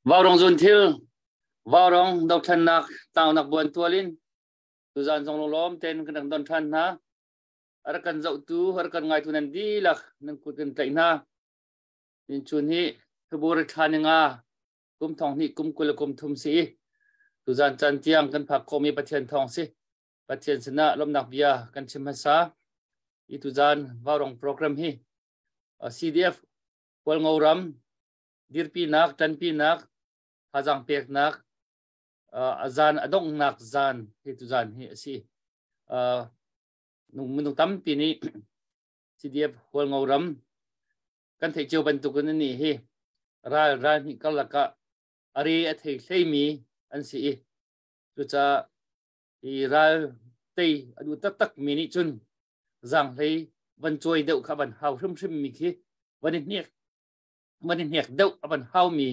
Vaurawng zunthil, Vaurawng dothlennak tlangnak buan tual in tuzaan zong lunglawm tein kan rak don ṭhan hna. A rak kan zohtu, a rak kan ngaitu nan dihlak nan kut kan tlaih hna. Ninchun hi February thla ni nga kum thong hnih kum 20 le kum thum si i tuzaan caan tiang kan phak khawhmi Pathian thawng si. Pathian sinah lawmhnak bia kan chim hmasa. I tuzaan Vaurawng program hi CDF Hualngo ram dirpinak, ṭanpinak, thazaang peknak, a zan a donghnak zan hi tuzan hi a si. Minung tampi nih CDF Hualngo ram kan theih cio bantukin an nih hi ral ral hnih karlak ah a re a thei hleimi an si i cucaah hi ral tei a duh taktak mi nih cun zaanghlei van cawi deuh kha van hau hrimhrim mi khi van i hnek van i hnek deuh a van haumi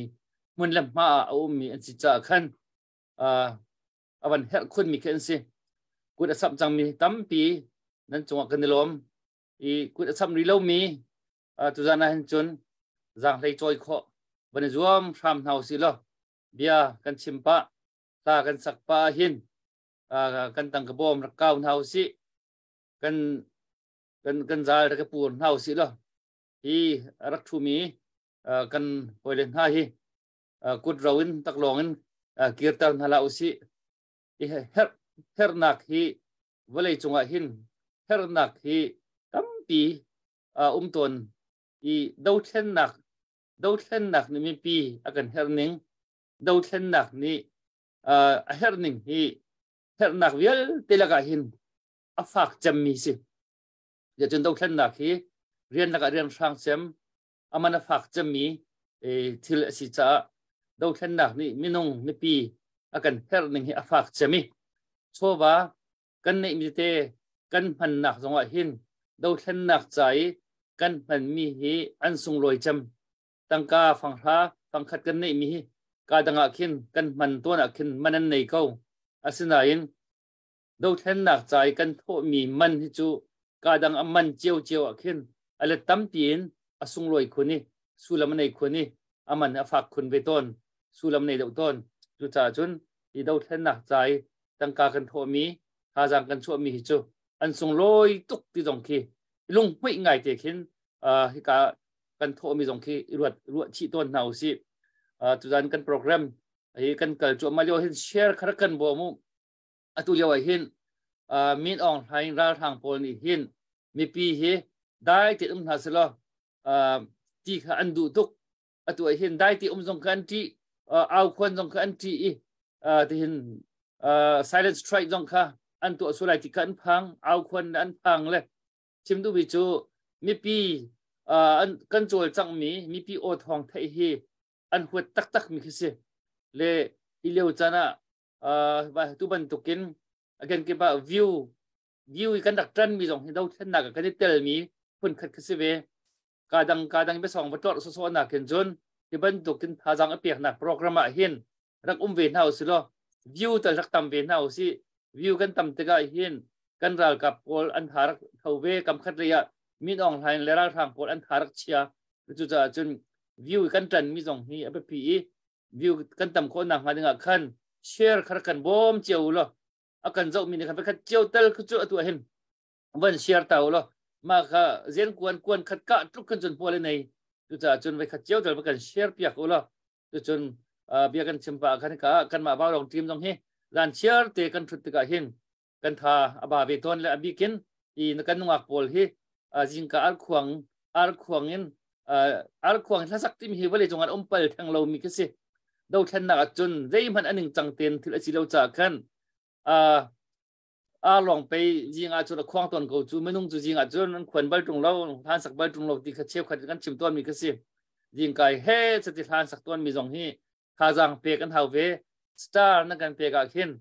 hmun le hma ah a ummi an si caah khan a van herh khunmi khi an si. Kut a samh cangmi tampi nan cungah kan i lawm. I kut a samh rih lomi tuzan ah hin cun zaanghlei cawi khawh van i zuam hram hna usih law bia kan chim pah, hla kan sak pah hin kan tangka bawm rak kau hna usih. Kan kan kan zal rak i pur hna usih law hi a rak ṭhumi kan hawile hna hi kut ro in taklawng in kirter hna hlah usih. I herhnak hi vawlei cungah hin herhnak hi tampi um tawn i dothlennak dothlennak nih mipi a kan herh ning dothlennak nih a herh ning hi herhnak vialte lakah hin a fak cemmi si. Cun dothlennak hi rian lakah rian hrang cem, a man a fak cemmi thil a si caah dothlennak nih minung mipi a kan herh ning hi a fak cem i chawva kan neihmi tete kan hmannak zongah hin dothlennak ca i kan hmanmi hi an sunglawi cem. Tangka fanghra fangkhat kan neihmi hi ka dang ah khin kan hman tuan ah khin man an nei ko. Asinain dothlennak ca i kan thawhmi man hi cu ka dang a man ciocio ah khin a let tampi in a sunglawi khun i sullam a nei khun i a man a fak khun ve tawn, sullam nei deuh tawn. Cucaah cun hi dothlennak ca i tangka kan thawhmi, thazaang kan chuahmi hi cu an sunglawi tuk ti zong khi lunghmuih ngai te khin hika kan thawhmi zong khi ruat ruah chih tawn hna usih. Tuzan kan program hi kan kal cuahmah lio hin share kha rak kan bawm u. Atu lio ah hin Min Aung Hlaing ralhrang pawl nih hin mipi hi dai te um hna selaw ti kha an duh tuk. Atu ah hin dai te um zong kha an ṭih, au khuan zong kha an ṭih i tihin silent strike zong kha an tuah sual lai ti kha an phang, au khuan le an phang le chim duhmi cu mipi kan cawlcanghmi mipi aw thawng theih hi an huat taktak mi khi si. Le hi lio caan ah tu bantukin again kip ah view view i kan rak ṭan mi zong hi dothlennak ah kan i tel mi phun khat khi si ve. Ka dang ka dang biasong va tlorh sawsawh nak hin cun hi bantukin thazaang a peknak program ah hin rak um ve hna usih law view tal rak tam ve hna usih. View kan tam tikah hin kan ralkap pawl an tha rak tho ve kam khat lei ah Min Aung Hlaing le ralhrang pawl an tha rak chia. Cucaah cun view kan ṭan mi zong hi a biapi i view kan tam khawh nakhnga dingah khan share kha rak kan bawm cio u law a kan zohmi nih khan pakhat cio tel khu cu atu hin van share ta u law mah kha zen kuan kuan khat ka tluk khan cun hmual nei. Cucaah cun voi khat cio tel va kan share piak u law cucun bia kan chim pah khan ka kanmah Vaurawng team zong hi zan chiar te kan thut tikah hin kan tha a ba ve tawn le a bikin i kan nungak pawl hi zingka arkhuang arkhuang in arkhuang hlasak timi hi vawlei cungah um pal theng lomi khi si. Dothlennak ah cun zeihmanh a ningcang ten thil a si lo caah khan a lawng pei zing ah cun a khuang tawn ko cu minung cu zing ah cun an khuan bal ṭung lo, hlan sak bal ṭung lo ti kha cheukhat kan chim tawnmi kha si. Zingkai he chati hlan sak tawnmi zong hi thazaang pek an hau ve. Star na kan pek ah khin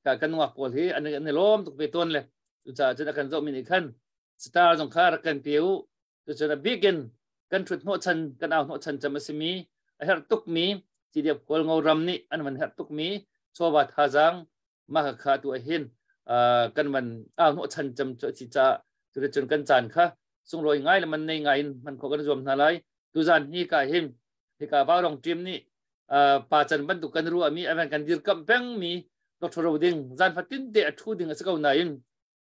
kan nungak pawl hi an i lawm tuk ve tawn le cucaah cun a kan zohmi nih khan star zong kha rak kan pe u. Cucun a bikin kan ṭhut hnawhchan kan au hnawhchan cem a simi a herh tukmi CDF Hualngo ram nih an van herh tukmi chawva thazaang mah kha tu hin kan van au hnawhchan cem cu a si caah cuticun kan caan kha sunglawi ngai le man nei ngai in hman khawh kan zuam hna lai. Tuzan hi ka hin hika Vaurawng team nih. Pa can bantuk kan ruahmi avan kan dirkamh pengmi Dr. Ro Ding zan fatin te a thu ding a si ko nain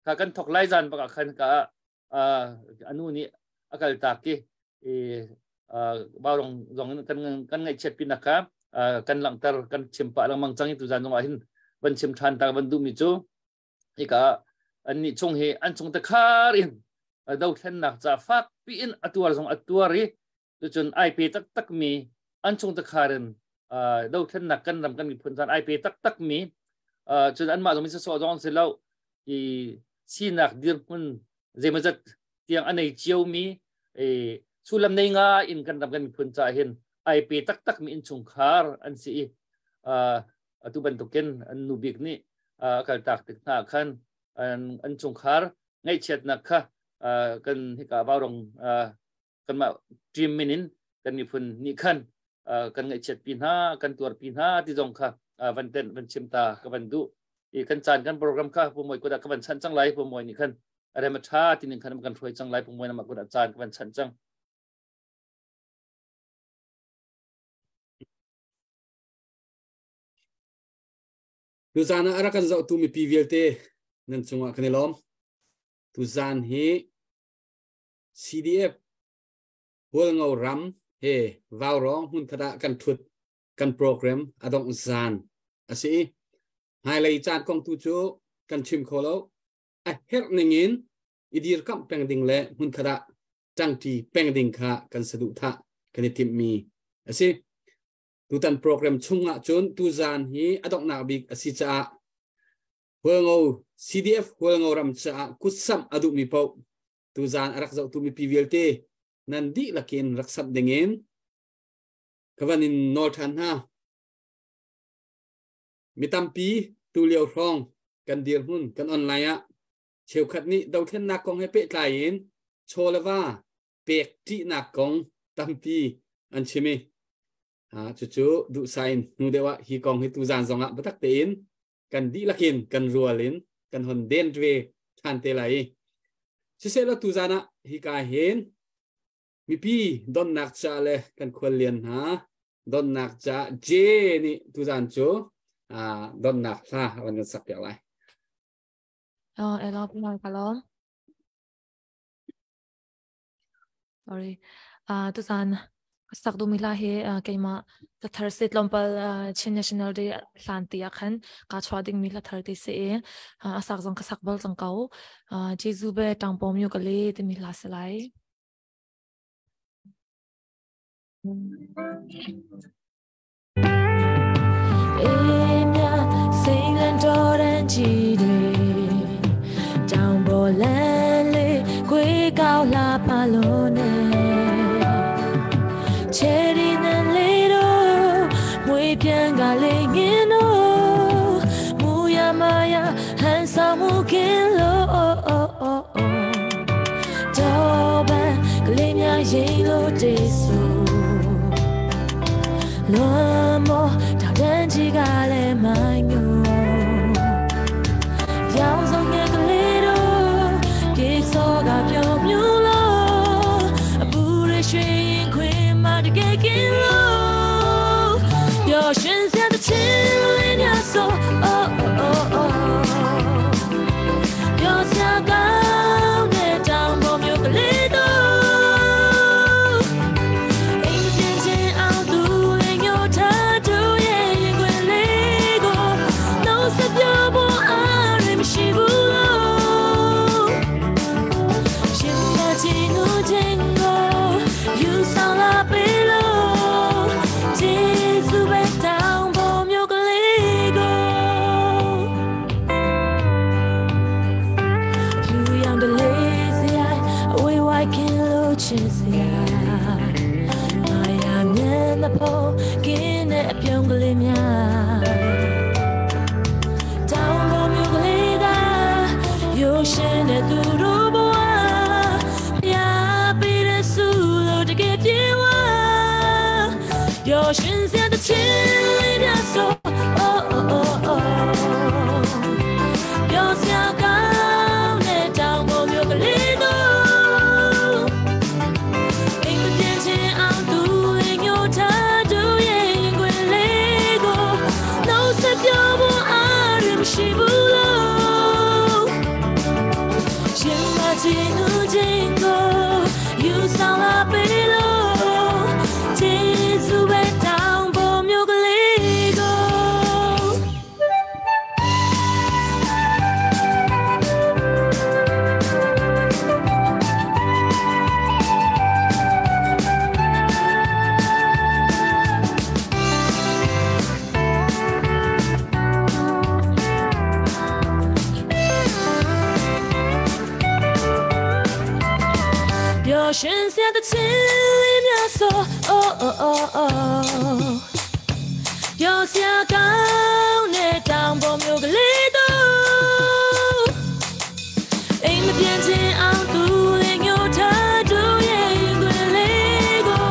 kha kan thok lai zan bak ah khan ka anu nih a kal tak ki baurong zong kan kan ngaihchiat pinak kha kan langhter kan chim pah lengmang cang i tu zan zong ah hin van chim than ta van duhmi cu hika an nih chung hi an chung te khar in dothlennak ca fak piin a tuar zong a tuar i tucun ai pe taktak mi an chung te khar in dothlennak kan ram kan miphun caan ai pe taktak mi cun anmah zong mi sawsawh zong si lo i sinak dirhmun zeimawzat tiang a nei cio mi sullam nei nga in kan ram kan miphun ca hin ai pe taktak mi innchungkhar an si i atu bantukin an nu bik nih a kaltak tik hna khan an chungkhar ngaihchiatnak kha kan hika vaurong kanmah team min in kan miphun nih khan kan ngaihchiat pi hna kan tuar pi hna ti zong kha van ten van chim ta ka van duh i kan caan kan program kha pumoi kuda ka van chan cang lai pumoi nih khan rem a tha tinin khan kan hruai cang lai pumoi nama kuda caan ka van chan cang. Tuzan ah a rak kan zohtu mipi vialte nan cungah kan i lawm. Tuzan hi CDF Hualngo ram he Vaurawng hmunkhat ah kan thut kan program a dongh zan a si i hmailei caan kong tu cu kan chim kho lo. A herh ningin i dirkamh peng ding le hmunkhat ah ṭangṭi peng ding kha kan saduhthah kan i timhmi a si. Tutan program chungah cun tuzan hi a donghnak bik a si caah Hualngo CDF Hualngo ram caah kutsamh a duhmi paoh tuzan a rak zohtu mipi vialte nan dihlak in rak samh dingin ka van in nawl ṭhan hna. Mi tampi tu lio hrawng kan dirhmun kan online ah cheukhat nih dothlennak kong he pehtlai in chaw le va pek ṭihnak kong tampi an chim i cucu duhsah in hnu deuh ah hi kong hi tuzan zongah biatak tein kan dihlak in kan rual in kan hon den ve ṭhan te lai i siseh law tuzan ah hika hin mipi donnak ca le kan khuallian hna donnak ca J nih tuzan cu donnak hla van kan sak piak lai. Oh, elo kalom. Sorry. Tuzan sak duhmi hla hi keimah cathar se tlawmpal Chin National Day hlan ti ah khan kaa chuah dingmi hla thar ti si i a sak zong ka sak bal cang ko. Jesuh be ṭangpawm yu ka le timi hla si lai. စရာတချင်းလေးများဆို oh oh oh oh ပြောစရာကောင်းတဲ့တောင်ပေါ်မြို့ကလေးတို့အိမ်မပြန်ချင်အောင်သူလေးညိုထားသူရဲ့ရင်ခွင်လေးကို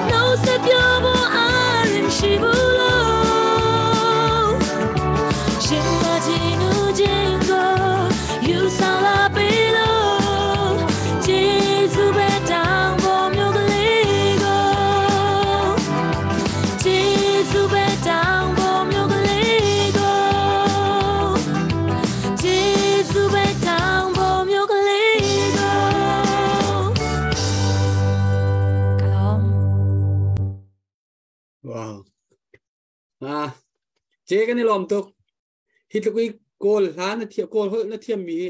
နှုတ်ဆက်ပြောဖို့အားရင်မရှိဘူးလို့ရှင်မချင်နူချင်းကိုယူဆောင်လာပေးလို့ကျေးဇူးပဲတောင်ပေါ်မြို့ကလေးကိုကျေးဇူးပဲတောင်ပေါ်မြို့ကလေးကိုကျေးဇူးပဲတောင်ပေါ်မြို့ကလေးကိုကလော Wow. Ah, je kan ni lom tuk. Hi tluk i kawl hla na thiam kawl holh na thiam mi hi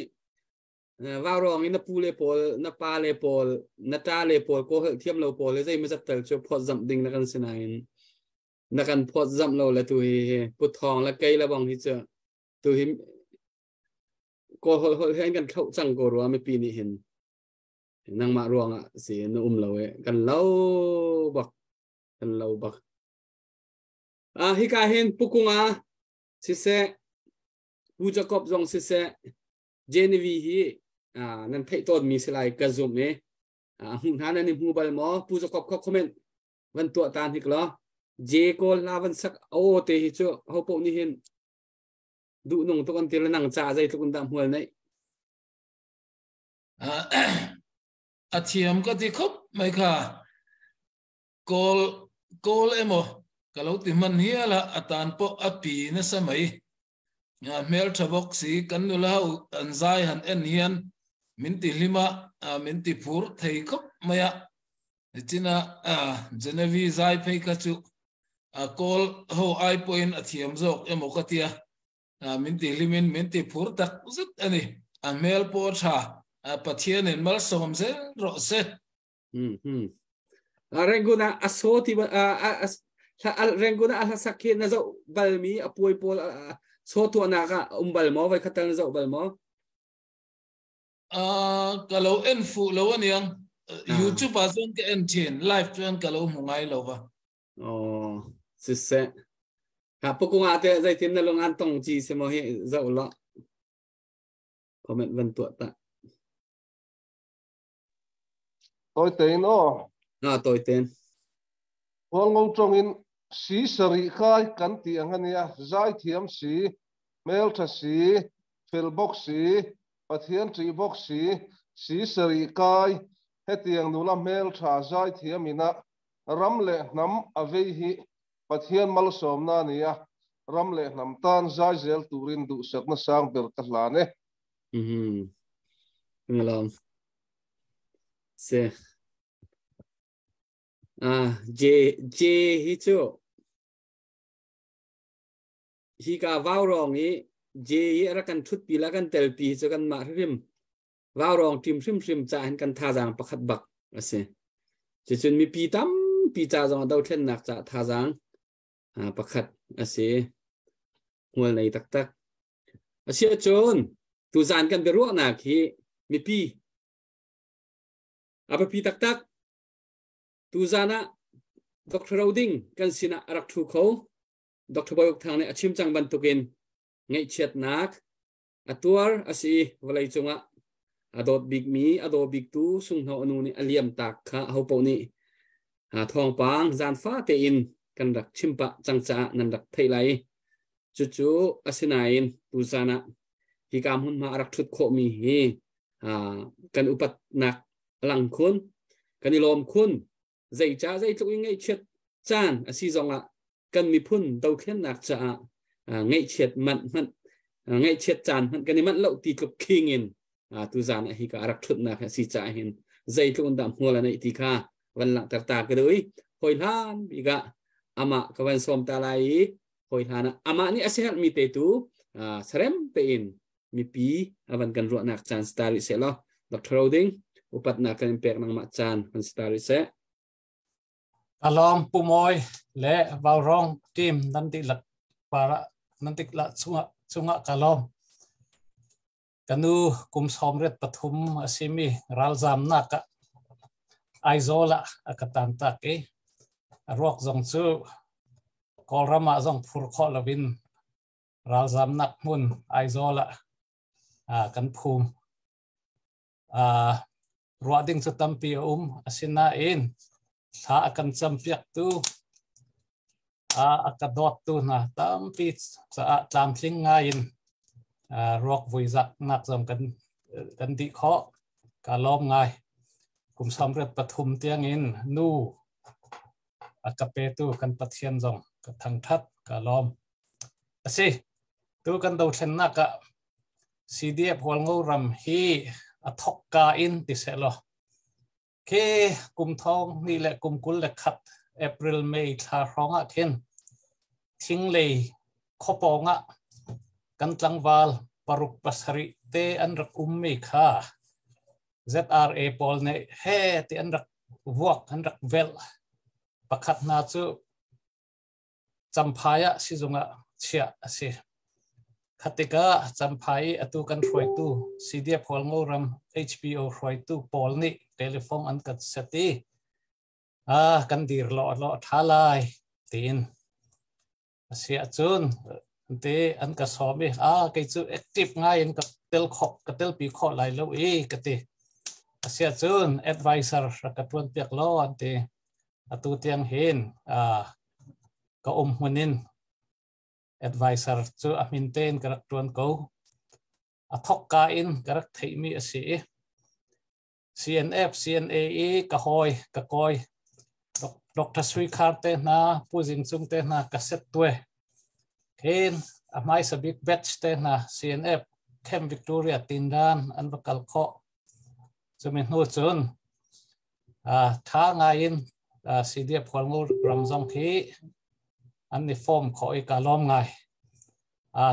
vào rong in na pu le pawl na pa le pawl na ta le pawl kawl holh thiam lo pawl le zei ma zat tal chu phawt zamh ding na kan sinain na kan phawt zamh lo le tu hi pu thong la kei la bong hi chu tu hi kawl holh holh hen kan thloh cang ko rua mipi nih hin nangmah ruangah si na um lo e kan lo bak kan lo bak ah hika hin pukunga siseh Pu Jacob zong siseh Genevieve hi nan theih tawn mi si lai ka zum i hmuh hna nan i hmu bal maw Pu Jacob kha comment van tuah ta hnik law J kawl hla van sak o te hi cu ho poh nih hin duh nung tuk an ti le nang ca zeitluk in dah hmual nei a thiam ka ti khop mai kha kawl kawl emaw ka lo ti hman hial a atan pawh a pi nasa mai hmel tha bawk si kan nula ho an zai han en hian min ti hlima min ti phur thei khop mai a china Genevieve zai phei kha chu kawl ho ai pawhin a thiam zawk emaw ka tia min ti hlimin min ti phur tak zet ani a hmel pawh tha Pathianin malsawm zel rawh se Renguna aso ti Renguna a hlasak khi na zoh bal mi a puai pawl so tuahnak ah um bal maw vai khatal na zoh bal maw ka lo en fu lo aniang YouTube ah chuan ka en thin live chuan ka lo hmu ngai lo va oh siseh ha pukunga te zeitin na lung an tong chi se mo hi zoh lo comment van tuah ta Toi tein aw. Na toi ten. Hualngo tawngin si sarih kai kan tih ang ania, zaithiam si, hmeltha si, fel bawk si, Pathian ṭih bawk si, si sarih kai, hetiang nula hmeltha zaithiam ina ram leh hnam a vei hi Pathian malsawmna a ni a, ram leh hnam tan zai zel turin duhsakna sang ber ka hlan e. Ngalawm. Se. Ah, J J hi cu hi ka vau rong i J hi a rak kan thut pi la kan tel pi cu kan mah hrim vau rong team hrim hrim ca hin kan thazaang pakhat bak a si. Cucun mipi tampi ca zong dothlennak ca thazaang pakhat a si. Hmual nei taktak. Asiahcun tuzaan kan biaruahnak hi mipi a biapi taktak. Tuzaan ah Dr. Roding kan sinah a rak ṭhu kho. Dr. Bawi Uk Thang nih a chim cang bantukin ngaihchiatnak a tuar a si i vawlei cungah a dawt bikmi a daw biktu sunghno a nu nih a liam tak kha ahopaoh nih thawngpang zaanfa tein kan rak chim pah cang caah nan rak theih lai. Cucu asinain tuzaan ah hika hmunhma a rak ṭhut khawhmi hi kan upatnak a lang khun, kan i lawm khun. Zeicah zeitluk in ngaihchiat caan a si zongah kan miphun dothlennak caah ngaihchiat manh hmanh ngaihchiat caan hmanh kan i manh lo ti tluk khing in tuzaan ah hika a rak ṭhutnak a si caah hin zeitluk in dah hmual a neih ti kha van langhter ta ka duh i hawi hlan bik ah amah ka van sawm ta lai i hawi hlan ah amah nih a siaherhmi te tu sarem tein mipi a van kan ruahnak caan si ta rih seh law Dr. Roding upatnak kan in pek nangmah caan kan si ta rih seh. Kalawm Pumawi le Vaurawng team nan dihlak para nan dihlak chungah chungah kalawm. Kanu kum 73 a simi ralzamnak ah Aizawl ah a ka tan tak i a ruak zong cu Kawlram ah zong phur khawh loin ralzamnak hmun Aizawl ah kan phum. Ruah ding cu tampi a um. Asinain thla a kan campiaktu a ka dawttu hna tampi caah tlamtling ngai in ruak vuizaknak zong kan dih khawh. Ka lawm ngai. Kum 73 tiangin nu a ka petu kan Pathian zong ka thangthat ka lawm. Asi, tu kan dothlennak ah CDF Hualngo ram hi a thok ka in ti seh law khi kum thong ni le kum 21 April May thla hrawng ah khin thinglei khuapawng ah kan tlangval 6 7 te an rak ummi kha ZRA pawl nih he ti an rak vuak an rak velh. Pakhat hna cu Champhai ah sizung ah chiah a si. Khatikah Champhai i atu kan hruaitu CDF Hualngo ram HPO hruaitu pawl nih telephone an kan set i kan dir law law tha lai tiin a si ahcun te an ka sawm i kei cu active ngai in ka tel khawh ka telpi khawh lai lo i ka ti. A si ahcun advisor rak ka tuan piak law an ti. Atu tiang hin ka um hmun in advisor cu a min tein ka rak tuan ko. A thokka in ka rak theihmi a si i CNF, CNA i ka hawi, ka kawi, Dr. Sui Khar te hna, Pu Zing Cung te hna ka set tue. Khin a hmaisa bik batch te hna CNF Camp Victoria Tindan an va kal khawh. Cumi hnu cun tha ngai in CDF Hualngo ram zong khi an i form khawh i ka lawm ngai.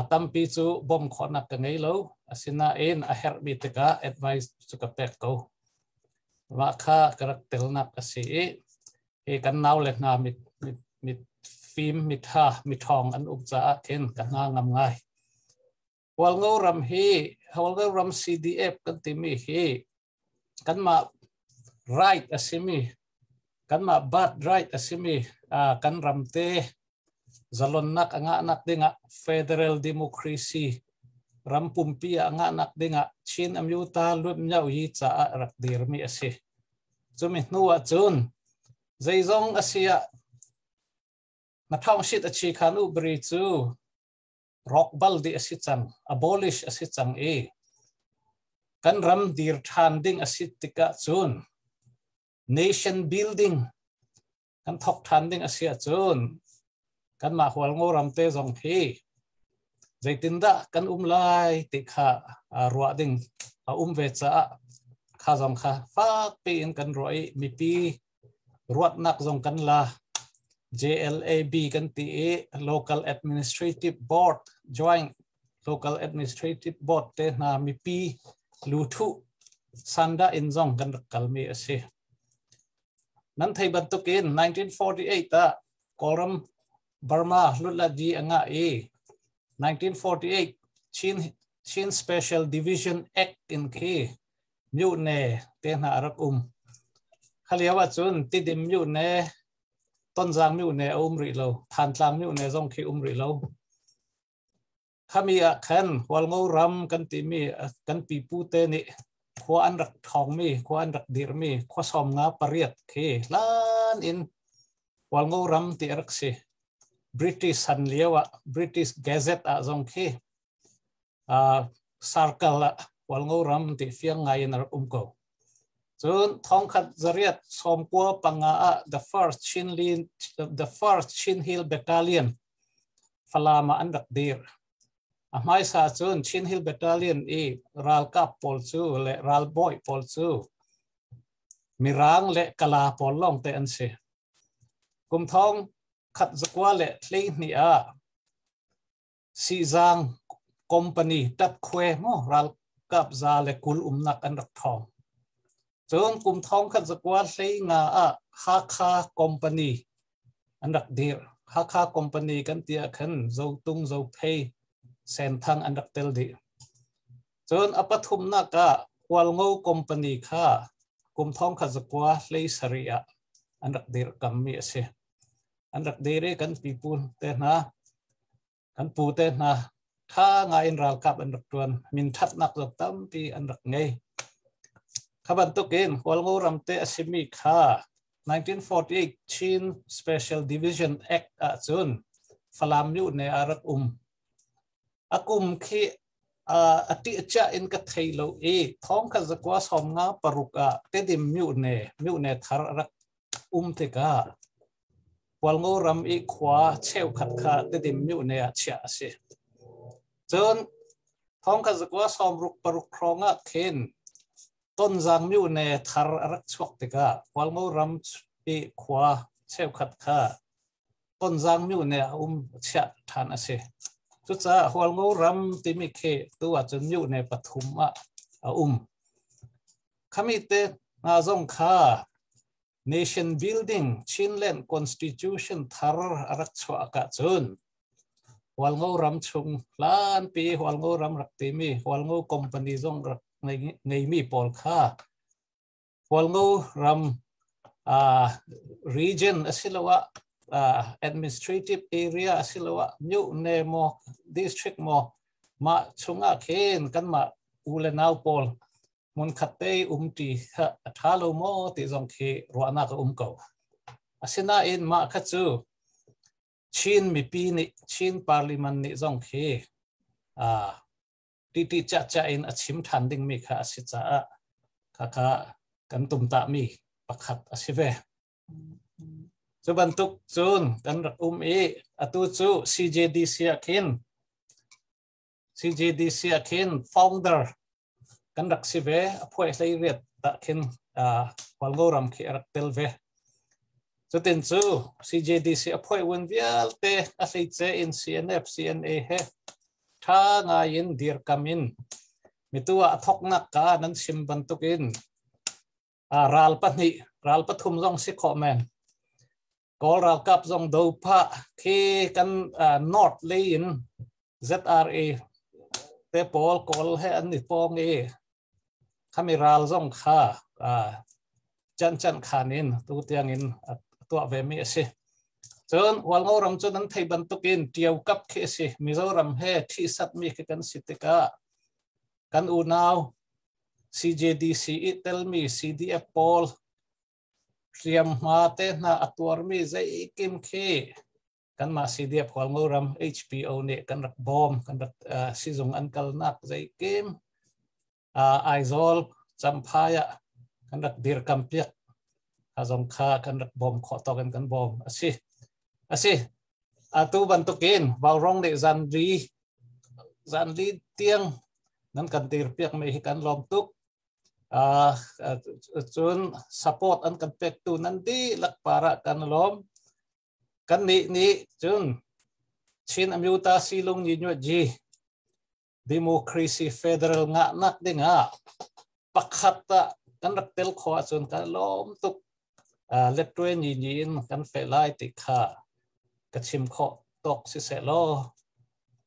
Tampi cu bom khawhnak ka ngei lo. Asinain a herhmi tikah advice cu ka pek ko. Mah kha ka rak telnak a si i hi kan nau le hna mit mit mit fim mitha mithawng an um caah khin ka hna ngam ngai. Hualngo ram hi Hualngo ram CDF kan timi hi kanmah right a simi kanmah birth right a simi kan ram te zalonnak a ngahnak dingah federal democracy ram pumpi a ngahnak dingah Chin Amyota Lup Nyau Yi caah rak dirmi a si. Cumi hnu ah cun zeizong a si ah na thawngsit a chi khan u bri cu rawk bal dih a si cang, abolish a si cang i kan ram dir ṭhan ding a si tikah cun nation building kan thok ṭhan ding a si ahcun kanmah Hualngo ram te zong hi zeitindah kan um lai ti kha ruah ding a um ve caah kha zong kha fak piin kan ruah i mipi ruatnak zong kan la. JLAB kan ti i Local Administrative Board Joint Local Administrative Board te hna mipi luthu sanda in zong kan rak kalmi a si. Nan thei bantukin 1948 ah Kawlram Burma Hlutla di anga i 1948 Chin Special Division Act in khi myone te hna a rak um. Kha lio ahcun Tidim myone, Tonzang myone a um rih lo, Thantlang myone zong khi um rih lo. Khami ah khan Hualngo ram kan timi kan pipu te nih khua an rak thawngmi, khua an rak dirmi khua 58 khi hlan in Hualngo ram ti a rak si. British san lio ah British Gazette ah zong khi circle ah Hualngo ram ti fiang ngai in a rak um ko. Cun 1995 ah the first Chin Hill Battalion Falam ah an rak dir. A hmaisa cun Chin Hill Battalion i ralkap pawl cu le ralbawi pawl cu Mirang le Kala pawl lawng te an si. Kum 1912 ah Sizang company Tatkhwe maw ralkap 120 umnak an rak thawng. Cun kum 1915 ah Hakha company an rak dir. Hakha company kan ti ah khan Zotung, Zophei, Senthang an rak tel dih. Cun a pathumnak ah Hualngo company kha Kum thong kha zakua hlei sari ah an rak dir kam mi a si. An rak dir i kan pipu te hna, kan pu te hna tha nga in ralkap an rak tuan, min thatnak zong tampi an rak ngei. Kha bantukin Hualngo ram te a simi kha 1948 Chin Special Division Act ahcun Falam yu ne a rak um. A kum khi a ti cha in ka thei lo i thong kha zakwa som nga paruk a Tedim myu ne thar rak um tikah Hualngo ram i khua cheukhat kha Tedim myu ne ah chiah a si. Cun thong kha zakwa 66 hrawng ah khin Tonzang myu ne thar a rak chuak tikah Hualngo ram i khua cheukhat kha Tonzang myu ne a um chiah than a si. Cucaah Hualngo ram timi khi tu ahcun myu ne pathum ah a um. Khami te nga zong kha nation building Chinland Constitution thar a rak chuah ka cun Hualngo ram chung hlanpi Hualngo ram rak timi Hualngo company zong rak ngeimi pawl kha Hualngo ram region asiloah administrative area asiloah myu ne maw, district maw, mah chungah khin kanmah u le nau pawl hmun khat te umṭi kha a ṭha lo maw ti zong khi ruahnak a um ko. Asinain mah kha cu Chin mipi nih, Chin Parliament nih zong khi ti cha cha in a chim ṭhan dingmi kha a si caah kha kan tumtahmi pakhat a si ve. Cu bantuk cun kan rak um i atu cu CJDC ah khin founder kan rak si ve. A phuai hlei riat ta khin Hualngo ram khi a rak tel ve. Cutin cu CJDC a phuai un vialte, a hleice in CNF, CNA he tha ngai in dirkam in mitu ah thoknak ka nan sim bantukin ral pahnih, ral pathum zong si khawh men, Kawl ralkap zong do pha khi kan north lei in ZRA te pawl Kawl he an ni pong i khami ral zong kha chan chan khan in tu tiang in tuah ve mi a si. Cun Hualngo ram cu nan thei bantukin Tiau kap khi a si. Mizoram he thi sat mi khi kan si tikah kan unau CJDC i telmi CDF pawl hriamhma te hna a tuarmi zeikim khi kanmah CDF Hualngo ram HPO nih kan rak bawm, kan rak sizung an kalnak zeikim, Aizawl, Champhai ah kan rak dirkam piak kha zong kha kan rak bawm khawh tawk in kan bawm a si. A si atu bantukin Vaurawng nih zanli tiang nan kan dir piak mi hi kan lawm tuk. Cun support an kan pek tu nan dihlak para kan lawm. Kan nih nih cun Chin Amyota Silung Yi Democracy Federal nga nak dingah pakhat ta kan rak tel kho ahcun kan lawm tuk. Letwe ni ni in kan fe lai ti kha ka chim khawh tawk si seh law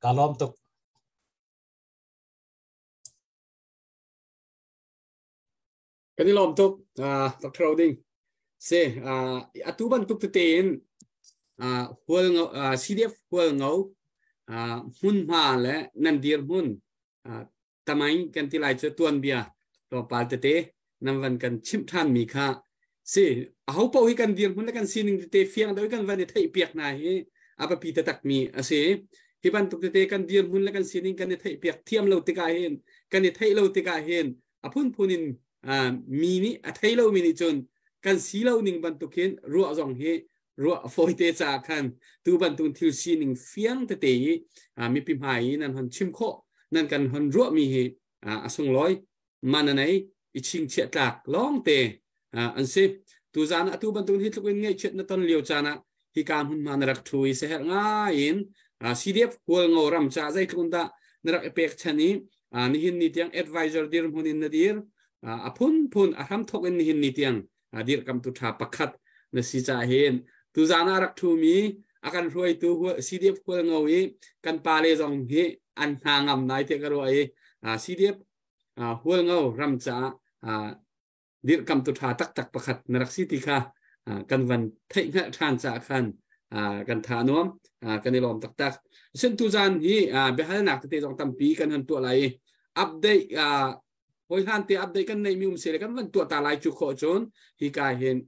ka lawm tuk. Kan i lawm tuk, Dr. Oding. Se atu bantuk tete in hual CDF Hualngo hmun hma le nan dir hmun tamain kan ti lai cu, tuan bia tlawmpal tete nan van kan chimh than mi kha si. A ho po hi kan dir hmun le kan sining tete fiang deuh kan van i theih piak hna hi a biapi taktak mi a si. Hi bantuk tete kan dir hmun le kan sining kan i theih piak thiam lo tikah hin, kan i theih lo tikah hin, a phunphun in mi nih a thei lo mi nih cun kan si lo ning bantukin ruah zong hi ruah a fawi te caah khan tu bantuk thil sining fiang tete i mipi hmai i nan hon chim khawh, nan kan hon ruah mi hi a sunglawi man a nei i chingchiah tlak lawng te an si. Tu zan atu bantuk hi tluk in ngaihchiat na ton lio caan ah hi ka hmun ma na rak thu i seher ngai in CDF Hualngo ram cha zeitluk dah na rak i pek chan i nihin ni tiang advisor dir hmun in na dir, a phun phun a hram thok in nihin ni tiang dir kam tu tha pakhat na si cha hin tu zan ah rak thu mi a kan hruaitu CDF Hualngo i kan pa le zong hi an hna ngam nai te ka ruah i CDF Hualngo ram ca. Dirhkam tu tha taktak pakhat na rak si ti kha kan van theih hngalh ṭhan caah khan kan tha nuam, kan i lawm taktak. Sin tu zan hi biahalnak tete zong tampi kan han tuah lai i update hoi hlan te update kan neih mi um se le kan van tuah ta lai. Cu khawh cun hi ka hin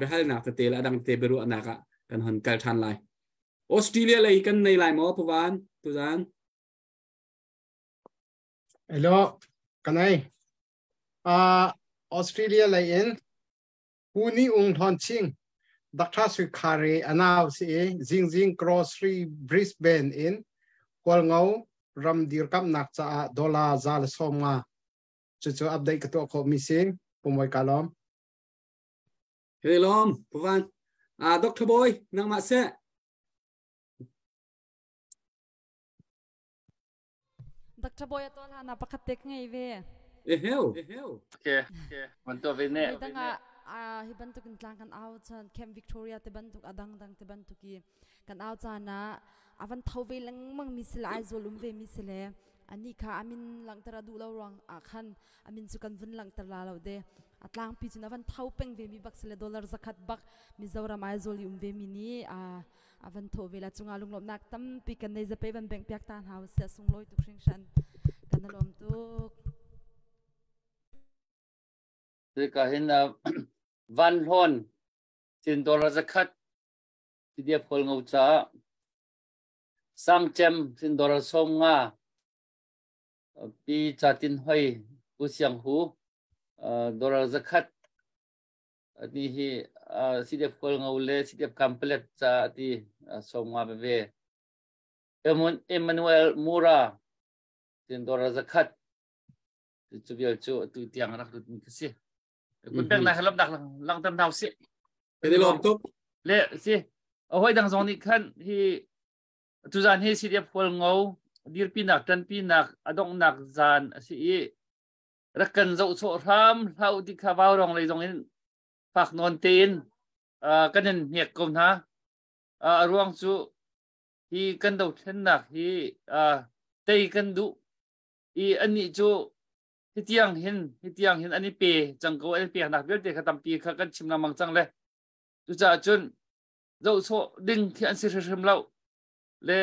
biahalnak tete le adang te biaruahnak ah kan hon kal ṭhan lai. Australia lei kan nei lai maw, Pawan, tuzan? Hello, kanai. Australia lei in Huni Ung Hlawn Ching, Dr. Sui Khare anau si i Zingzing Grocery Brisbane in Hualngo ram dirkamnak caah dollar 150. Cucu update ka tuah khawh mi si. Pumoi ka lawm. Hey lawm, Pawan. Dr. Boy, nangmah seh. Dr. Boy atual hana pakhat te ka ngei ve. Eheu. Okay. Man to ve ne. Dang ah hi bantuk in tlang kan au chan Camp Victoria te bantuk adang dang te bantuk i kan au chan ah avan tho ve lengmang mi sile, Aizawl um ve mi sile, ani kha amin langter a duh lo ruang ah khan amin cu kan vun langter la lo de. A tlangpi cun avan tho peng ve mi bak sile, dollar 100 bak Mizoram Aizawl i um ve mi nih a van thawh ve la. Cungah lunglawmhnak tampi kan nei. Zapei van bengh piak ta hna usih. Sunglawi tuk hringhran, kan lawm tuk. Ka hin Van Hlawn sin dollar 100 CDF Hualngo caah, Sang Cem sin dollar 50, Pi Chatin Hoi U Siang Hu dollar 100 ni hi CDF Hualngo le CDF Kamplet ca ti 50 veve. Emmanuel Mura sin dollar 100. Cu vial cu tu tiang rak lut mi si. Kun pek na helop dak langter hna usih. Kan i lawm tuk. Le si hoi dang zong nih khan hi tuzan hi CDF Hualngo dirpinak tanpinak adonghnak zan a si i rak kan zoh sawh hram hlau ti kha Vaurawng lei zong in fak nawn tein kan in hnek ko hna. A ruang cu hi kan dothlennak hi tei kan duh i annih cu hi tiang hin an i pe cang ko. An i peknak vialte kha tampi kha kan chim lengmang cang le cucaah cun zoh sawh ding khi an si hrimhrim lo le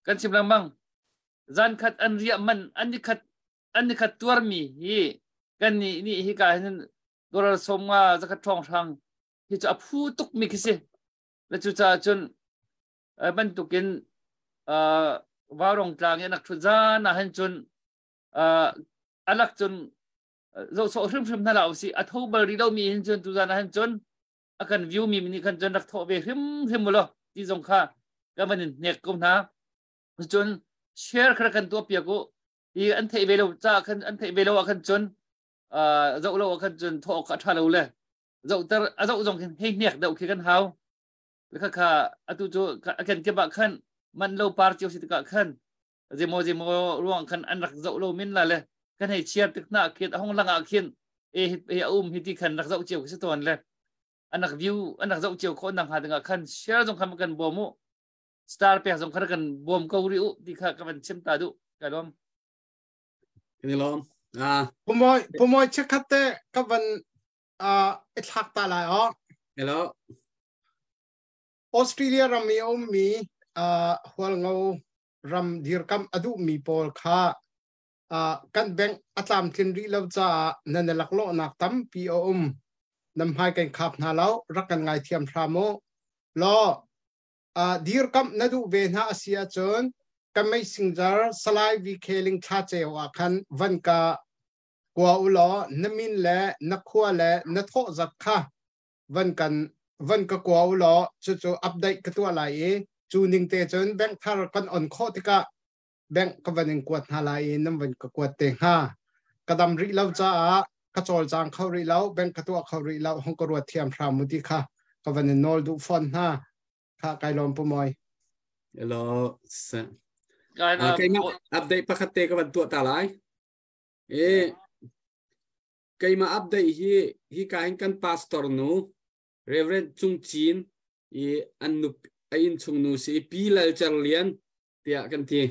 kan chim lengmang. Zan khat an riah man, an ni khat tuarmi hi kan nih nih hi ka hin dollar 50 100 ṭhawng hrang hi cu a phu tuk mi khi si le. Cucaah cun bantukin Vaurawng tlang i anak ṭhut zan ah hin cun alak cun zoh sawh hrimhrim hna la usih. A tho bal rih lomi hin cun tuzan ah hin cun a kan view mi nih khan cun rak thawh ve hrimhrim mu law ti zong kha kan van in hnek ko hna. Cun share kha kan tuah piak u i an theih ve lo ca khan, an theih ve lo ah khan cun zoh lo ah khan cun thawh awk a ṭha lo le zohter a zoh zong khin hei hnek deuh khi kan hau. Kha kha atu cu a kan kip ah khan man lo par cio si tikah khan zemo zemo ruang khan an rak zoh lo min la le kan hei chiar tik na khin a hong lang ah khin e e a um hi ti khan rak zoh cio khi si tawn le an rak view, an rak zoh cio khawh nang ha dingah khan share zong khan kan bawm u, star pek zong khan kan bawm ko ri u ti kha ka van chim ta duh. Ka lawm. Kan i lawm. Ah. Pumoi, pumoi, chekhat te ka van i thlak ta lai o. Hello. Australia ram i a ummi Hualngo ram dirkam a duhmi pawl kha kan bank a tlamtlin rih lo caah nan i laklawhnak tampi a um. Nan hmai kan khap hna lo, rak kan ngaithiam hram u. Law dirkamh na duh ve hna a si ahcun kan meisingjar Salai VK Ling Thla Ceu ah khan van ka kua u law na min le na khua le na thawh zat kha van kan van ka kua u law cucu update ka tuah lai i cu ning te cun bank thar kan on khawh tikah bank ka van in kuat hna lai i nan van ka kuat te hnga. Ka dam rih lo caah ka cawlcang kho rih lo, bank ka tuah kho rih lo, hong ka ruat thiam hram mu ti kha ka van in nawl duh fawn hna. Kha kai lawm, Pumawi. Hello. Keimah update pakhat te ka van tuah ta lai. E keimah update hi hi ka hin kan pastor nu Reverend Cung Cin i an nu, a inn chung nu si Pi Lal Cer Lian tiah kan ti.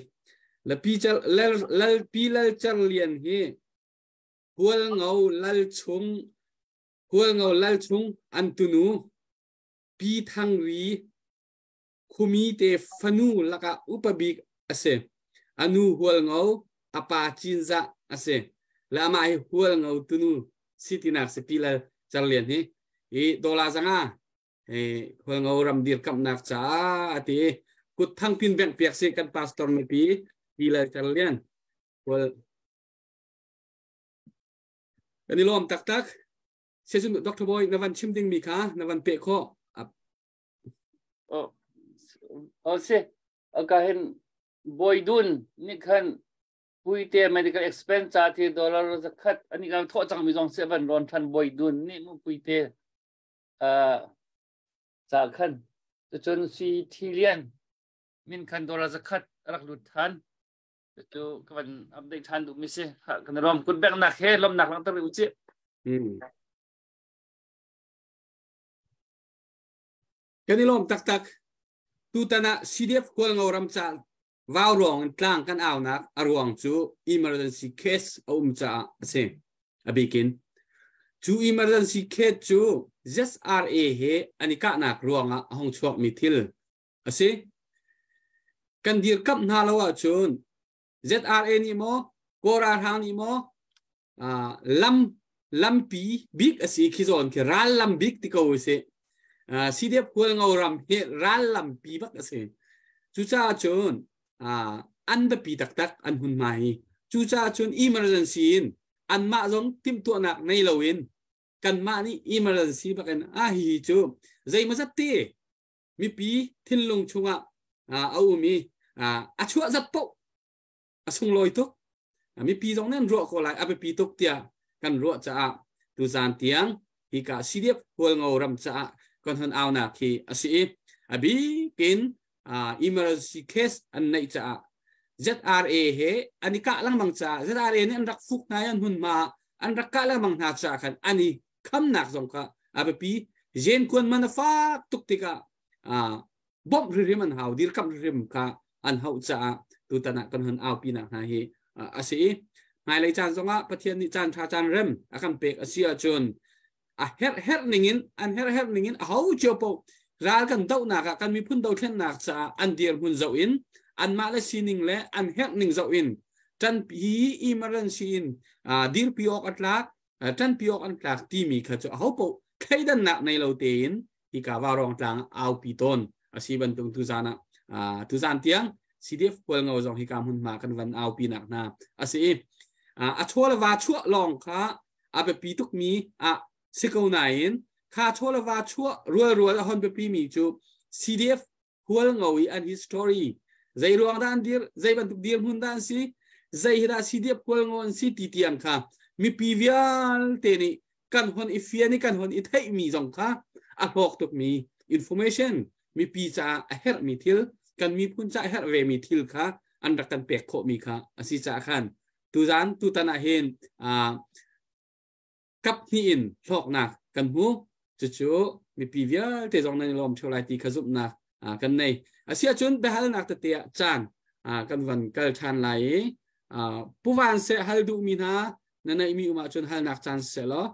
La Pi Cer Lal Lal Pi Lal Cer Lian hi Hualngo Lal chung. Hualngo lal chung an tunu Pi Thang Ri Khumi te fanu lakah upa bik a si. Anu Hualngo, a pa Cinzah a si. Le amah hi Hualngo tunu si tinak si Pi Lal Cer Lian hi. I Dawla zanga Hualngo ram dirkamhnak caah a ti i kut thang pin bengh piak si kan pastor mipi Pi Lal Cer Lian. Hual Kan i lawm taktak. Sezun Dr. Boy na van chim ding mi kha na van peh khawh. Oh, oh si. Ka hin Boy Dun nih khan puite medical expense ca thi dollar zakhat ani kan thawh cang mi zong se van ron than Boy Dun nih mu puite ca khan cun si Thilian min khan dollar zakhat rak lut than Cu ka van update ṭhan duhmi si. Kan rom kut beknak he lomnak langhter rih usih. Kan i lawm taktak. Tutan ah CDF Hualngo ram ca vau ruang in tlang kan aunak a ruang cu emergency case a um caah a si. A bikin cu emergency case cu ZRA he an i kahnak ruangah a hung chuakmi thil a si. Kan dirkamh hna lo ahcun ZRA nih maw Kawl ralhrang nih maw lam lampi bik a si khi zawn khi ral lam bik ti ko si. CDF Hualngo ram hi ral lampi bak a si. Cucaah cun an biapi taktak an hun hma hi. Cucaah cun emergency in anmah zong timhtuahnak nei loin kanmah nih emergency bakin a hi cu zeimawzat te mipi thinlung chungah a um i a chuah zat paoh a sunglawi tuk. Mipi zong nih an ruah ko lai, a biapi tuk tiah kan ruah caah tuzan tiang hika CDF Hualngo ram caah kan hon aunak hi a si i a bikin emergency case an neih caah ZRA he an i kah lengmang caah ZRA nih an rak fuk hna i an hmunhma an rak kah lengmang hna caah khan an i khamnak zong kha a biapi. Jen kuan man a fak tuk tikah bawmh hrimhrim an hau, dirkamh hrimhrim kha an hauh caah tutan ah kan hun aupinak hna hi a si i hmailei caan zongah Pathian nih caan ṭha caan rem a kan pek a si ahcun a herh herh ningin an herh herh ningin a ho cio paoh ral kan dohnak ah kan miphun dothlennak caah an dirhmun zoh in anmah le sining le an herh ning zoh in ṭanpi emergency in dirpi awk a tlak ṭanpi awk an tlak timi kha cu aho paoh thleidannak nei lo tein hika Vaurawng tlang aupi tawn a si bantuk tuzan ah tuzan tiang CDF Hualngo zong hika hmunhma kan van aupi nak hna a si i a chaw le va chuah lawng kha a biapi tukmi a si ko nain kha chaw le va chuah rual rual a hon biapi mi cu CDF Hualngo i an history zei ruang dah an dir, zei bantuk dirhmun dah an si, zei hi dah CDF Hualngo an si ti tiang kha mipi vialte nih kan hon i fian i kan hon i theihmi zong kha a hlawk tukmi information, mipi caah a herhmi thil, kan miphun caah a herh vemi thil kha an rak kan pek khawhmi kha a si caah khan tuzan tutan ah hin kap hnih in hlawknak kan hmu. Cucu mipi vialte zong nan i lawm ṭheo lai ti kha zumhnak kan nei. Asiahcun biahalnak tete ah caan kan van kal ṭhan lai i Pu Van seh hal duhmi hna na neihmi um ahcun halnak caan siseh law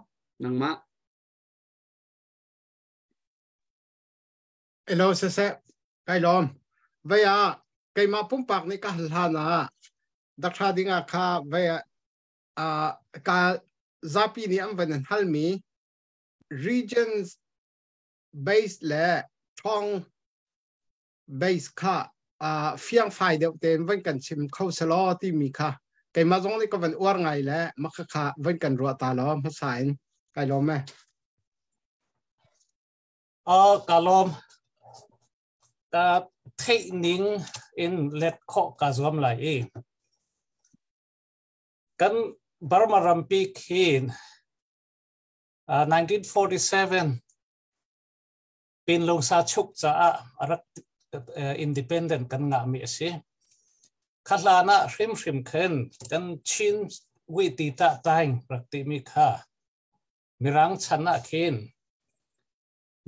nangmah. Hello siseh, kai lawm. Vei ah keimah pumpak nih ka hal hlan ah dakṭha ding ah kha vei ah ka zapi nih an van in halmi regions base le thong base kha fiang fai deuh tein van kan chim kho selaw timi kha keimah zong nih ka van uar ngai le makha kha van kan ruah ta law hmasa in kai lawm e. Ka lawm. Ka theih ning in let khawh ka zuam lai i kan Burma rampi khin 1947 Pinlung sa chuk caah a rak independent kan ngahmi a si. Kha hlan ah hrimhrim khin kan Chin witi ta taing rak timi kha Mirang chan ah khin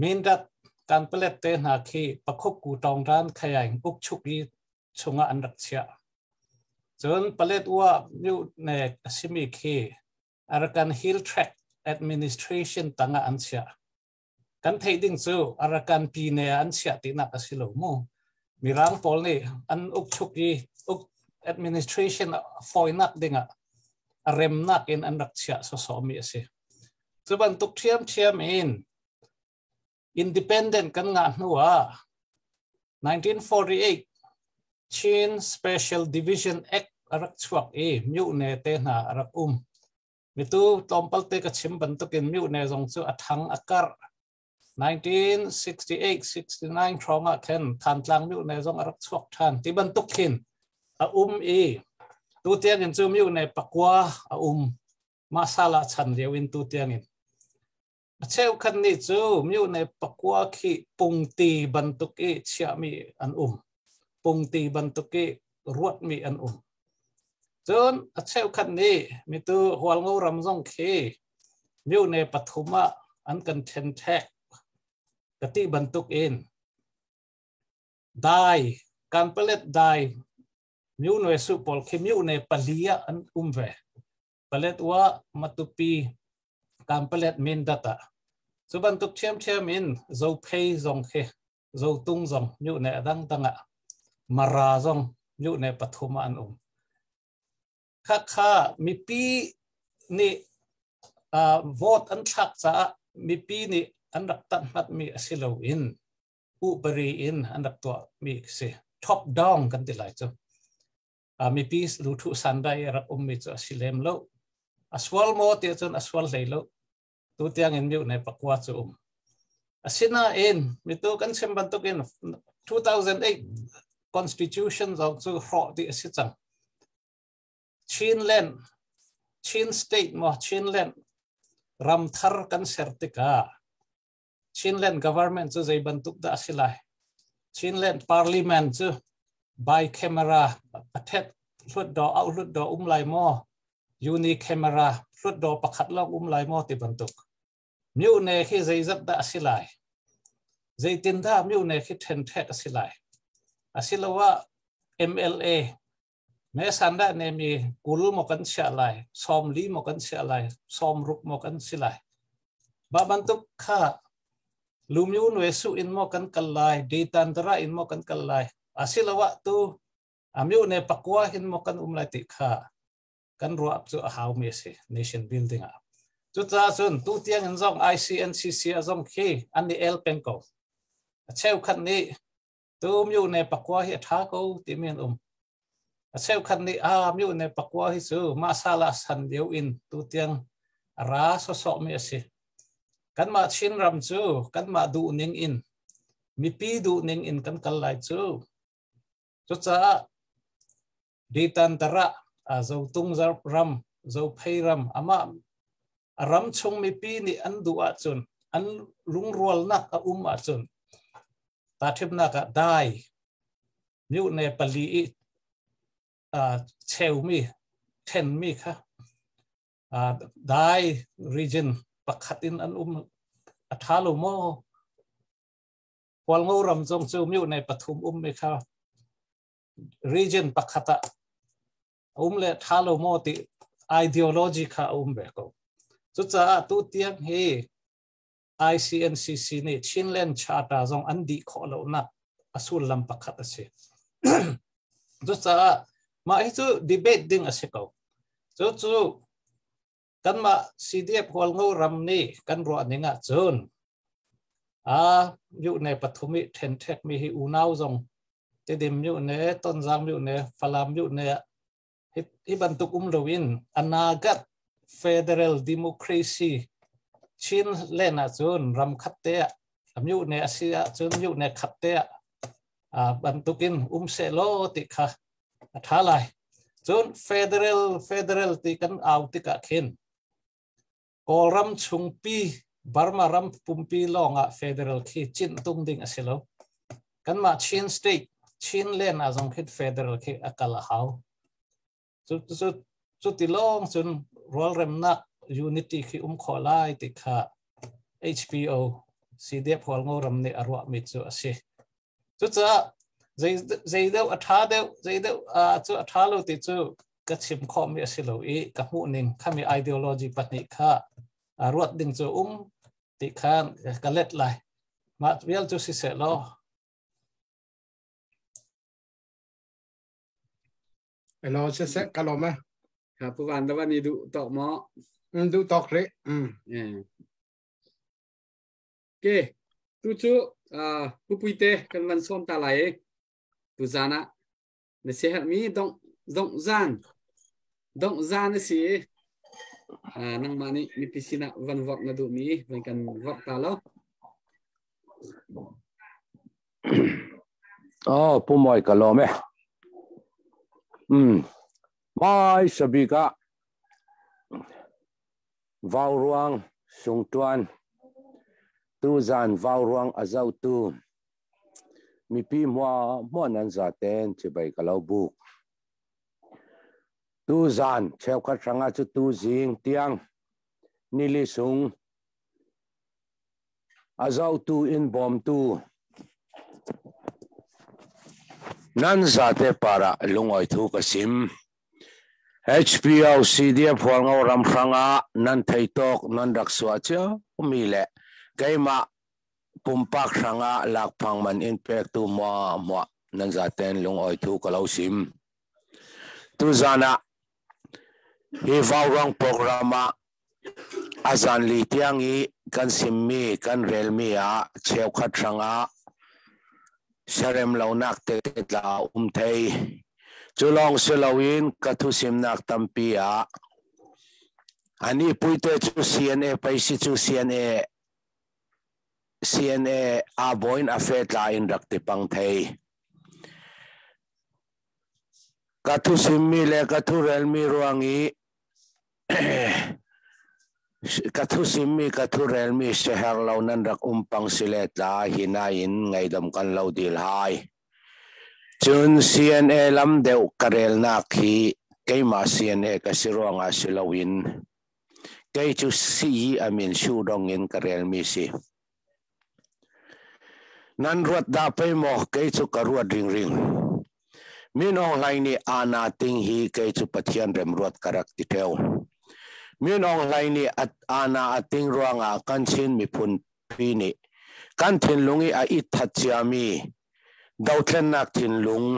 Mindat kan palet te hna khi pakhuk ku tawng ran khayaing uk chuk i chungah an rak chiah. Cun palet ua myu ne a simi khi Arakan Hill Tract administration tangah an chiah. Kan theih ding cu Arakan Pine an chiah tinak a si lo mu. Mirang pawl nih an uk chuk i uk administration fawinak dingah a remnak in an rak chiah sawsawhmi a si. Cu bantuk ṭhiamṭhiam in independent kan ngah hnu ah 1948 Chin Special Division Act a rak chuak i myone te hna a rak um. Mitu tlawmpal te ka chim bantukin myone zong cu a thang a karh. 1968-69 hrawng ah khin Thantlang myone zong a rak chuak ṭhan. Ti bantuk khin a um i tu tiangin cu myone pakua a um. Masala chan lio in tu tiangin. A cheukhat nih cu myone pakua khi pungti bantuk i chiahmi an um. Pungti bantuk i ruatmi an um. Cun a cheukhat nih mitu Hualngo ram zong khi myone pathum ah an kan ṭhenṭhek ka ti bantuk in dai kanpalet dai myone su pawl khi myone pali ah an um ve. Paletwa, Matupi, Kanpalet, Mindat ah. Cu bantuk ṭhiamṭhiam in Zophei zong khi Zotung zong myone a dangdang ah Mara zong myone pathum ah an um. Khakha mipi nih vote an thlak caah mipi nih an rak tanhmatmi a si loin upari in an rak tuahmi a si. Top down kan ti lai cu. Mipi luthu sandai rak ummi cu a si lem lo. A sual maw ti cun a sual hlei lo. Tu tiang in myone pakua cu um. Asinain mitu kan chim bantukin 2008 constitution zong cu hrawh dih a si cang. Chinland, Chin state maw Chinland ram thar kan ser tikah Chinland government cu zei bantuk dah a si lai? Chinland parliament cu by camera pathet hlutdaw au hlutdaw um lai maw? Uni camera hlutdaw pakhat lawng um lai maw ti bantuk. Myone khi zeizat dah a si lai? Zeitin dah myone khi ṭhenṭhek a si lai? Asiloah MLA me sandah ne mi 20 maw kan chiah lai, 40 maw kan chiah lai, 60 maw kan si lai. Mah bantuk kha lumyu nwe su in maw kan kal lai, detandara in maw kan kal lai. Asiloah tu amyu ne pakua hin maw kan um lai ti kha kan ruah cu a hau mi a si nation building ah. Cucaah cun tu tiang in zong ICNCC a zong khi an i el peng ko. A cheukhat nih tu myone pakua hi a ṭha ko timi an um. A cheukhat nih a myone pakua hi cu masala san lio in tu tiang a ra sawsawhmi a si. Kanmah Chinram cu kanmah duh ning in mipi duh ning in kan kal lai cu. Cucaah Ditantara Zotung ram, Zophei ram, amah a ram chung mipi nih an duh ahcun an lungrualnak a um ahcun tahṭhimnak ah dai myone pali i cheumi ṭhenmi kha dai region pakhat in an um a ṭha lo maw? Hualngo ram zong cu myone pathum ummi kha region pakhat ah um le ṭha lo maw ti ideology kha a um ve ko. Cucaah tu tiang hi ICNCC nih Chinland Charter zong an dih khawh lonak a sullam pakhat a si. Cucaah mah hi cu debate ding a si ko. Cu cu kanmah CDF Hualngo ram nih kan ruah ning ah cun a myone pathum i ṭhenṭhek mi hi unau zong Tedim myone, Tonzang myone, Falam myone hi bantuk um loin anagat federal democracy Chin len ahcun ram khat te ah myone a si ahcun myone khat te ah bantukin um seh law ti kha a ṭha lai. Cun federal ti kan au tikah khin Kawlram chungpi Burma ram pumpi lawngah federal khi cinh tung ding a si lo. Kanmah Chin state, Chin len ah zong khin federal khi a kal a hau. Cu ti lawng cun rualremnak unity khi um khawh lai ti kha HPO CDF Hualngo ram nih a ruahmi cu a si. Cucaah zei deuh a ṭha deuh, zei deuh cu a ṭha lo ti cu ka chim khawhmi a si lo i ka hmuhning khami ideology pahnih kha. Ruat ding cu um ti khan ka let lai. Mah vial cu si seh law. Hello, se se kaloma. Ka pu van da ni du tok mo. Du tok re. Ke tu cu pu puite kan van som ta lai tu zana na se mi dong dong zan dong zan si nangmah nih mipi sinah van vok na duh mi van kan vok ta lo. Oh, pu moi ka lo me. Mai sabika vau ruang sung tuan tu zan vau ruang azau tu mipi mua mua nan za ten chi bai ka lo buk tu zan cheu khat ranga chu tu zing tiang nili sung azau tu in bom tu nan za te para lungoi thu ka sim HPO CDF hualngo ram hranga nan theitok nan rak suwa cha mi le keima pumpak hranga lak phang man in pek tu mo mo nan za ten lung oi thu ka lo sim tu zana hi vau rang programa azan li tiang i kan sim mi kan rel mi a cheu khat hranga serem lo nak te te tla thei chulong silawin kathu sim nak tampi a ani puite chu CNA paisi chu CNA CNA a boin a fet la in rakti pang thei kathu sim mi le kathu rel mi ruangi kathu sim mi kathu rel mi seher lo nan rak pang silet la hinain ngaidam kan lo dil hai chun CNA lam deuh karel na khi keima CNA ka siruanga silawin kei chu si amin shu dong in karel mi si nan ruat da pe mo kei chu ka ruat ring ring min ong lai ni ana ting hi kei chu pathian rem ruat karak ti theu min ong lai ni at ana ating ruanga kan chin mi phun pi ni kan thin lungi a i that chiami dau thlen nak thin lung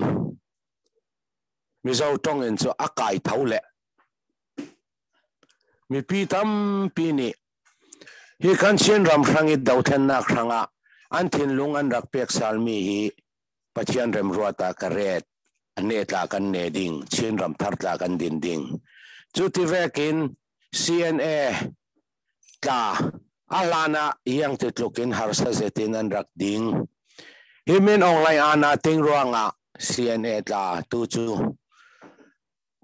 mi zo tong in chu akai tho le mi pi tam pi ni hi kan chin ram hrangi dau thlen nak hranga an thin lung an rak pek sal mi hi pathian rem ruata ka ret ane tla kan ne ding chin ram thar tla kan din ding chu ti vekin CNA tla alana yang ti tlukin harsa zetin an rak ding himin online ana ting ruanga CNA tla tu chu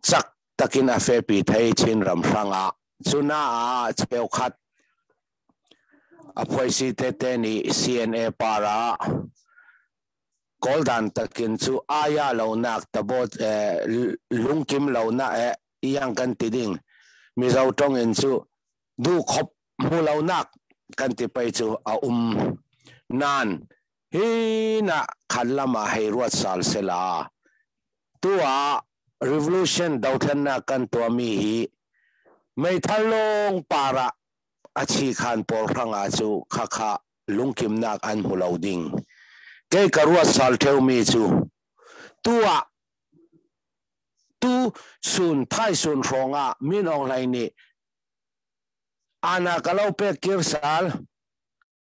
chak takin a fe pi thei chin ram hranga chuna a cheu khat a phoi si te te ni CNA para goldan takin chu aya lo nak tabot lungkim lo na e yang kan ti ding mi zo tong in chu du khop mu lo nak kan ti pai chu a nan hi na khalama hei ruat sal sela tua revolution dau then na kan tua mi hi mei thalong para achi khan por khanga chu kha kha lungkim nak an hulo ding ke karua sal theu mi chu tua tu sun thai sun ronga min ong lai ni ana kalau pe kir sal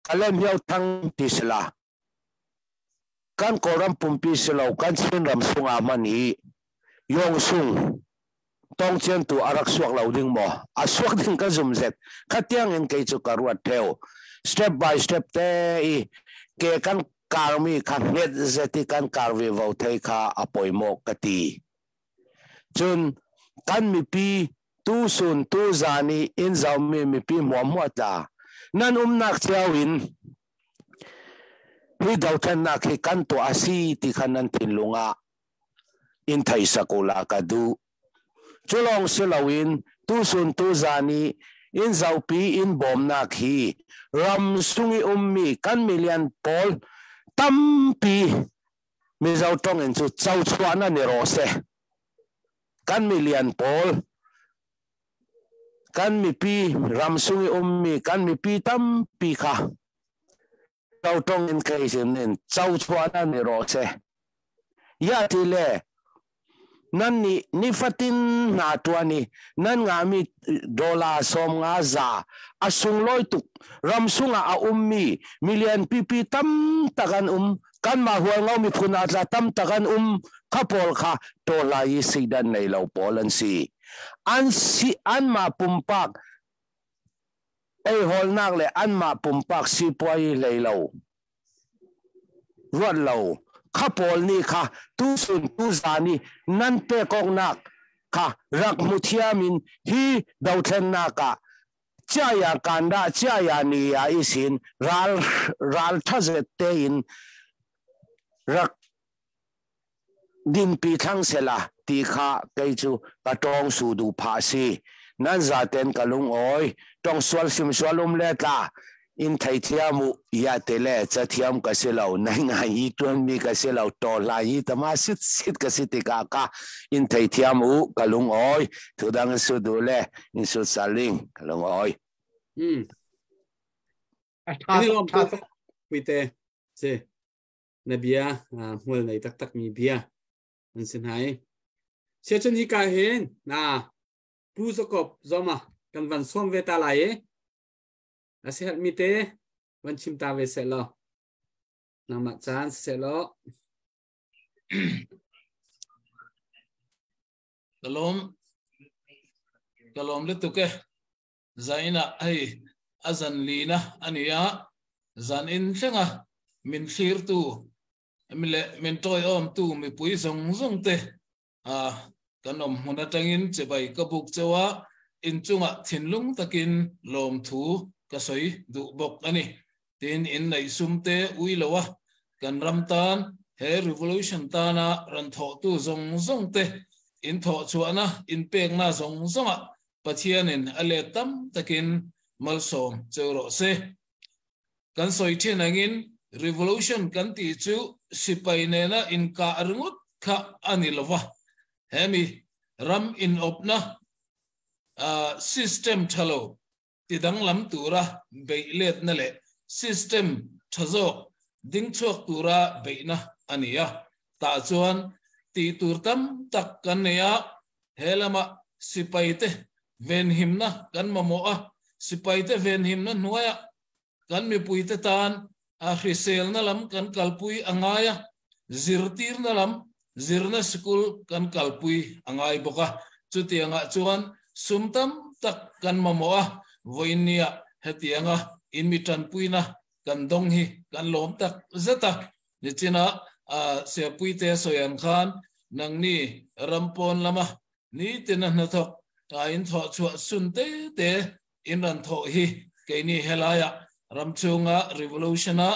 kalem hiau thang tisla kan koram pumpi silo kan chin ram sunga mani yong sung tong chen tu arak suak lo ding mo a suak ding ka zum zet khatiang in ke chu karuat theu step by step te i ke kan karmi kha nget zeti kan karvi vo thei kha apoimo kati chun kan mi pi tu sun tu zani in zau mi mi pi mo mo ta nan nak chawin hi dau than nak hi kan to asi ti khan nan thin lunga in thai sakula ka du chulong silawin tu sun tu zani in zau pi in bom nak hi ram sungi ummi kan million pol tam pi mi zau tong in chu chau chuana ni ro se kan million pol Kan mipi ram sung i ummi kan mipi tampi kha to tong in kai sin in chau chua na ni ro se ya ti le nan ni nifatin na tuani nan nga mi dollar som nga za a sung loi tuk ram sunga a ummi million pp tam takan kan ma hual ngau mi phun atla tam takan khapol kha to lai si dan nei lo pol an si an si an ma pumpak ei hol nak le an ma pumpak si puai lei lo ruat lo kha pawl ni kha tu sun tu za ni nan pe kok nak kha rak mu thiamin hi do thlen na ka cha ya kanda cha ya ni ya isin ral ral tha zet te in rak din pi thang sela ti kha kei chu ka tong su du pha si nan za ten ka lung oi tong sual sim sualum le tla in thai thiamu ya te le cha thiam ka se lo nai nga hi tuan mi ka se lo to la hi tama sit sit ka si ti ka ka in thai thiamu ka lung oi thu dang su du le in su saling ka lung oi. Ini lom tu puite se na bia hmual nei tak tak mi bia an sin hai se chun hi ka hin na pu zokop zoma kan van som ve ta lai e a se mi te van chim ta ve se lo na ma chan se lo. Kalom kalom le tuke zaina hei azan lina ania zan in thenga min thlir tu mi le min toy om tu mi pui zong zong te a kanom huna tangin chebai ka buk chewa in chunga thinlung takin lom thu ka soi du bok ani tin in nei sum te ui lowa kan ram tan he revolution ta na ran tho tu zong zong te in tho chuana in pek na zong zonga Pathian in ale tam takin malsom chero se kan soi thin angin revolution kan ti chu sipai ne na in ka arngut kha ani lova hemi ram in opna system thalo ti dang lam tura beilet na le system thazo ding chuak tura beina ania ta chuan ti tur tam tak kan neya helama sipai te ven himna kan mamo a sipai te ven himna nuaya kan mi pui te tan a hrisel na lam kan kalpui angaya zirtir na lam zirna school kan kalpui angai boka chutianga chuan sumtam tak kan mamo a voinia hetianga in mi tan puina kan dong hi kan lom tak zeta nichina a se pui te soyan khan nangni rampon lama ni tin na thok ta in tho chua sun te te in ran tho hi keini helaya ramchunga revolutiona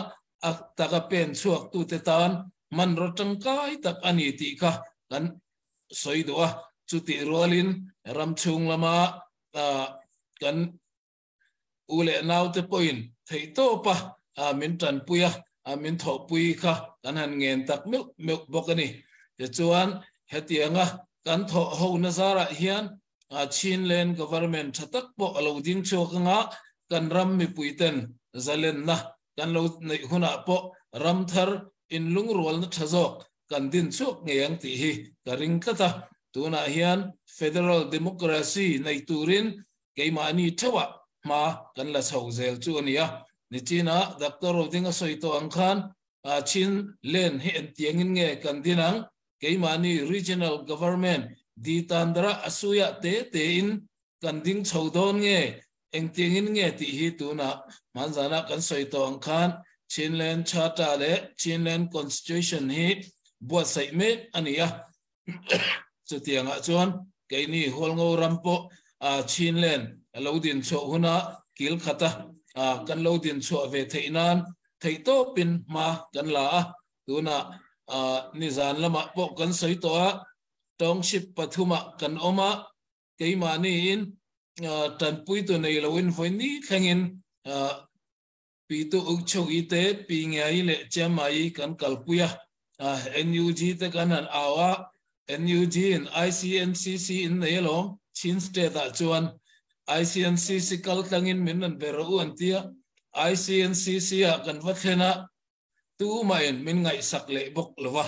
ak taka pen chuak tu te tan man ro tangkai tak ani ti kha kan soi doa chuti rolin ramchung lama kan ule nau te point thei to pa min tan puya min tho pui kha kan han ngen tak milk milk bokani te chuan hetianga kan tho ho na zara hian a Chin Land government thatak po alo ding chuak nga kan ram mi puiten zalen na kan lo nei huna po ram thar in lung rual na thazok kan din chuak ngeyang ti hi ka ring tlata tuna hian federal democracy nei turin keimani thawa ma kan la chho zel chu ania nichina doctor rodinga soito angkhan a Chin Land hi en tiangin nge kan dinang keimani regional government di tandra asuya te te in kan ding chhodon nge eng tiangin nge ti hi tuna manzana kan soito angkhan Chin Land Charter le Chin Land Constitution hi buat sai me ania chutianga chuan keini holngo rampo a Chin Land lo din cho huna kil khata kan lo din cho ve theinan theito pin ma kan la a tuna ni zan lama po kan soi to a tongship pathuma kan oma keimani in tan pui tu nei loin voi ni thlengin pi tu uk chok i te pi ngai le chamai kan kalpuya NUG te kan an awa NUG in ICNCC in nei lo Chin state a chuan ICNCC kal tlangin min an be rawh u an tia. ICNCC ah kan va thlen a, tumahin min ngaihsak leh bawk lo va.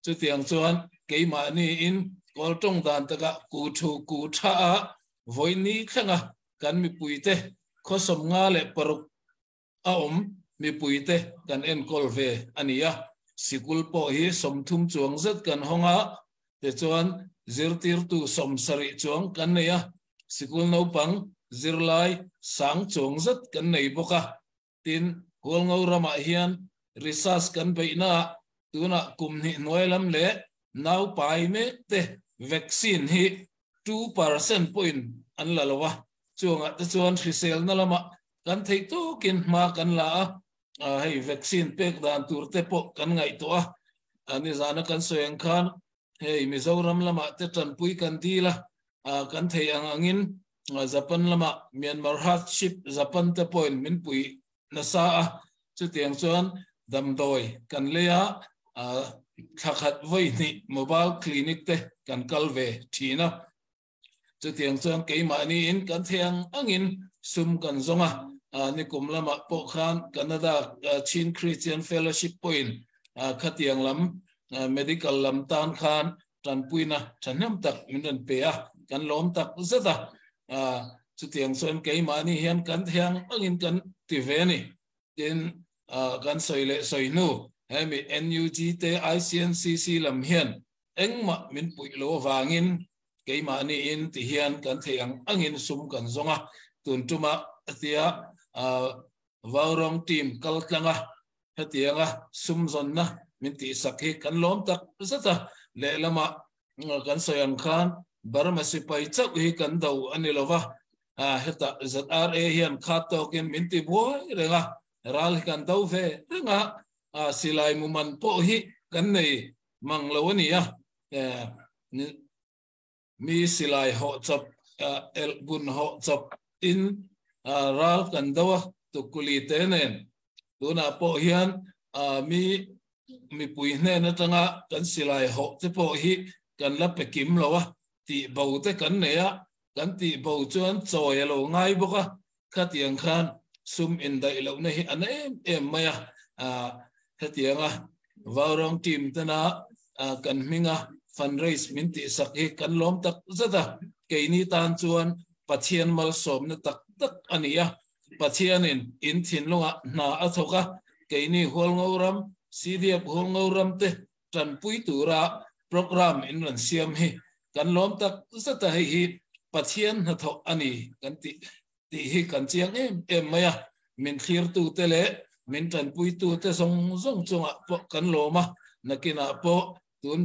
Chutiang chuan keimahni in Kawl tawng dan takah ku thu ku tha a vawi thlenga kan mipuite khaw 56 a awm mipuite kan enkawl ve a ni a. Sikul pawh hi 30 chuang zet kan hawng a, tichuan zirtirtu 70 chuang kan nei a, sikul naupang zirlai sang chuang zet kan nei bawk a. Tin, Hualngo ramah hian research kan beihnaah tunah kum hnih hnuai lam leh nau pai mek te vaccine hi 2% pawhin an la lo a, chuangah te chuan hriselna lamah kan theih tawkin hma kan la a, hei vaccine pek dan tur te pawh kan ngaihtuah a, nizana kan sawi ang khan hei Mizoram lamah te tanpui kan dil a, kan theih ang angin Japan lamah Myanmar hardship Japan te pawhin min pui nasa a, chutiang chuan damdawi kan lei a, thla khat vawi hnih mobile clinic te kan kal ve thin a. Chutiang chuan keimahni in kan theih ang angin sum kan zawng a, nikum lamah pawh khan Canada Chin Christian Fellowship pawhin khatiang lam medical lam tan khan tanpuina thahnem tak min rawn pe a, kan lawm tak zet a. Chutiang chuan keimahni hian kan theih ang angin kan ti ve a ni. Tin, kan sawi leh sawi hnu hemi NUG te ICNCC lam hian engmah min puih lo avangin keimahni in ti hian kan theih ang angin sum kan zawng a, tun tuma tia Vaurawng team kal tlang a, hetianga sum zawnna min tihsak hi kan lawm tak zet a, lehlamah kan sawi ang khan Burma sipai chauh hi kan do a ni lo va, hetah ZRA hian khat tawkin min ti buai reng a, ral hi kan do ve reng a, silai muman pawh hi kan nei mang lo a ni a. Mi silai hawh chawp elh bun hawh chawp in ral kan do a, tukuli te nen tunah pawh hian mi mipui hnen atanga kan silai hawh te pawh hi kan la pe kim lo a, tih bo te kan nei a, kan tih bo chuan chawi a lo ngai bawk a, khatiang khan sum indaih lohna hi a na em em mai a, hetianga Vaurawng team tena kan hminga fundraise min tihsak hi kan lawm tak zet a, keini tan chuan Pathian malsawmna tak tak a ni a, Pathianin in thinlungah hna a thawk a, keini Hualngo ram, CDF Hualngo ram te tanpui tura program in rawn siam hi kan lawm tak zet a, hei hi Pathian hnathawk a ni kan tih tih hi kan chiang em em mai a, min thlirtute leh min tanpuitute zawng zawng chungah pawh kan lawm a, nakinah pawh tun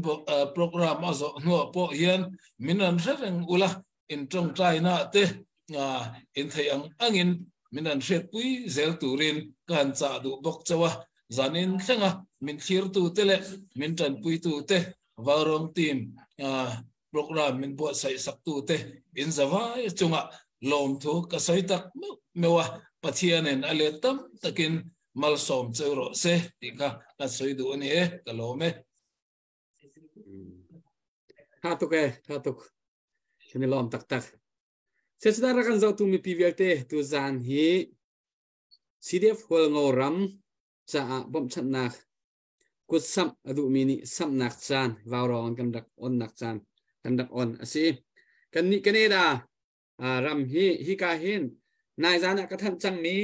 program a zawh hnuah pawh hian min rawn hre reng ula, in tawngtaina te in theih ang angin min rawn hriatpui zel turin ka han chah duh bawk chauh a, zanin thlenga min thlirtute leh min tanpuitute Vaurawng team program min buatsaih saktute in zavai chungah lawmthu ka sawi tak meuh meuh a, Pathianin a let tam takin malsawm cheu rawh se tih kha ka sawi duh a ni e, ka lawm e. Tha tuk e, tha tuk. Kan i lawm taktak. Sesdara kan zohtu mipi vialte tu zan hi CDF Hualngo ram caah bawmhchanhnak kut samh a duhmi nih samhnak caan vaurawng kan rak onnak caan kan rak on a si. Kan nih Canada ram hi hika hin nai zan ah ka thanh cangmi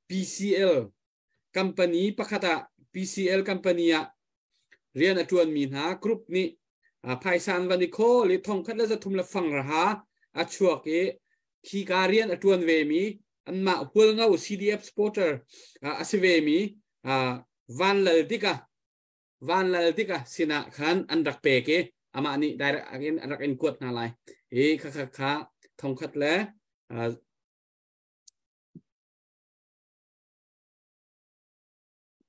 PCL company pakhat ah PCL company ah rian a ṭuanmi hna group nih phaisa an van i khawl i thongkhat le zathum le fang raha a chuak i khika rian a ṭuan vemi anmah Hualngo CDF supporter a si vemi Van Lal Dika Van Lal Dika sinah khan an rak pek i amah nih direct in rak in kuat hna lai i kha kha kha thongkhat le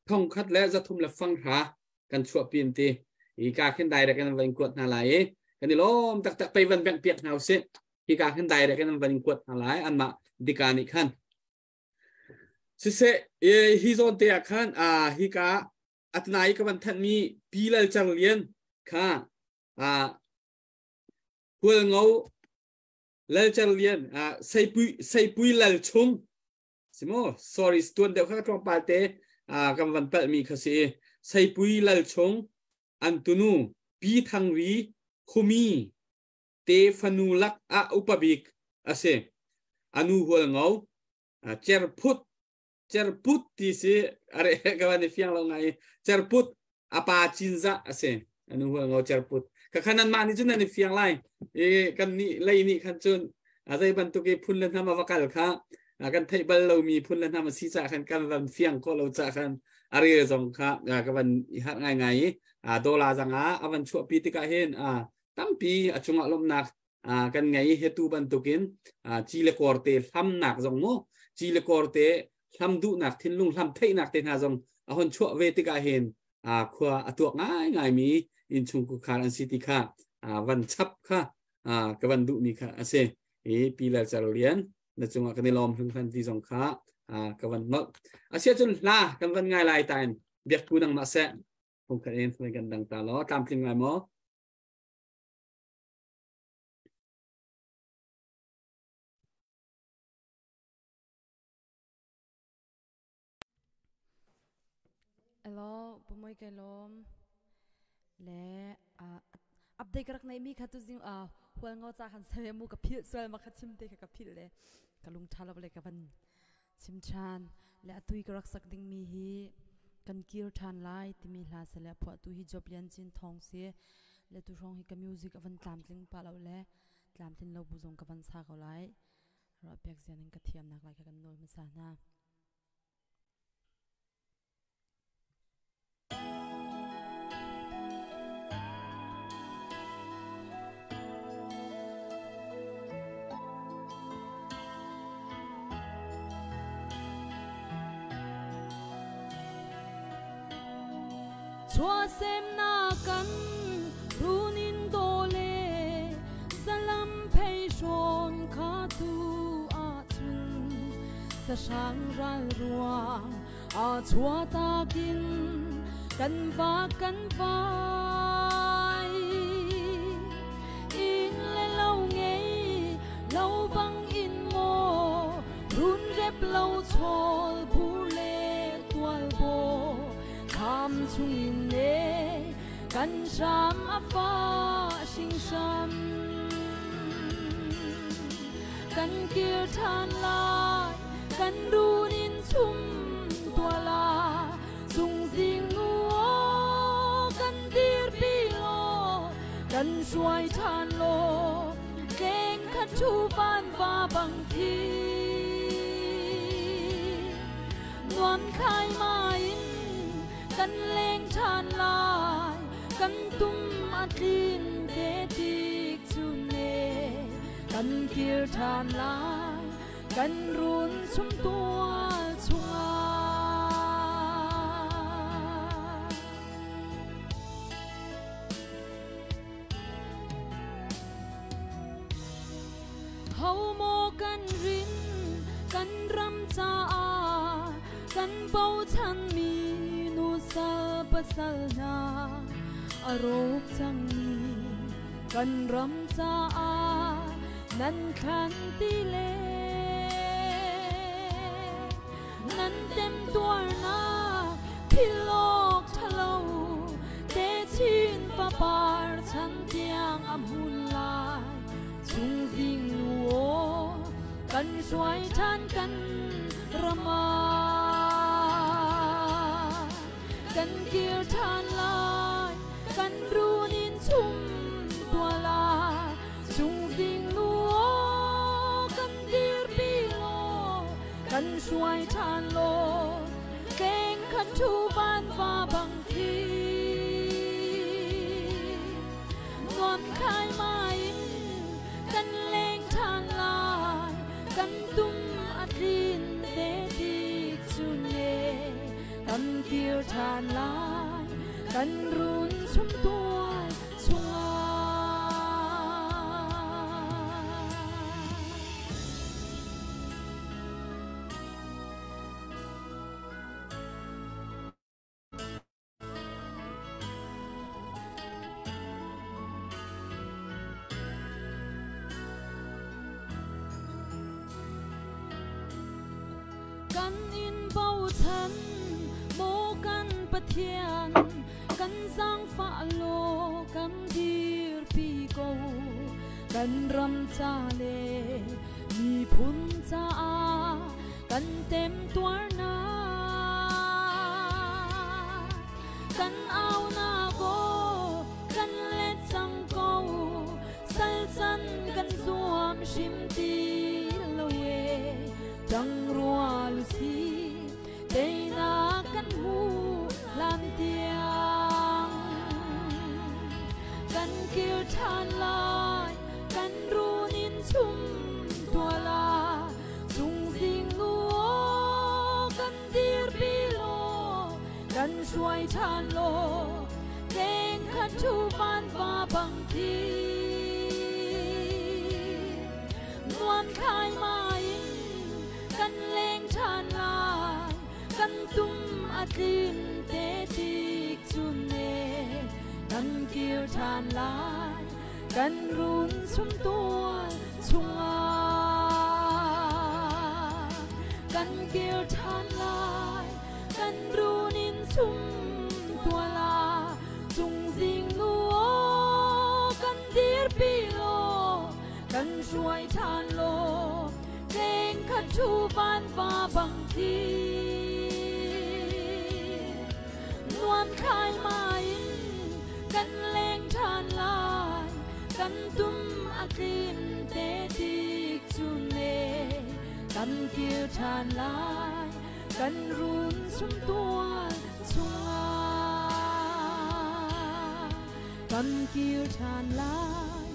thongkhat le zathum le fang hra kan chuahpi an ti hi ka khin direct in van kuat hna lai i kan i lawm taktak pei van bengh piak hna usih hi ka khin direct in van kuat hna lai anmah dika nih khan siseh hi zawn te ah khan a hi ka atnai ka van thanh mi pi lal chang lian kha a hualngo. Lal Cer Lian Seipui Seipui Lal Chung simo sorry tuan deuh kha tlawmpal te kan van palh mi kha si Seipui Lal Chung an tunu Pi Thang Ri Khumi te fanu lak ah upa bik ase anu hual ngau Cerphut Cerput ti si are ka van i fiang lo ngai Cerput apa cinza ase anu hual ngau Cerput ka khan nan mah nih cun nan i fiang lai i kan nih lei nih khan cun a zei bantuk i phun le hnam a va kal kha kan theih bal lomi phun le hnam a si ca khan kan van fiang khawh lo ca khan a rel zong kha ka van i harh ngaingai i dola zanga a van chuahpi tikah hin tampi a cungah lawmhnak kan ngei he tu bantukin ci le kawr te hlamnak zong mu ci le kawr te hlam duhnak thinlung hlam theihnak te hna zong a hon chuah ve tikah hin khua a tuak ngai ngai mi innchung khar an si ti kha van chap kha ka van duhmi kha a si i pi lal cer lian na cungah kan i lawm hringhran ti zong kha ka van nolh asia cun hla kan van ngai lai tain biak pu nang mah seh phungkhat in kan dang ta law tlamtling lai maw? Hello, pumoi kai lom. Le update ka rak nei mi kha tu zing hual ngo cha khan same mu ka phil sual ma kha chim te kha ka phil le ka lung tha lo le ka van chim than le atui ka rak sak ding mi hi kan kir than lai timi hla se le phua tu hi job lian chin thong si le tu hrawng hi ka music avan tlamtling pa lo le tlamtlin lo bu zong ka van sa ko lai ra pek zian in ka thiam nak lai kha kan nawl hmasa hna. Chuahsemnak kan runin dawle zalam phei hrawn kha tu ahcun sahrang ral ruang a chuahtakin kan va kan vai. Inn le lo ngei lo bang in maw run rep lo chawl phur le tual bo kham chungin ne kan hram a fa hringhran. Kan kir ṭhan lai kan runin chum tuala chungzing nu kan dirpi law kan hruai ṭhan law tleng khat thu van va bang thi nuam khai ma in kan leng ṭhan lai kan tum a tlin te tik chu ne kan kir ṭhan lai kan run chung tual chungah. Ho maw kan rin kan ram caah kan bochanmi nusal pasal hna a rawk cangmi kan ram caah nan thlan ti le nan temtuarnak philawk ṭhalo techin fapar chan tiang a hmun lai chungzing nu aw kan hruai ṭhan kan ram ah kan kir ṭhan lai kan runin chum tuala chungzing nu aw kan dirpi law kan hruai ṭhan law tleng khat thu van va bang thi nuam khai ma in kan leng ṭhan lai kan tum a tlin te tik cu ne kan kir ṭhan lai kan run chung tual chungah. Kan in bochan maw kan Pathian, kan zaangfah law kan dirpi ko. Kan ram ca le miphun caah kan temtuarnak. Kan aunak aw kan let cang ko, sal can kan zuam hrim ti lo e. Tang rual si teinak kan hmu hlan tiang. Kan kir ṭhan lai, kan run in chum tuala, cungzing nu aw kan dirpi law, kan hruai ṭhan law, teng khat thu van va bang thi. Nuam thlai mai in kan leng ṭhan lai, kan tum a tlin te tik cun e, kan kir ṭhan lai, kan run chum tual chungah. Kan kir ṭhan lai, kan run in chum tual ah, cungzing nu aw kan dirpi law, kan hruai ṭhan law, tleng khat thu van va bang thi. Nuam thlai mai in kan leng ṭhan lai, kan tum a tlin te tik cun e, kan kir ṭhan lai, kan run chum tual chungah. Kan kir ṭhan lai,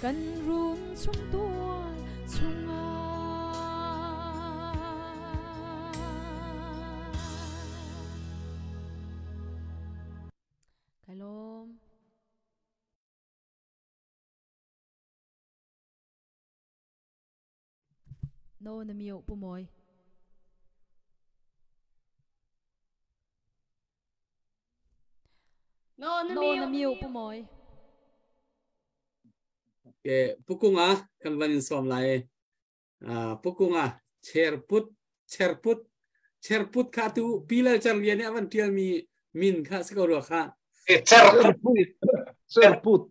kan run chum tual chungah. Kai lawm. No na miu pu moi. No na No na miu pu moi. Ke pukunga kan van in som lai. Pukunga cherput cherput cherput kha tu pilal char lian nih avan tial mi min kha si ko rua kha. Cherput cherput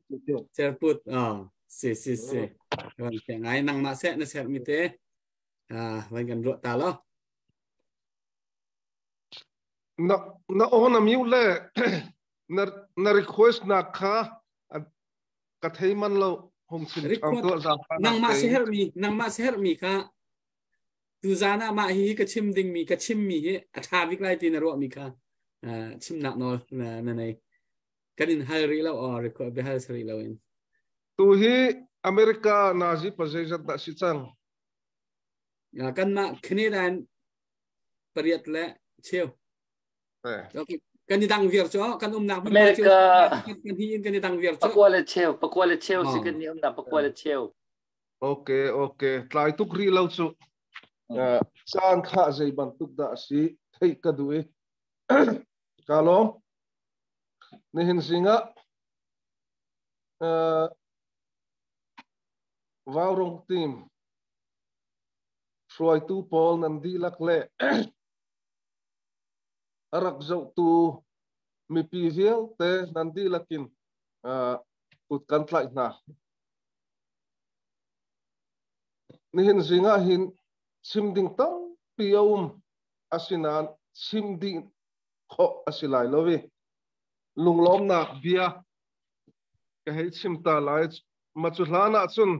cherput ah si si si van ke ngai nang ma se na ser mi te van kan ruah ta lo. Na na on a miu le na na request na kha ka thei man lo hong chim ang to za. Nangmah se her mi nangmah se her mi kha tu zan ah mah hi ka chim ding mi ka chim mi hi a tha bik lai ti na ruah mi kha chim nak nawl na na nei kan in hal ri lo or record be hal sari lo in. Tu hi America nazi pa zeizat dah si cang? Kan mah Canadian pariat le cheu. Okay. Kan i dang viar cho kan umnak America kan hi in kan i dang viar cho. Pakua le cheu, pakua le cheu si kan ni umnak pakua le cheu. Okay, okay. Tlai tuk ri lo chu. Caan kha zei bantuk dah si theih ka duh i ka lawm. Nihin zingah Vaurong team hruaitu pawl nan dihlak le a rak zohtu mipi vialte nan dihlak in kut kan tlaih hna. Nihin zing ah hin chim ding tampi a um, asinain chim dih khawh a si lai lo i lunglawmnak bia ka hei chim ta lai. Ma cu hlan ah cun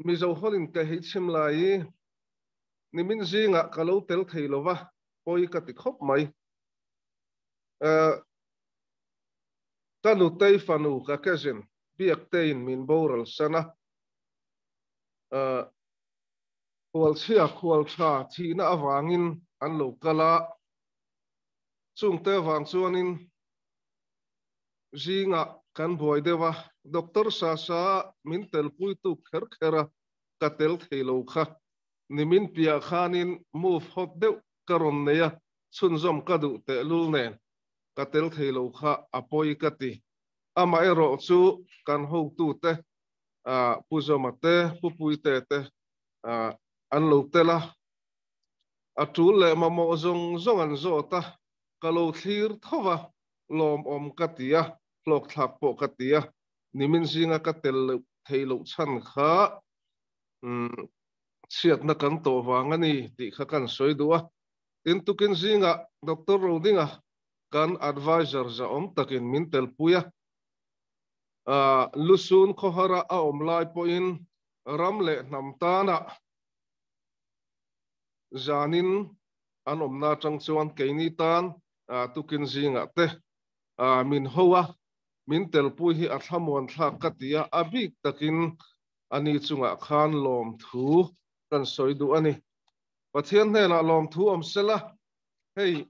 Mizo holh in ka hei chim lai i nimin zing ah ka lo tel thei lo va, poi ka ti khop mai. Ka nutei fanu ka cousin biak tein min boral sana. Khual chia khual tha thihna awangin an lo kala chungte wang chuanin zingah kan buai deuh a, Doctor Sasa min tel pui tuk kher kher a, ka tel thei lo kha. Nimin piah khanin move hot deuh ka rawn nei a, chhunzawm ka duh tehlul nen ka tel thei lo kha a pawi ka ti. Amaherawh chu kan hotute Pu Zoma te Pu Puite te an lo tel a a tul leh mamawh zawng zawng an zawt a ka lo thlir tho va lawmawm ka ti a hlawkthlak pawh ka ti a nimin zinga ka tel loh theih loh chhan kha chhiatna kan tawh vang a ni tih kha kan sawi duh a. Tin, tukin zingah Doctor Rodinga kan advisor zahawm takin min telpui a. Lusun khawhara a awm lai pawhin ram leh hnam tana zanin an awmna atang chuan keini tan tukin zingah te min ho a, min telpui hi a thlamuan thlak ka ti a, a bik takin ani chungah khan lawmthu kan sawi duh a ni. Pathian hnenah lawmthu awm sela, hei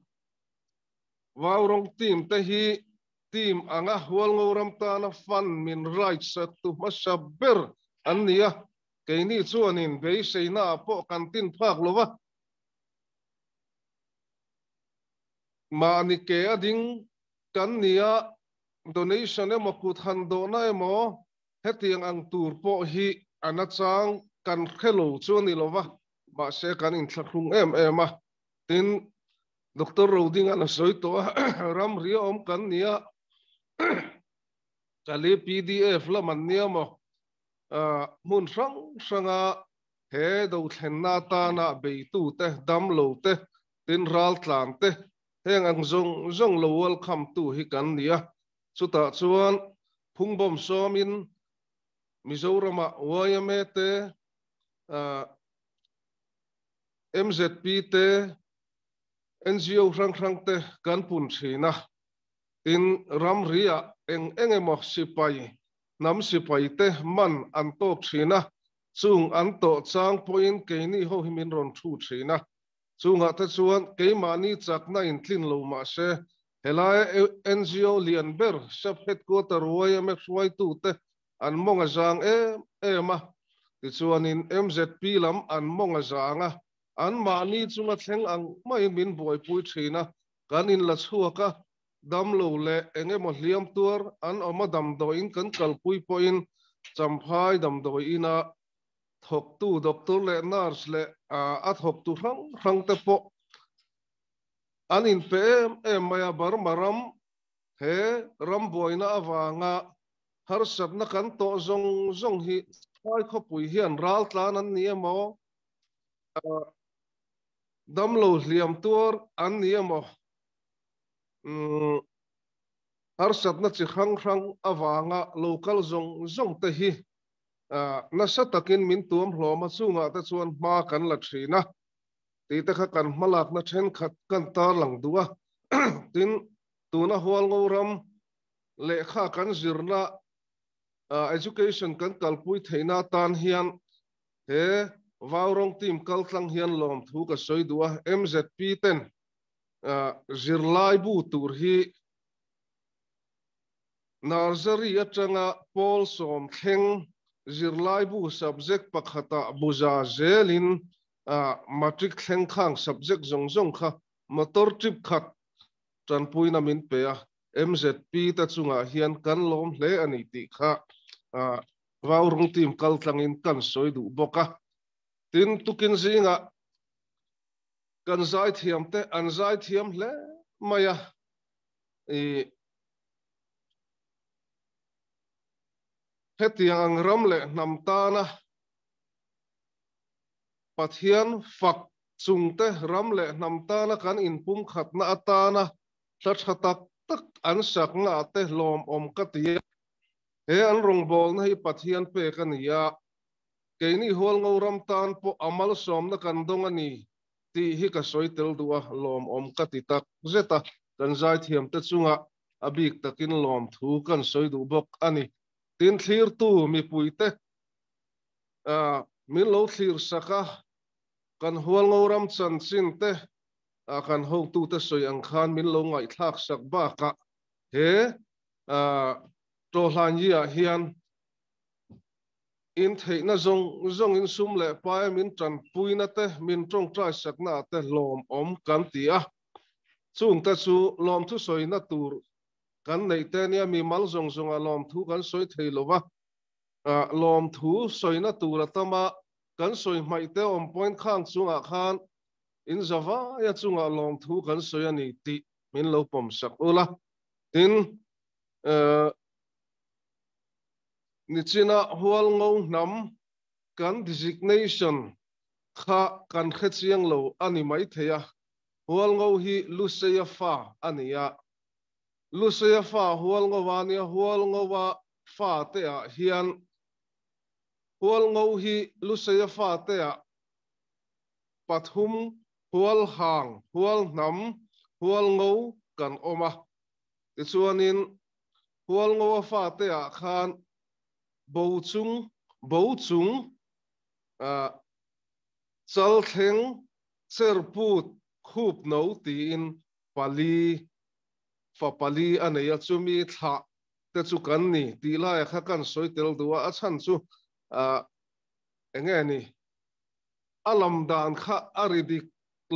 Vaurawng team te hi team anga Hualngo ram tana fund min right sak tu hmasa ber an ni a, keini chuanin beiseina ah pawh kan tin phak lo va, mahni ke a ding kan ni a, donation emaw kut han dawhna emaw hetiang ang tur pawh hi a nachang kan hre lo chu a ni lo va, mahse kan inthlahrung em em a, tin Doctor Rodinga a sawi tawh a, ramri a awm kan ni a, Kali PDF lam an nia maw, hmun hrang hranga he dothlenna atana beitute, damlote, tin raltlante, heng ang zawng zawng lo welcome tu hi kan ni a. Chutah chuan phungbawm sawmin Mizorama yma te, MZP te, NGO hrang hrang te kan pun thin a, tin ramri ah eng eng emaw sipai, hnam sipai te man an tawk thin a, chung an tawh chang pawhin keini ho hi min rawn thu thin a, chungah te chuan keimahni chakna in tlin lo mahse helaia NGO lian ber sub headquarter yma hruaitu te an mawng a zang em em a, tichuanin MZP lam an mawng a zang a, anmahni chunga thleng ang maiin min buaipui thin a, kan inla chhuak a, damlo leh eng emaw hliam tuar an awm a damdawiin kan kalpui pawhin Champhai damdawi ina thawktu doctor leh nurse leh a thawktu hrang hrang te pawh an inpe em em mai a, Burma ram he ram buaina avanga harsatna kan tawh zawng zawng hi Champhai khawpui hian raltlan an ni emaw damlo hliam tuar an ni emaw harsatna chi hrang hrang avanga local zawng zawng te hi nasa takin min tuam hlawm a, chungah te chuan hma kan la thin a tih te kha kan hmalakna thenkhat kan tarlang duh a. Tin, tuna Hualngo ram lehkha kan zirna education kan kalpui theihna atan hian he Vaurawng team kaltlang hian lawmthu ka sawi duh a, MZP ten zirlai bu tur hi nursery atanga pawl sawm thleng zirlai bu subject pakhatah buza zelin matric thleng khang subject zawng zawng kha motor trip khat tanpuina min pe a, MZP te chungah hian kan lawm hle a ni tih kha Vaurawng team kaltlangin kan sawi duh bawk a. Tin, tukin zingah kan zaithiam te an zaithiam hle mai a, i hetiang ang ram leh hnam tana Pathian fak chungte ram leh hnam tana kan inpumkhatna atana hla tha tak tak an sakna ah te lawmawm ka ti a. He an rawngbawlna hi Pathian pek a ni a, keini Hualngo ram tan pawh a malsawmna kan dawng a ni tih hi ka sawi tel duh a, lawmawm ka ti tak zet a, kan zaithiamte chungah a bik takin lawmthu kan sawi duh bawk a ni. Tin, thlirtu mipuite min lo thlir sak a, kan Hualngo ram chanchin te kan hotute sawi ang khan min lo ngaihthlak sak bakah he Tawhlanyi-ah hian in theihna zawng zawngin sum leh pai min tanpuina te, min tawngtai sakna te hlawmawm kan ti a. Chungte chu lawmthu sawina tur kan neih te nia mi mal zawng zawnga lawmthu kan sawi thei lo va. Lawm thu soina tur atama kan soi hmai te om point khang chunga khan in zawa ya chunga lawm thu kan soi ani ti min lo pom sak ula tin nichina hual ngo nam kan designation kha kan khechiang lo ani mai theya hual ngo hi luseya fa ania luseya fa hual ngo wania hual ngo wa fa te a hian hual ngo hi luseya fa te a pathum hual hang hual nam hual ngo kan oma ti chuanin hual ngo fa te a khan bo chung bo chung a chal thleng cher put khup no ti in pali fa pali anei a chumi thla te chu kan ni ti lai kha kan soi tel duwa a chan chu a enge ni alam dan kha ari dik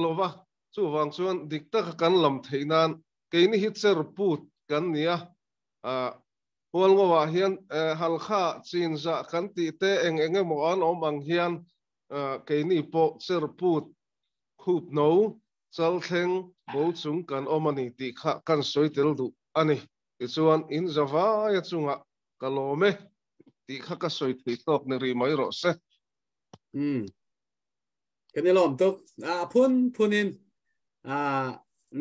lova chu wang chuan dik tak kan lam theinan keini hi cher put kan nia a hual ngowa hian halkha chin za kan ti te eng enge mo an om ang hian keini po cher put khup no chal thleng bo chung kan omani ti kha kan soi tel du ani ti chuan in zawa ya chunga kalome ti kha ka soi thei tok ni ri mai ro se. Kan ni lom tuk a phun phunin a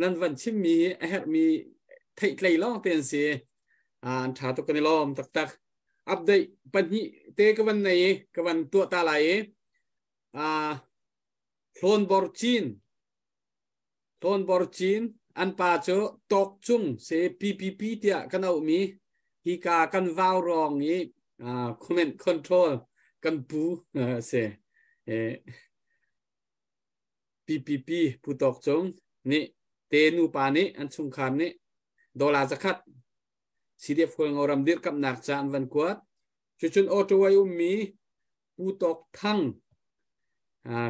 nan van chim mi a her mi thei tlei long ten si an tha tuk kan ni lom tak tak update pan hi te ka van nei ka van tua ta lai a thlon bor chin thlon bor chin an pa chu tok chung se PPP tia kan au mi hi ka kan vào rong i comment control kan pu se PPP pu tok chung ni te nu pa ni an chung khan ni dollar zakhat CDF khol ngoram dir kap nak cha an van kuat chu chun auto wai um mi pu tok thang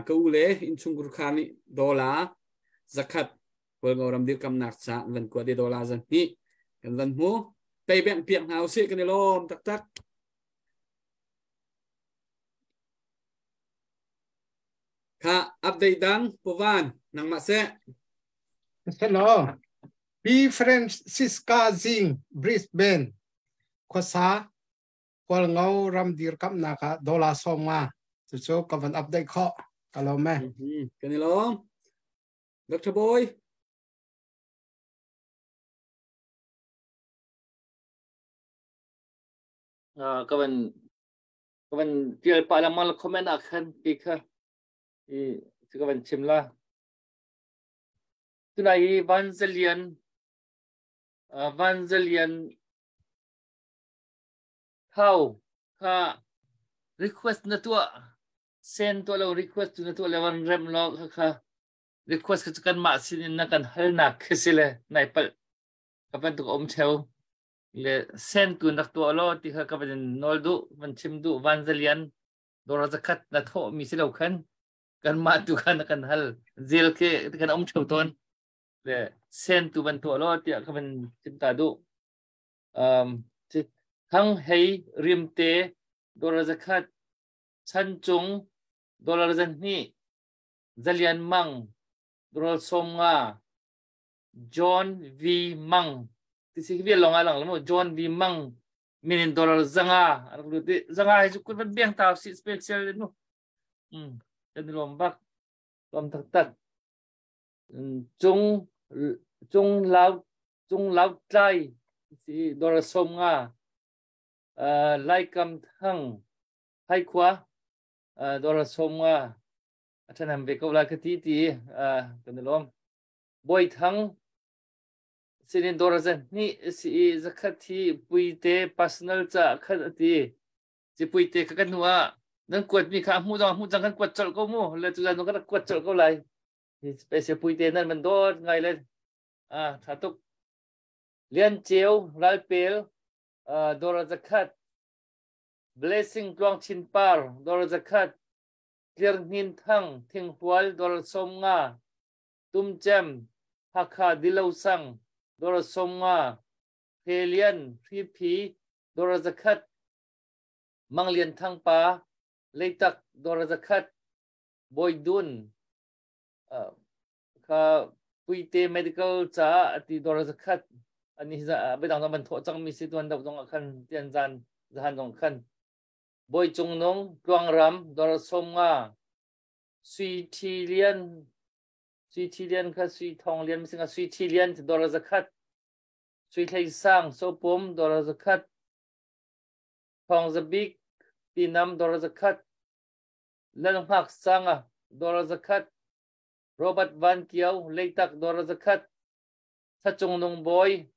ka u le in chung gur khan ni dollar zakhat khol ngoram dir kam nak cha an van kuat de dollar zan ni kan van mu tei beng piak hau se kan lom tak tak kha update dang povan nang ma se. Hello. B Francisca Zing Brisbane khosa kwal ngau ram dir kam na ka dollar som nga chu chu ka van update kho ka lo me. Kan ni lo Dr. Boy. Ka van tial pa la mal comment a khan pi kha i ka van chim la tunai van zalian van zalian thau kha request na tua send to lo request tu na tua le van rem lo kha kha request ka kan ma sin na kan hal na khisile nai pal ka ban tu om cheu le send tu nak tua lo ti kha ka ban nol du van chim du van zalian dora zakhat na tho mi si lo khan kan ma tu khan kan hal zel ke kan om cheu ton le send tu ban tua lo ti ka ban chim ta du thang hei rim te dora zakhat chan chung dollar zan ni zalian mang dollar som nga John V Mang ti si vi long alang lo John V Mang minin dollar zanga arak lu ti zanga hi ku ban biang taw si special no kan lom bak lom tak tak chung chung lau chung lau tlai si dollar som nga lai kam thang hai khwa dollar som nga athanam ve ko la ka ti ti kan lom boy thang sinin dollar zan ni si zakhat thi pui te personal cha khat ti chi pui te ka kan nuwa nan kwat mi kha mu dong mu jang kan kwat chol ko mu le chu jan kan kwat chol ko lai special pui te nan man dot ngai le a thatuk lian cheu ral pel dollar zakhat blessing klong chin par dollar zakhat clear nin thang thing hual dollar som nga tum chem hakha dilo sang dollar som nga phelian phi phi dollar zakhat Mang Lian Thang pa Leitak dollar 100. Bawi Dun kha Puite medical caah ati dollar 100. Ani bidang dang ban thawh cangmi si tuan deuh zong ah khan tian zan zahan zong khan. Bawi Cung Nung Tluangram dollar 50. Sui Thi Lian, Sui Thi Lian kha Sui Thong Lian misinga Sui Thi Lian dollar 100. Sui Hlei Sang Sopum dollar 100. Thawng Za Bik Tinam dollar 100. Lal Hngak Sanga dollar 100. Robert Van Kio Leitak dollar 100. Thacung Nung Bawi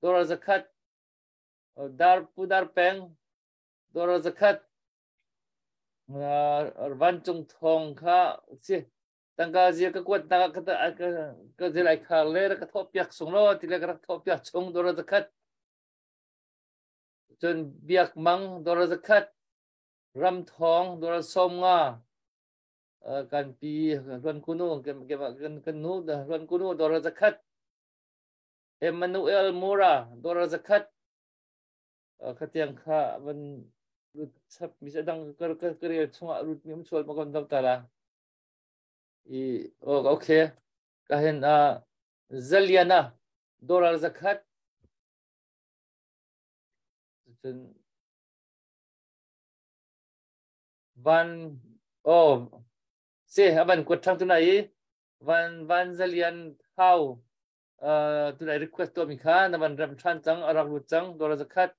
dollar 100. Dar Pudar Peng dollar 100. Vancung thawng kha si tangka zia ka kuat na ka ka zil ai khar le ka thawh piak sung lo ti le ka rak thawh piak chung dollar 100. Cun Biak Mang dollar 100. Ram Thawng dollar 50. Kan pi Ruan Kunu kan nu Ruan Kunu dollar 100. Emmanuel Mura dollar 100. Khatiang kha van lut chap mi dang ka ka rel chungah lut mi um chual ma kon dau ta la i okay ka hen a Zaliana dollar 100. Cun van oh se avan kuat thang tunai i van van Zalian hau tunai request to mi kha na van rem than cang arak lut cang dollar 100.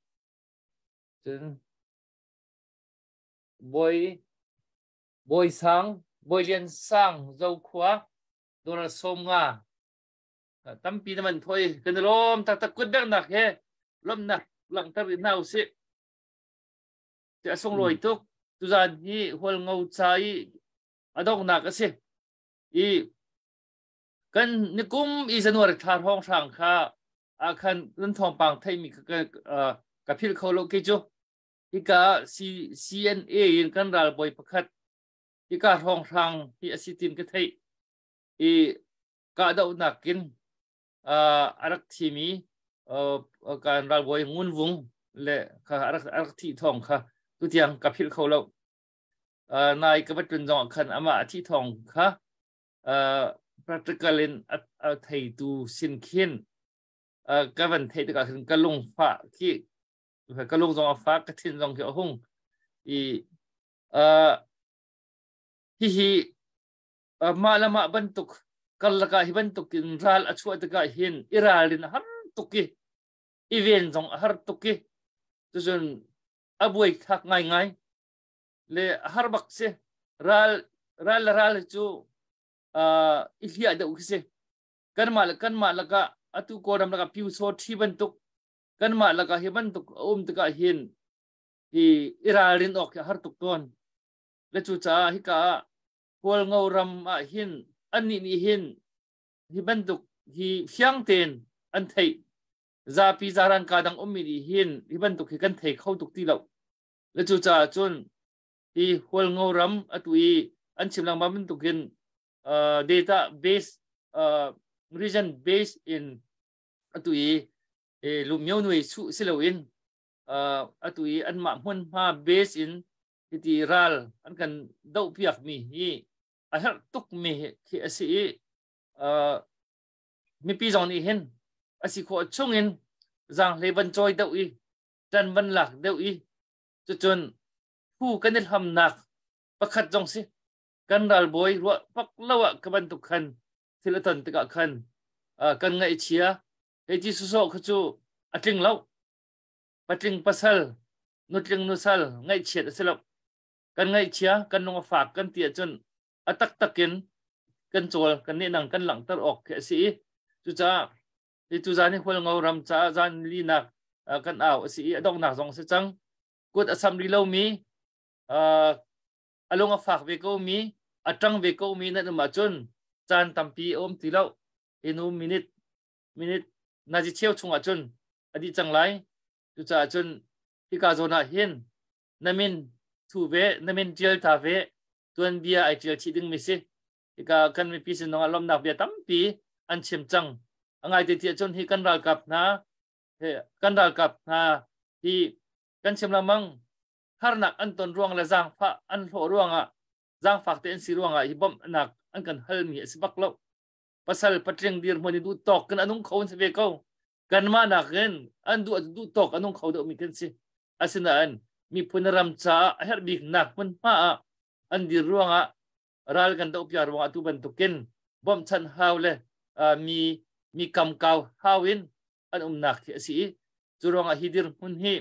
Cun Bawi Bawi Sang Bawi Lian Sang Zokhua dollar 50. Tampi na man thoi kan lawm taktak. Kut nak he lawmnak langhter in hna usih. Ti a sunglawi tuk. Tuzan hi Hualngo ca i a donghnak a si i kan nikum i January thla hrawng hrang kha ah khan kan thawngpang theimi ka philh kho lo ke cu. Hika CNA in kan ralbawi pakhat hika hrawng hrang hi a si tin ka theih i kahdohnak in a rak thimi kan ralbawi Ngun Vung le kha a rak thih thawng kha tutiang ka philh kho lo. Nai ka va tlun zong ah khan amah a thih thawng kha practical in a theitu sin khin ka van theih tikah khin ka lung fah khi ka lung zong a fak, ka thin zong khi a hung i hihi mah le mah bantuk karlak ah hi bantuk in ral a chuah tikah hin i ralrin a har tuk i i ven zong a har tuk i cucun a buai thlak ngaingai le a har bak si. Ral ral le ral cu i hliah deuh khi si. Kanmah le kanmah lakah atu Kawlram lakah pyu saw thi bantuk kanmah lakah hi bantuk a um tikah hin hi i ralrin awk hi a har tuk tawn le. Cucaah hika ah Hualngo ram ah hin annih nih hin hi bantuk hi fiang tein an theih. Zapi zaran ka dang ummi nih hin hi bantuk hi kan thei kho tuk ti lo le. Cucaah cun hi Hualngo ram atu i an chim lengmang bantukin data base, region base in atu i lumyo nuai su si loin atu i anmah hmunhma base in hiti ral an kan doh piak mi hi a herh tuk mi khi a si i mipi zong nih hin a si khawh chungin zaanghlei van cawi deuh i ṭan van lak deuh i cucun phu kan i hlamnak pakhat zong si. Kan ralbawi ruah pak lo ah ka bantuk khan thil a ton tikah khan kan ngaihchia hei ti sawsawh kha cu a tling lo. Patling pasal, nutling nusal ngaihchiat a si lo. Kan ngaihchia, kan lung a fak kan ti ahcun a taktak in kan cawl, kan nehnang kan langhter awk khi a si i cucaah hi tuzan hi Hualngo ram caah zan linak kan au a si i a donghnak zong a si cang. Kut a sam rih lomi, a lung a fak ve ko mi, a ṭang ve ko mi nan um ahcun caan tampi a um ti lo. Inu minute minute nazi cheu chung ahcun a dih cang lai. Cucaah cun hika zawn ah hin na min thu ve, na min ṭial ta ve. Tuanbia ai ṭial chih ding mi si. Hika kan mipi sin zongah lawmhnak bia tampi an chim cang. A ngai te ti ahcun hi kan ralkap hna, kan ralkap hna hi kan chim lengmang. Harnak an ton ruang le zaangfah an hlawh ruangah, zaangfak te an si ruangah hi bawmhnak an kan halmi a si bak lo. Pasal patling dirhmun i duh tawk kan anung kho an si ve ko. Kanmah nakin an duh duh tawk anung kho deuhmi kan si. Asinain miphun ram caah a herh biknak hmunhma ah an dir ruangah, ral kan doh piak ruangah tu bantukin bawmhchanh hau le mi kamkau hau in an umnak khi a si i, cu ruangah hi dirhmun hi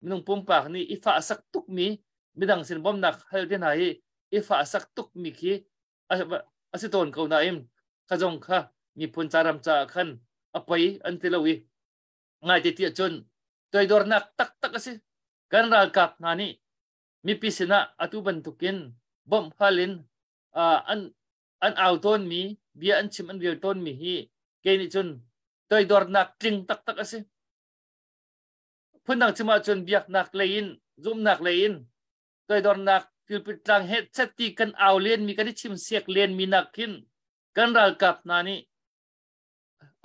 minung pumpak nih i fah sak tukmi, midang sin bawmnak hal te hna hi i fah sak tukmi khi a si tawn ko nain, kha zong kha miphun ca ram caah khan a poi an ti lo i, ngai te tiah cun toidornak taktak a si. Kan ralkap hna nih mipi sinah atu bantukin bawmh hal in an au tawnmi bia, an chim an rel tawnmi hi kei nih cun toidornak tling taktak a si. Phundang chim ahcun biaknak lei in, zumhnak lei in toidornak tilpit tlang he chet ti kan au len mi, kan i chim siak len mi nak khin kan ralkap hna nih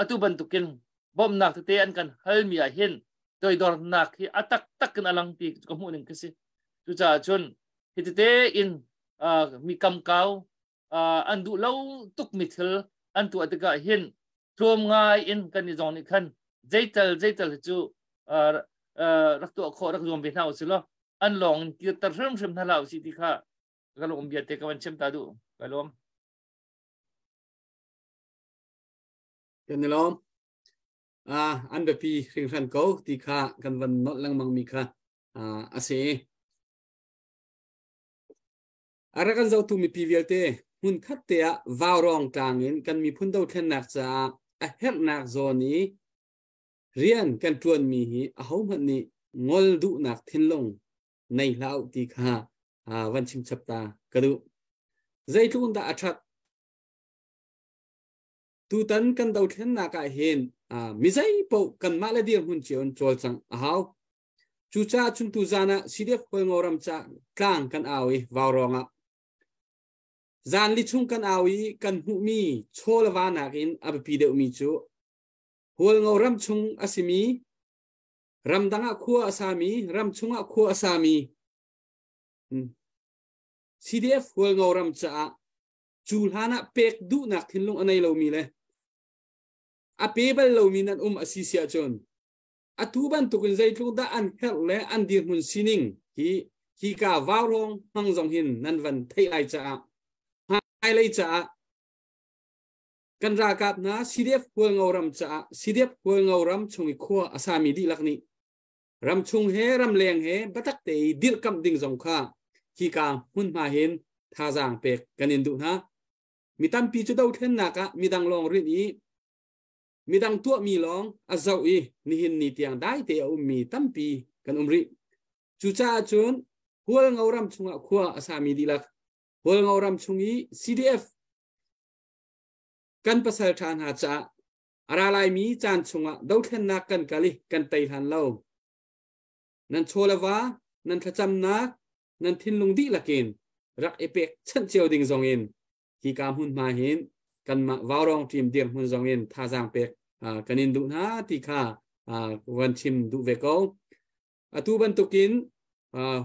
atu bantukin bawmhnak tete an kan halmi ah hin toidornak hi a taktak in a lang ti ka hmuh ning ka si. Cucaah cun hi tete in mi kamkau an duh lo tuk mi thil an tuah tikah hin tlawm ngai in kan i zong nih khan zeital zeital hi cu rak tuah khawh rak zuam ve hna usih law, an lawng in kirter hrimhrim hna hlah usih ti kha ka lawm bia te ka van chim ta duh. Ka lawm. Kan i lawm. An biapi hringhran ko ti kha kan van nolh lengmang mi kha a si. A rak kan zohtu mipi vialte, hmun khat te ah vaurawng tlang in kan miphun dothlennak caah a herhnak zawn i rian kan ṭuanmi hi ahohmanh nih ngol duhnak thinlung nei hlah u ti kha van chim chap ta ka duh. Zeitluk in dah a ṭhat? Tutan kan dothlennak ah hin mizei paoh kanmah le dirhmun cio in cawlcangh a hau. Cucaah cun tuzan ah CDF Hualngoram ca tlang kan au i vaurawng ah zan li chung kan au i kan hmuhmi chaw le va nakin a biapi deuhmi cu Hualngoram chung a simi, ramdang ah khua a sami, ram chungah khua a sami CDF Hualngoram caah cu hlan ah pek duhnak thinlung a nei lomi le a pe bal lomi nan um a si siah cun, atu bantukin zeitluk dah an herh le an dirhmun sining hi hika vaurawng hmang zong hin nan van theih lai caah, hmailei caah kan ralkap hna CDF Hualngoram caah, CDF Hualngoram chung i khua a sami dihlak nih ramchung he ramleng he batak te i dirhkamh ding zong kha hika hmunhma hin thazaang pek kan in duh hna. Mi tampi cu dothlennak ah midang lawng rinh i midang tuahmi lawng a zoh i nihin ni tiang dai te a ummi tampi kan um rih. Cucaah cun Hualngo ram chungah khua a sami dihlak, Hualngo ram chung i CDF kan pasal ṭha hna caah a ra laimi caan chungah dothlennak kan kal i kan tei hlan lo nan chaw le va, nan thlacamnak, nan thinlung dihlak in rak i pek chanh cio ding zong in hi ka hmunhma hin kanmah vaurawng team dirhmun zong in thazaang pek kan in duh hna ti kha van chim duh ve ko. Atu bantukin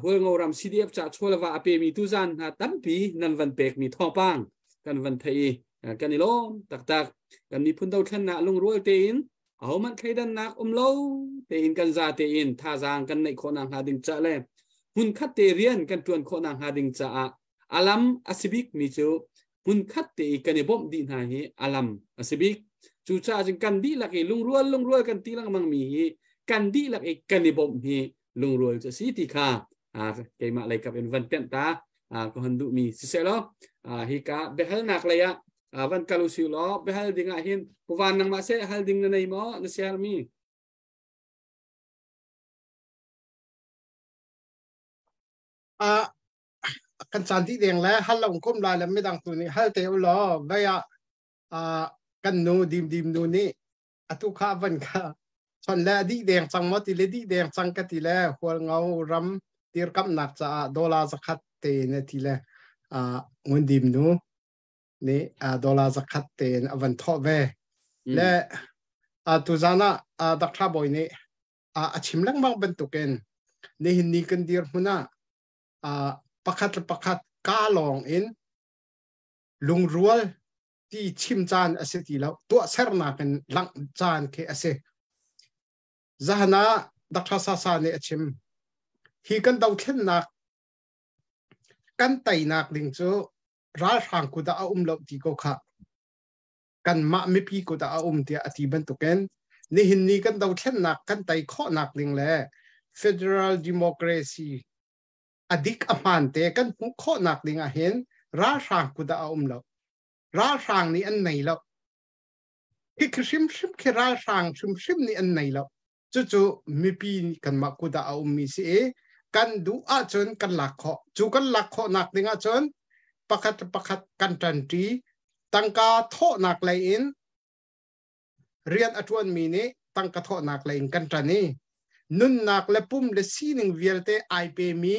Hualngo ram CDF ca chawlava a pemi tuzan hna tampi nan van pekmi thawngpang kan van thei i kan i lawm taktak. Kan miphun dothlennak lungrual tein, ahohmanh thleidannak um lo tein, kan za tein thazaang kan neih khawh nakhnga ding ca le hmunkhat te rian kan ṭuan khawh nakhnga ding caah alam a si bik mi cu hmunkhat te i kan i bawmh dih hna hi alam a si bik. Cucaah cun kan dihlak i lungrual lungrual kan ti lengmang mi hi kan dihlak i kan i bawmh hi lungrual cu a si ti kha keimah lei kap in van tenh ta ka hon duh mi siseh law, hi ka biahalnak lei ah van kal usih law, biahal ding ah hin puvan nangmah seh hal ding na nei maw, na share mi? Kan caan dih deng le hal lo kum lai le midang tu nih hal te u law. Vei ah kan nu dim dim nu nih atu kha van kha chon le dih deng cang maw ti le, dih deng cang ka ti le, hual ngau ram dirkamnak caah dollar 100 te ne ti le, ngun dim nu nih dollar 100 te in a van thawh ve le, tu zan ah Dr. Boy nih a chim lengmang bantukin nihin ni kan dir hmun ah. Pakhat le pakhat ka lawng in lungrual ti chim caan a si ti lo, tuahsernak in langh caan khi a si. Zahan ah Dr. Sasa nih a chim. Hi kan dothlennak kan teinak ding cu ralhrang kut ah a um lo ti ko kha kanmah mipi kut ah a um tiah a ti bantukin nihin ni kan dothlennak kan tei khawhnak ding le federal democracy a dik a hmaan te kan hmuh khawhnak ding ah hin ralhrang kut ah a um lo. Ralhrang nih an nei lo. Khi hrimhrim khi ralhrang hrimhrim nih an nei lo. Cucu mipi kanmah kut ah a ummi si i kan duh ahcun kan lak khawh. Cu kan lak khawhnak ding ahcun pakhat pakhat kan ṭanṭi. Tangka thawhnak lei in rian a ṭuanmi nih tangka thawhnak lei in kan ṭan i nunnak le pum le sining vialte ai pemi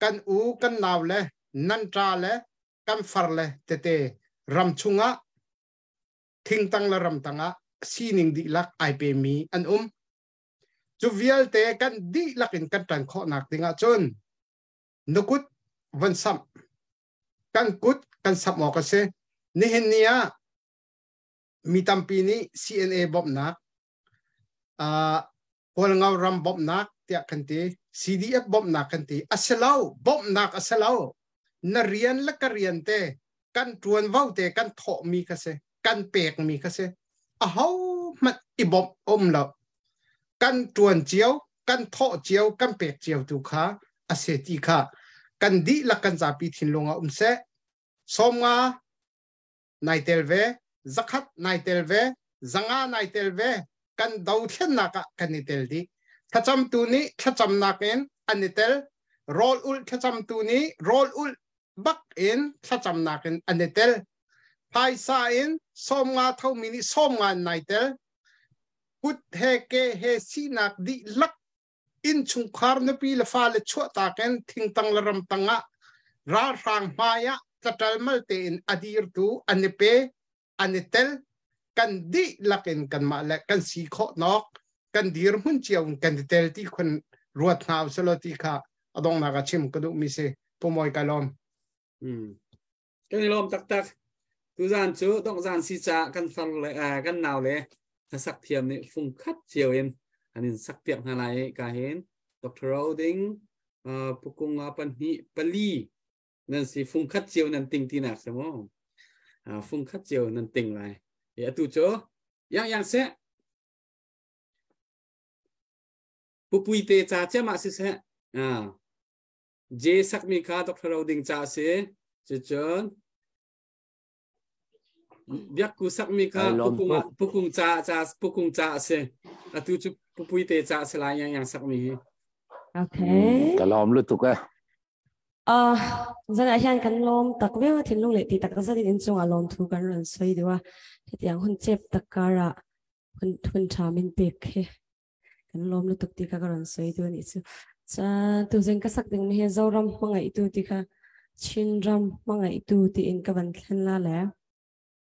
kan u kan nau le nan ṭa le kan far le tete ram chungah thingtang le ramtang ah sining dihlak ai pemi an um. Cu vialte kan dihlak in kan ṭan khawhnak ding ahcun na kut von samh, kan kut kan samh awk a si. Nihin ni ah mi tampi nih CNA bawmhnak, Hualngo ram bawmhnak tiah kan ti, CDF bawmhnak kan ti. A si lo, bawmhnak a si lo. Na rian le ka rian te, kan ṭuanvo te kan thawhmi kha si, kan pekmi kha si. Aho hmanh i bawmh um lo. Kan ṭuan cio, kan thawh cio, kan pek cio tu kha a si ti kha kan dihlak kan zapi thinlung ah um seh. 50 nai tel ve, 100 nai tel ve, 500 nai tel ve, kan dothlennak ah kan i tel dih. Thlacamtu nih thlacamnak in an i tel, rawl ulh thlacamtu nih rawl ulh bak in thlacamnak in an i tel. Phaisa in 50 thomi nih 50 in nai tel. Kut he ke he sinak dihlak innchungkhar nupi le fale chuahtak in thingtang le ramtang ah ralhrang hmai ah tlaṭalmal tein a dirtu an i pe, an i tel. Kan dihlak in kanmah le kan si khawh nawk kan dirhmun cio in kan i tel ti khun ruat hna usalaw ti kha a donghnak ah chim ka duhmi si. Pu Mawi, kai lawm. Kan i lawm taktak. Tuzan cu donghzan si caah kan far le kan nau le hlasak thiam nih fung khat cio in an in sak piak hna lai i ka hin Dr. Roding pukung ah pahnih pali nan si, fung khat cio nan ting tinak si mu, fung khat cio nan ting lai i atu cu yang yang seh pupui te ca cem ah siseh J sakmi kha Dr. Roding ca a si. Cucun biakku sakmi kha pukung ca ca pukung ca a si. Atu cu pupui te ca a si lai yang yang sakmi hi. Okay. Ka lawm lutuk eh. Zan ah hian kan lawm tak viau thinlung le ti tak zat in chung a lawm thu kan ron soi diwa hetiang hun chep tak kara hun thun tha min pek he kan lawm lutuk ti kha ka ron soi tu ni chu. Cha tu zeng ka sak ding mi hi Zoram hmangaih tu ti kha Chinram hmangaih tu ti in ka van thlen la le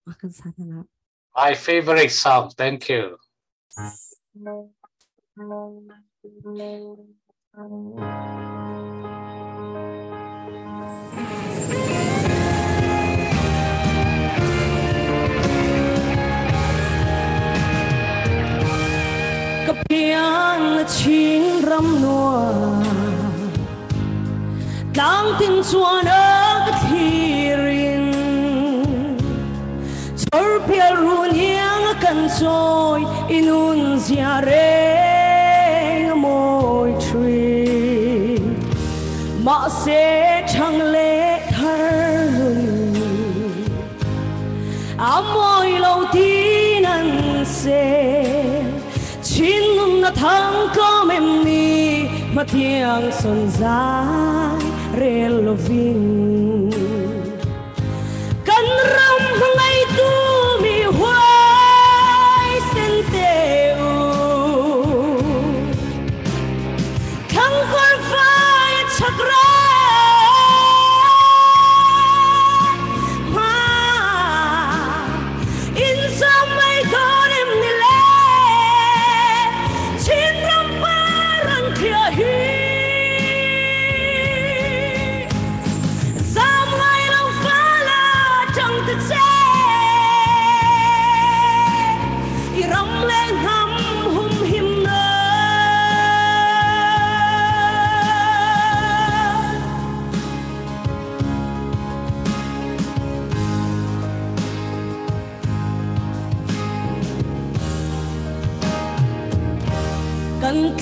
ma kan sa na. My favorite song, thank you. Ka piang na Chin ram nuam tlang tin chuan ka thlirin chor pial run hiang kan choi inun zia reng moi thui ma se thang le thar nun a moi lo ti nan se chin nun na thang ko mem ni ma thiang son zai rel loving kan ram ngai tu mi huai sen te u thang kor fai chakra ma in samai torim ni le Chin ram paran thia hi.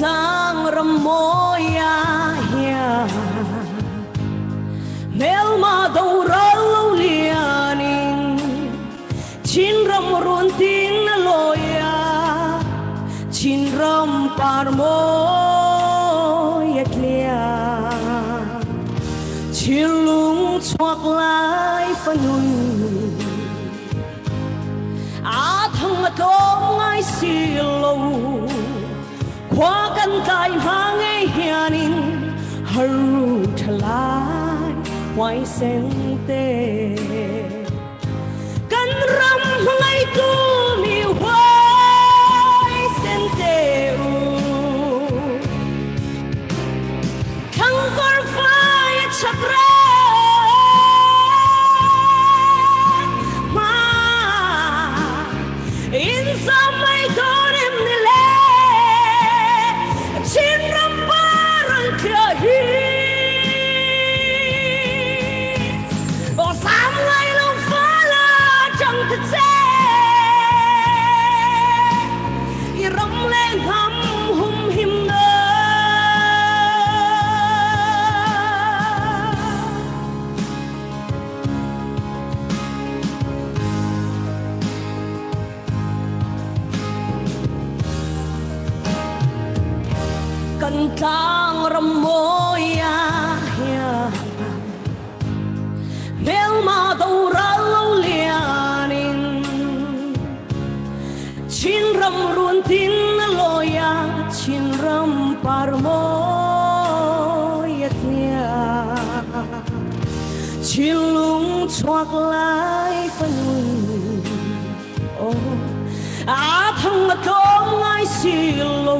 tlang ram moya hian mel ma do ral lo lianin chin ram run tin na loya chin ram par moya tlia chin lung chuak lai fanun a thang a tlawm ngai si lo khua kan tlai hma ngei hianin haru thalai hoai sen te kan ram ngai tu mi hoai sen te u thang kor fai chakra ma in samai tonim ni le chin ram parang thia hi o sam ngai lo fa la chang te che i ram le ngam hum him na. Kan tlang ram moya hian mel ma do ral lo lianin chin ram run tin loya chin ram par moya tia chin lung chuak lai fanun oh a thang a tlawm ngai si lo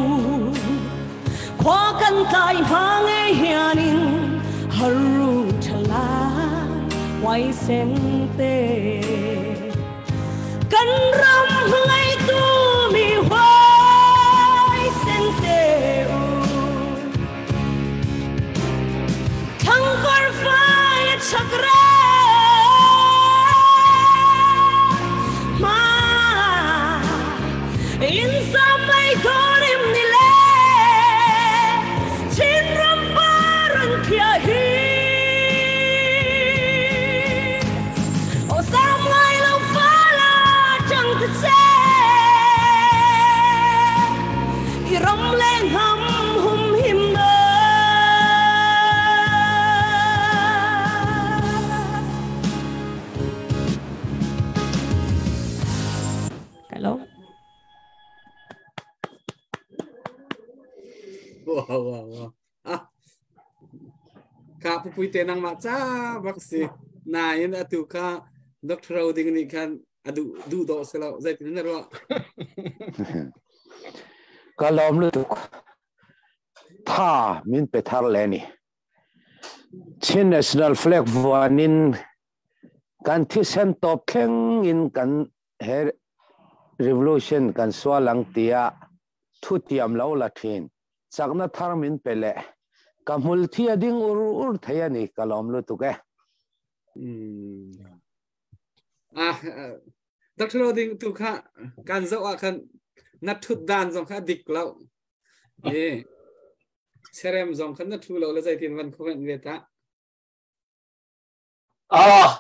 khua kan tlai hma ngei hianin haru thalai hoai sen te kan ram ngai tu mi hoai sen te u thang kor fai chakra ma in samai thorim ni le chin ram parang thia hi o sam ngai lo fa la chang te che i ram le ngam hum him na. Hello. Wow wow wow ah ka pupui te nang ma cha bak si nain atu kha Dr. Roding nih khan adu du do selo zeitin na ruah? Ka lawm lu tuk tha min pe thar le ni Chin National Flag vuanin kan thisen top thleng in kan he revolution kan sualang tia thu tiam lo la thin chakna thar min pe le ka hmul thi ading ur ur thei ani ka lawm lu tuk e. Ah Dr. Roding tu kha kan zo ah khan na thut dan zong kha dik lo e serem zong khan na thu lo le zeitin van comment ve ta? Ah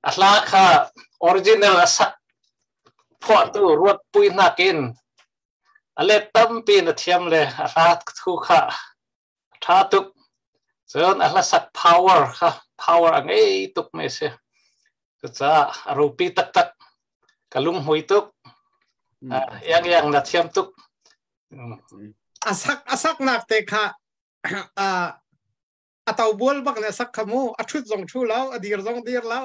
a hla kha original a sak phuah tu ruat pui nakin a let tampi na thiam le a hla thu kha tha tuk cun a hla sak power kha power a ngei tuk me si cucaah a ropi taktak ka lung hmui tuk yang yang na thiam tuk. Asak asak nak te kha a a to bual bak ne sak khamu a thut zong thu lo a dir zong dir lo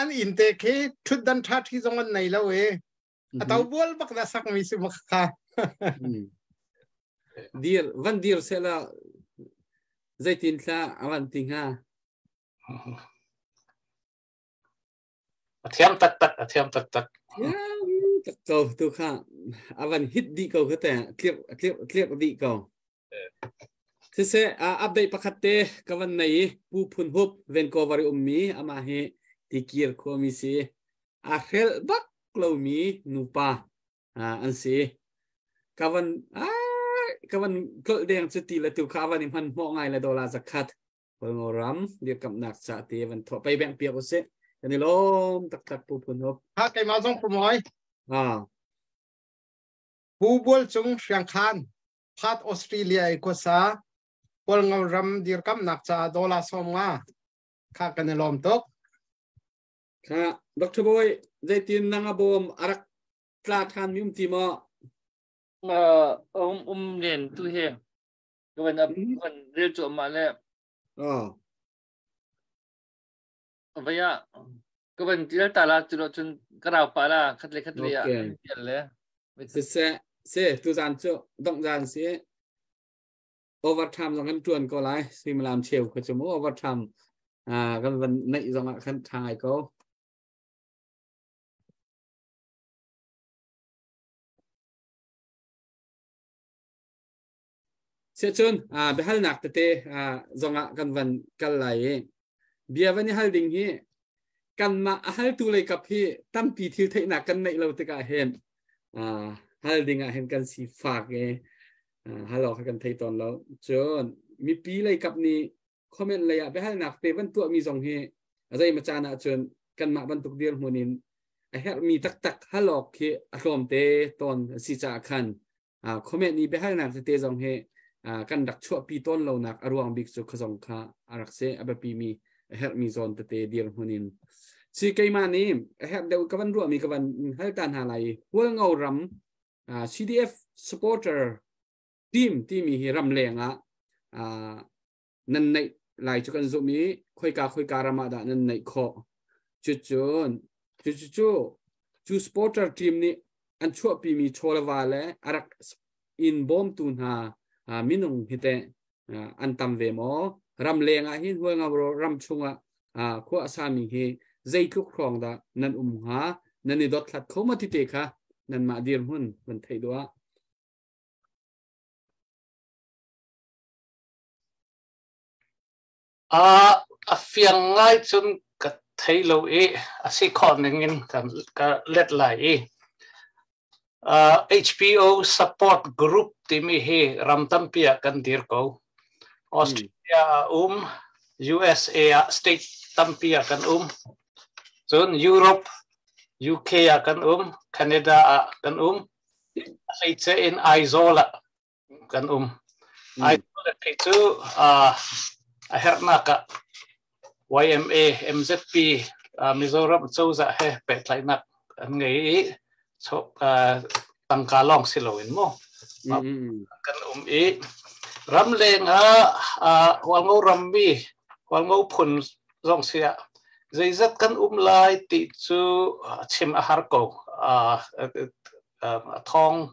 an in te khi thut dan tha thi zong an nei lo e a to bual bak na sak mi si mak kha. Dir van dir se la zeitin thla awan ti nga? A thiam taktak, a thiam taktak. Tak ko tu kha avan hit di ko kha te clear clear clear di ko sise. Update pakhat te ka van nei pu phun hup Vancouver ummi ama hi tikir khuami si a hrel bak lomi nupa an si ka van. Ka van tlolh deng chu ti le tu kha van i hman hmawh ngai le dollar zakhat Hualngo ram dirkamnak ca te van thawh pei beng piak usih. Kan i lawm taktak Pu Phun Hup. Ha keimah zong Pu Mawi. Ah. Pu Bual Cung Hriangkhan Perth Australia i khuasa Hualngo ram dirkamnak ca dollar 50 kha kan i lawm tuk. Kha Dr. Boy zeitin nang a bawm a rak tla than mi um ti maw? Um um len tu he ka van van rel cu ma le vaya ka van tial ta la cu lo cun ka rau pa la khat le khat le ah tial le se se se tu zan cu dong zan si overtime zong kan tuan ko lai suimilam cheu kha cu mu overtime kan van neih zong ah khan tha ngai ko. Siahcun biahalnak tete zongah kan van kal lai i bia van i hal ding hi kanmah a haltu lei kap hi tampi thil theihnak kan neih lo tikah hin hal ding ah hin kan si fak i hal awk kan thei tawn lo. Cun mipi lei kap nih comment lei ah biahalnak te van tuahmi zong hi a zei caan ah cun kanmah bantuk dirhmun in a herhmi taktak hal awk khi a tlawm te tawn a si caah khan comment i biahalnak tete zong hi kan rak chuahpi tawn lonak a ruang bik cu khazong kha a rak si. A biapi mi a herhmi zawn tete dirhmun in si keimah nih a herh deuh ka van ruahmi ka van hal ta hna lai. Hualngo ram CDF supporter team timi hi ram leng ah nan neih lai cu kan zumh i khoika khoika ram ah dah nan neih khawh? Cucun cu cu cu supporter team nih an chuahpimi chawleva le a rak in bawmtu hna minung hi teh an tam ve maw? Ram leng ah hin Hualngo ram chungah khua a sami hi zeitluk hrawng dah nan um hnga? Nan i dothlat kho ma ti te kha nanmah dirhmun van theih duh ah. A fiang ngai cun ka thei lo i a si khawh ning in ka let lai i HPO support group timi hi ram tampi ah kan dir ko. Australia ah um, USA ah state tampi ah kan um. Cun Europe, UK ah kan um, Canada ah kan um. A hleice in Aizawl ah kan um. Aizawl le cu a herhnak ah YMA, MZP, Mizoram cozah he pehtlaihnak an ngei i tangka lawng si loin mu kan um i ramleng ah Hualngo rammi Hualngo phun zong si ah zeizat kan um lai ti cu chim a har ko. Thong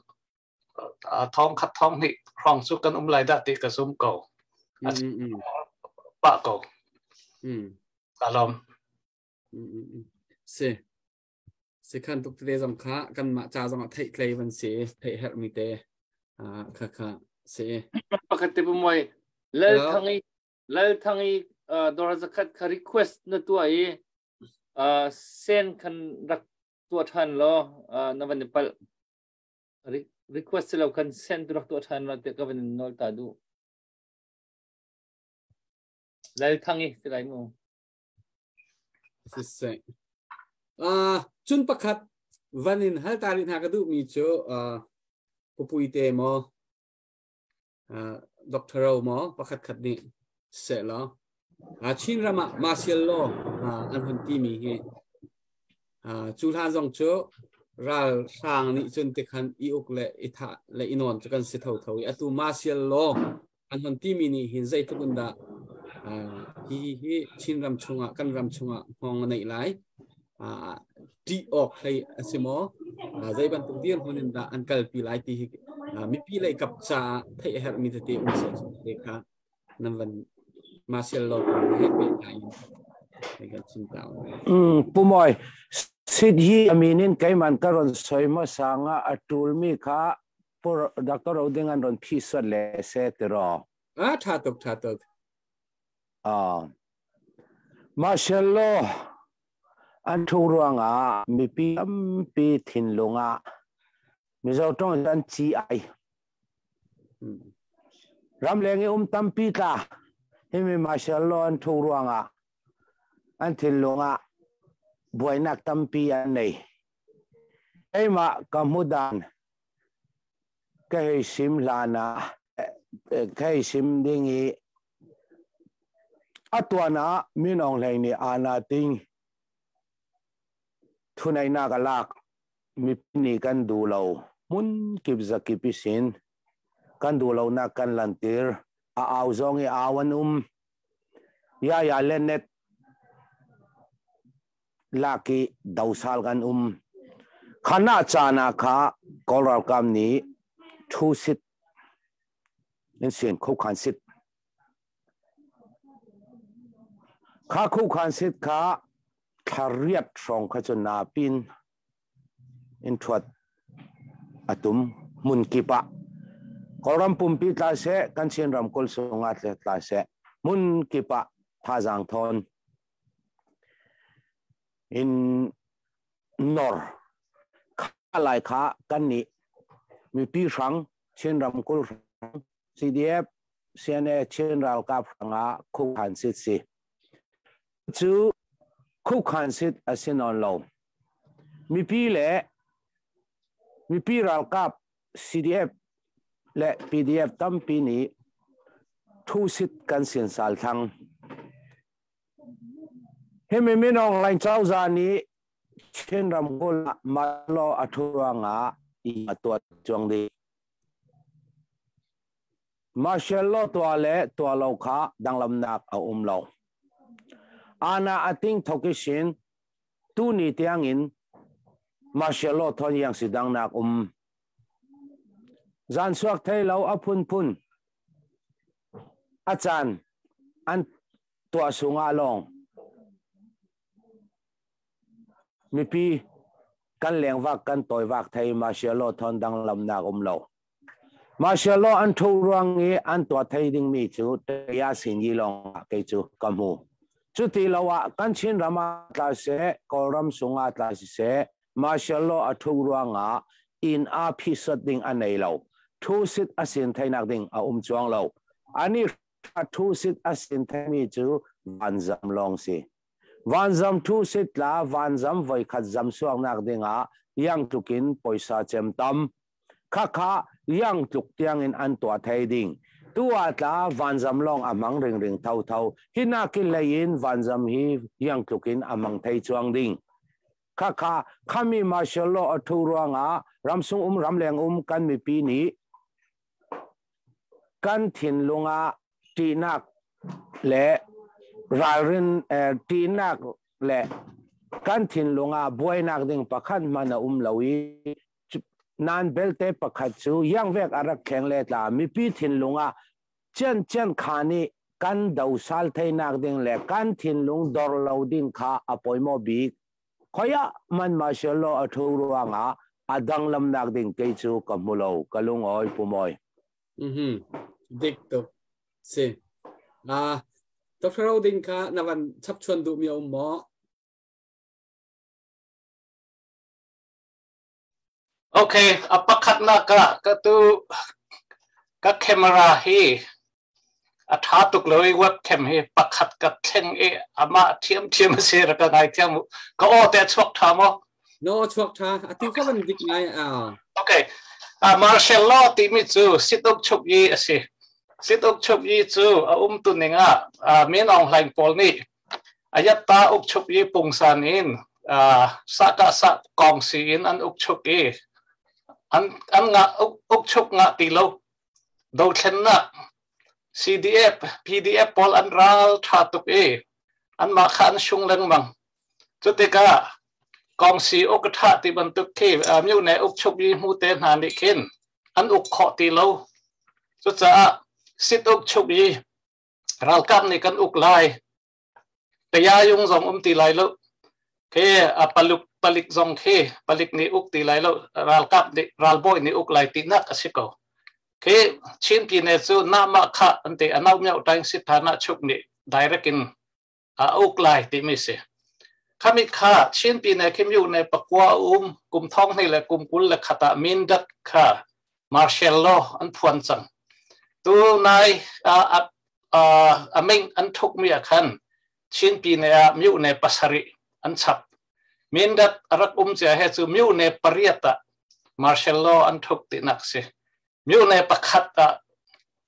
thong khat thong hnih hrawng cu kan um lai dah ti ka zum ko, pah ko. Ka lawm. Si si khan tuk te zong kha kan mah ca zong ah theih tlei van si theih herh mi te kha kha si. Pakhat te bu moi Lal Thangi Lal Thangi dor zakhat kha request na tua i sen khan rak tua than lo na van i pal request lo kan send tu rak tua than lo te ka van nol ta du Lal Thangi si lai mu. Si se cun pakhat vanin hal ta ri hna ka duh mi cu pupui te maw Dr. Ro maw pakhat khat nih se lo Chin ram ah martial law an hun ti mi hi cu hlan zong cu ral hrang nih cun tikhan i uk le i thah le i nawn cu kan si tho tho i atu martial law an hon ti mi nih hin zeitluk in dah hi hi Chin ram chungah kan ram chungah hngawng a neih lai, ṭih awk hlei a si maw, zei bantuk dirhmun in dah an kalpi lai ti hi mipi lei kap caah theih a herhmi tete um seh te kha nan van martial law kong he pehtlai in kan chim ta. Pu Moi sit hi aminin keiman ka ron soi ma sanga a tul mi kha Dr. Roding an ron phi suat le se tiro. Ah, tha tuk, tha tuk. Ah, martial law an thu ruangah mipi tampi thinlung ah Mizo tong an chi ai. Ramleng i um tampi tla himi martial law an thu ruangah an thinlung ah buainak tampi an nei. Keimah ka hmudan ka hei sim hlan ah ka hei sim ding i a tuan ah Min Aung Hlaing nih ana ting thuneinak a lak mipi nih kan duh lo hmun kip zakip i sin kan duh lonak kan lantir a au zong i au an um ya ya le net lak i dosal kan um khana chana kha Kawl ralkap nih thu sit in sin khu khan sit kha khu khan sit kha thlariat hrawng kha cu na pin in thuat atum hmun kip ah Kawlram pumpi tla seh kan Chin ramkulh sungah tla seh hmun kip ah thazaang thawn in nor kha lai kha kan nih mipi hrang Chin ramkulh hrang CDF CNA Chin ralkap hrangah khukhan sit si cu khukhan sit a si nawn lo mipi le mipi ralkap CDF le PDF tampi nih thu sit kan sin sal thang himi Min Aung Hlaing cozah nih Chin ramkulh ah malo a thu ruangah i a tuat chuang dih. Martial law tuah le tuah lo kha danglamnak a um lo. Ana ating thokisin tu ni tiangin martial law thon yang si dangnak um. Zan suak thei lo a phunphun a caan an tuah sungah lawng mipi kan lengvak kan tawivak thei martial law thon danglamnak um lo. Martial law an thu ruang i an tuah thei dingmi cu Taya Sin Yi lawng ah kei cu ka hmu. Cuti lo ah kan Chin ram ah tla seh, Kawlram sung ah tla siseh, martial law a thu ruangah inn a phisat ding a nei lo. Thu sit a sin theinak ding a um chuang lo. Ani thu sit a sin theimi cu vanzam lawng si. Vanzam thu sit la vanzam voikhat zam suaknak dingah yang tlukin poisa cem tam. Khakha yang tluk tiangin an tuah thei ding. Tu ah tla vanzam lawng a hmang ringring thotho. Hi nakin leiin vanzam hi yang tlukin a hmang thei chuang ding. Khakha khami martial law a thu ruangah ramsung um ramleng um kan mipi nih kan thinlung ah ṭihnak le ralrin ṭihnak le kan thinlung ah buainak ding pakhat hmanh a um lo i nan belte pakhat cu yangvek a rak thleng le tla mipi thinlung ah chian chian kha nih kan dosal theinak ding le kan thinlung dor lo ding kha a pawimawh bik khoia man martial law a thu ruangah a danglamnak ding kei cu ka hmu lo ka lungawi pumawi. Dik tuk si. Dr. Roding kha na van chapchuan duh mi um maw? Okay, a pakhatnak ah ka tu ka camera hi a tha tuk lo i webcam hi pakhat ka thleng i amah thiam thiam a si ra ka ngai thiam ka aw te chuak tha maw? No chuak tha atu ka van dik ngai a. Okay. Martial law timi cu sit-up chuk yi a si. Sit-up chuk yi cu a um tu ning ah Min Aung Hlaing pawl nih Ayatta ukchuk i pungsan in sahkah sah kawngsi in an ukchuk i an an ngah ukchuk ngah ti lo dothlennak CDF PDF pawl an ral tha tuk i anmah kha an sung lengmang cu tikah kawngsi uk tha ti bantuk khi myone ukchuk i hmu te hna nih khin an uk khawh ti lo cucaah sit ukchuk i Ralkap nih kan uk lai. Tayayung zong um ti lai lo. Khi a paluk palik zong khi palik nih uk ti lai lo. Ralkap nih ralbawi nih uk lai tinak a si ko. Khi Chin Pine cu nama kha an ti anau miau taing si thana chuk nih direct in a uk lai timi si. Khami kha Chin Pine khi myu ne pakua um kum thong hnih le kum 21 ah Mindat kha martial law an phuan cang. Tu nai a a ming an thuk mi ah khan Chin pine ah myone 7 an chap. Mindat rak um cia he cu myone 8 ah martial law an thuk ti nak si. Myone 1 ah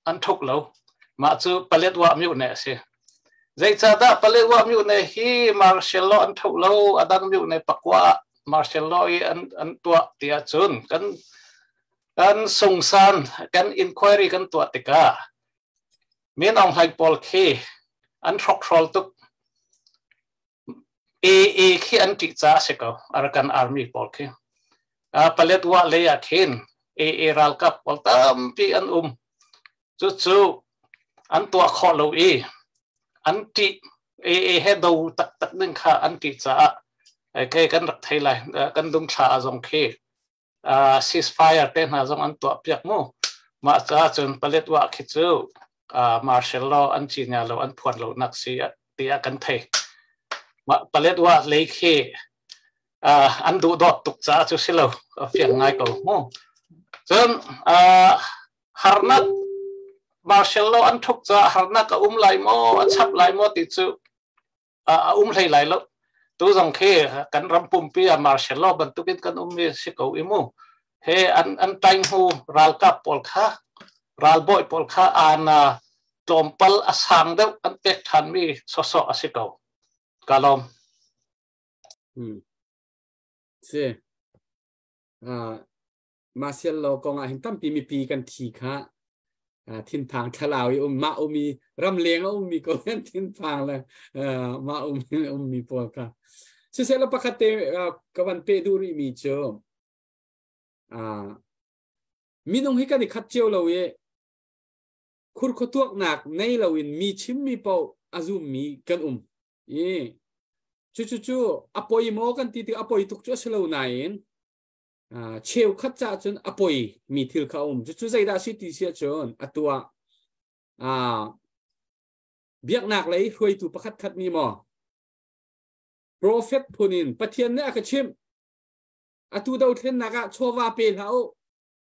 an thuk lo. Mah cu Paletwa myone a si. Zeicahdah Paletwa myone hi martial law an thuk lo, adang myone 9 martial law i an tuah ti ahcun kan sungsan kan inquiry kan tuah tikah Min Aung Hlaing pawl khi an hrokhrol tuk. AA khi an ṭih caah a si ko, Arakan Army pawl khi. Paletwa lei ah khin AA ralkap pawl tampi an um. Cucu an tuah khawh lo i an ṭih. AA he do taktak ding kha an ṭih caah ke kan rak thei lai. Kan dungthla ah zong khi ceasefire te hna zong an tuah piak mu. Mah caah cun Paletwa khi cu martial law an cinya lo, an phuan lo nak si tiah kan thei. Mah Paletwa lei khi an duh dawt tuk caah cu si lo, fiang ngai ko mu. Cun harnak martial law an thuk caah harnak a um lai maw, a chap lai maw ti cu a um hlei lai lo. Tu zong khi kan ram pumpi ah martial law bantukin kan um mi si ko i mu. He an taing hu ralkap pawl kha, ralbawi pawl kha ana tlawmpal a sang deuh an pek than mi sawsawh a si ko. Ka lawm. Si. Martial law kong ah hin tampi mipi kan thi kha thinphang thlalau i um mah umi ramleng a ummi ko kan thinphang le mah ummi pawl kha siseh la pakhat te ka van pe duh rih mi cu minung hi kan i khat cio lo i khurkhuatuaknak nei lo in mi chim mi paoh a zum mi kan um i cu cu cu a poi maw kan ti tik a poi tuk cu a si lo nain cheukhat ca cun a poi mi thil kha um. Cucu zeidah si ti si ahcun atu ah biaknak lei hruaitu pakhat khat nih maw prophet phun in Pathian nih a ka chimh, atu dothlennak ah chawva pe hlah u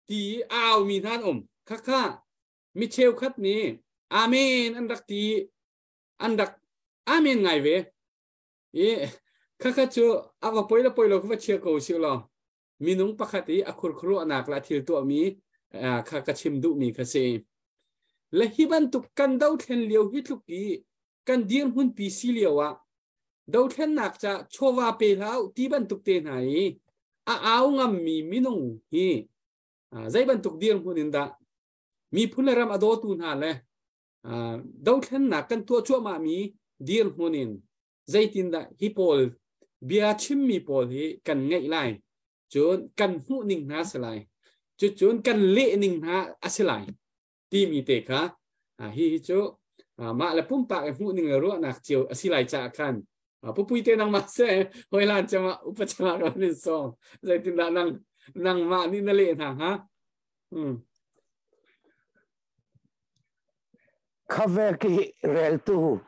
ti a au mi hna an um. Khakha mi cheukhat nih amen an rak ti, an rak amen ngai ve. I khakha cu a va poi le poi lo kha va chia ko si law minung pakhat i a khurkhuruahnak le a thil tuahmi kha ka chim duhmi kha si. Le hi bantuk kan dothlen lio hi tluk i kan dirhmun pi si lio ah dothlennak ca chawva pe hlah ti bantuk te hna i a au ngammi minung hi zei bantuk dirhmun in dah miphun le ram a dawtu hna le dothlennak kan tuah cuahmah mi dirhmun in zeitindah hi pawl bia chimmi pawl hi kan ngeih lai, cun kan hmuh ning hna si lai, cucun kan leh ning hna a si lai timi te kha hi hi cu mah le pumpak i hmuh ning le ruahnak cio a si lai caah khan pupui te nangmah se hoilan chama upa chama kan in song zeitindah nang nangmah nih na leh hna ha? Khavek hi reltu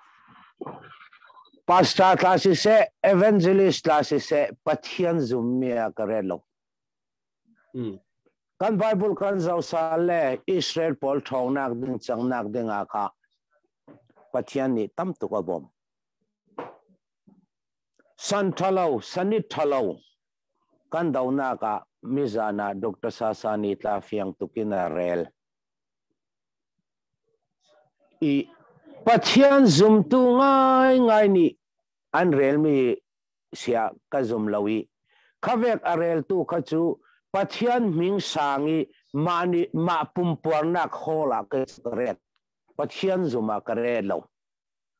pastor tla siseh, evangelist tla siseh, Pathian zummi ah ka rel lo. Kan Bible kan zoh sal le Israel pawl ṭhawngnak ding cangnak ding ah kha Pathian nih tam tuk a bawm. San ṭhalo, sanit ṭhalo kan donak ah mizan ah Dr. Sasani tla fiang tukin a rel. I Pathian zumtu ngaingai nih an relmi sia ka zum lo i khavek a reltu kha cu Pathian hming sang i mah nih mah pumpuarnak hall ah ka rel. Pathian zum ah ka rel lo.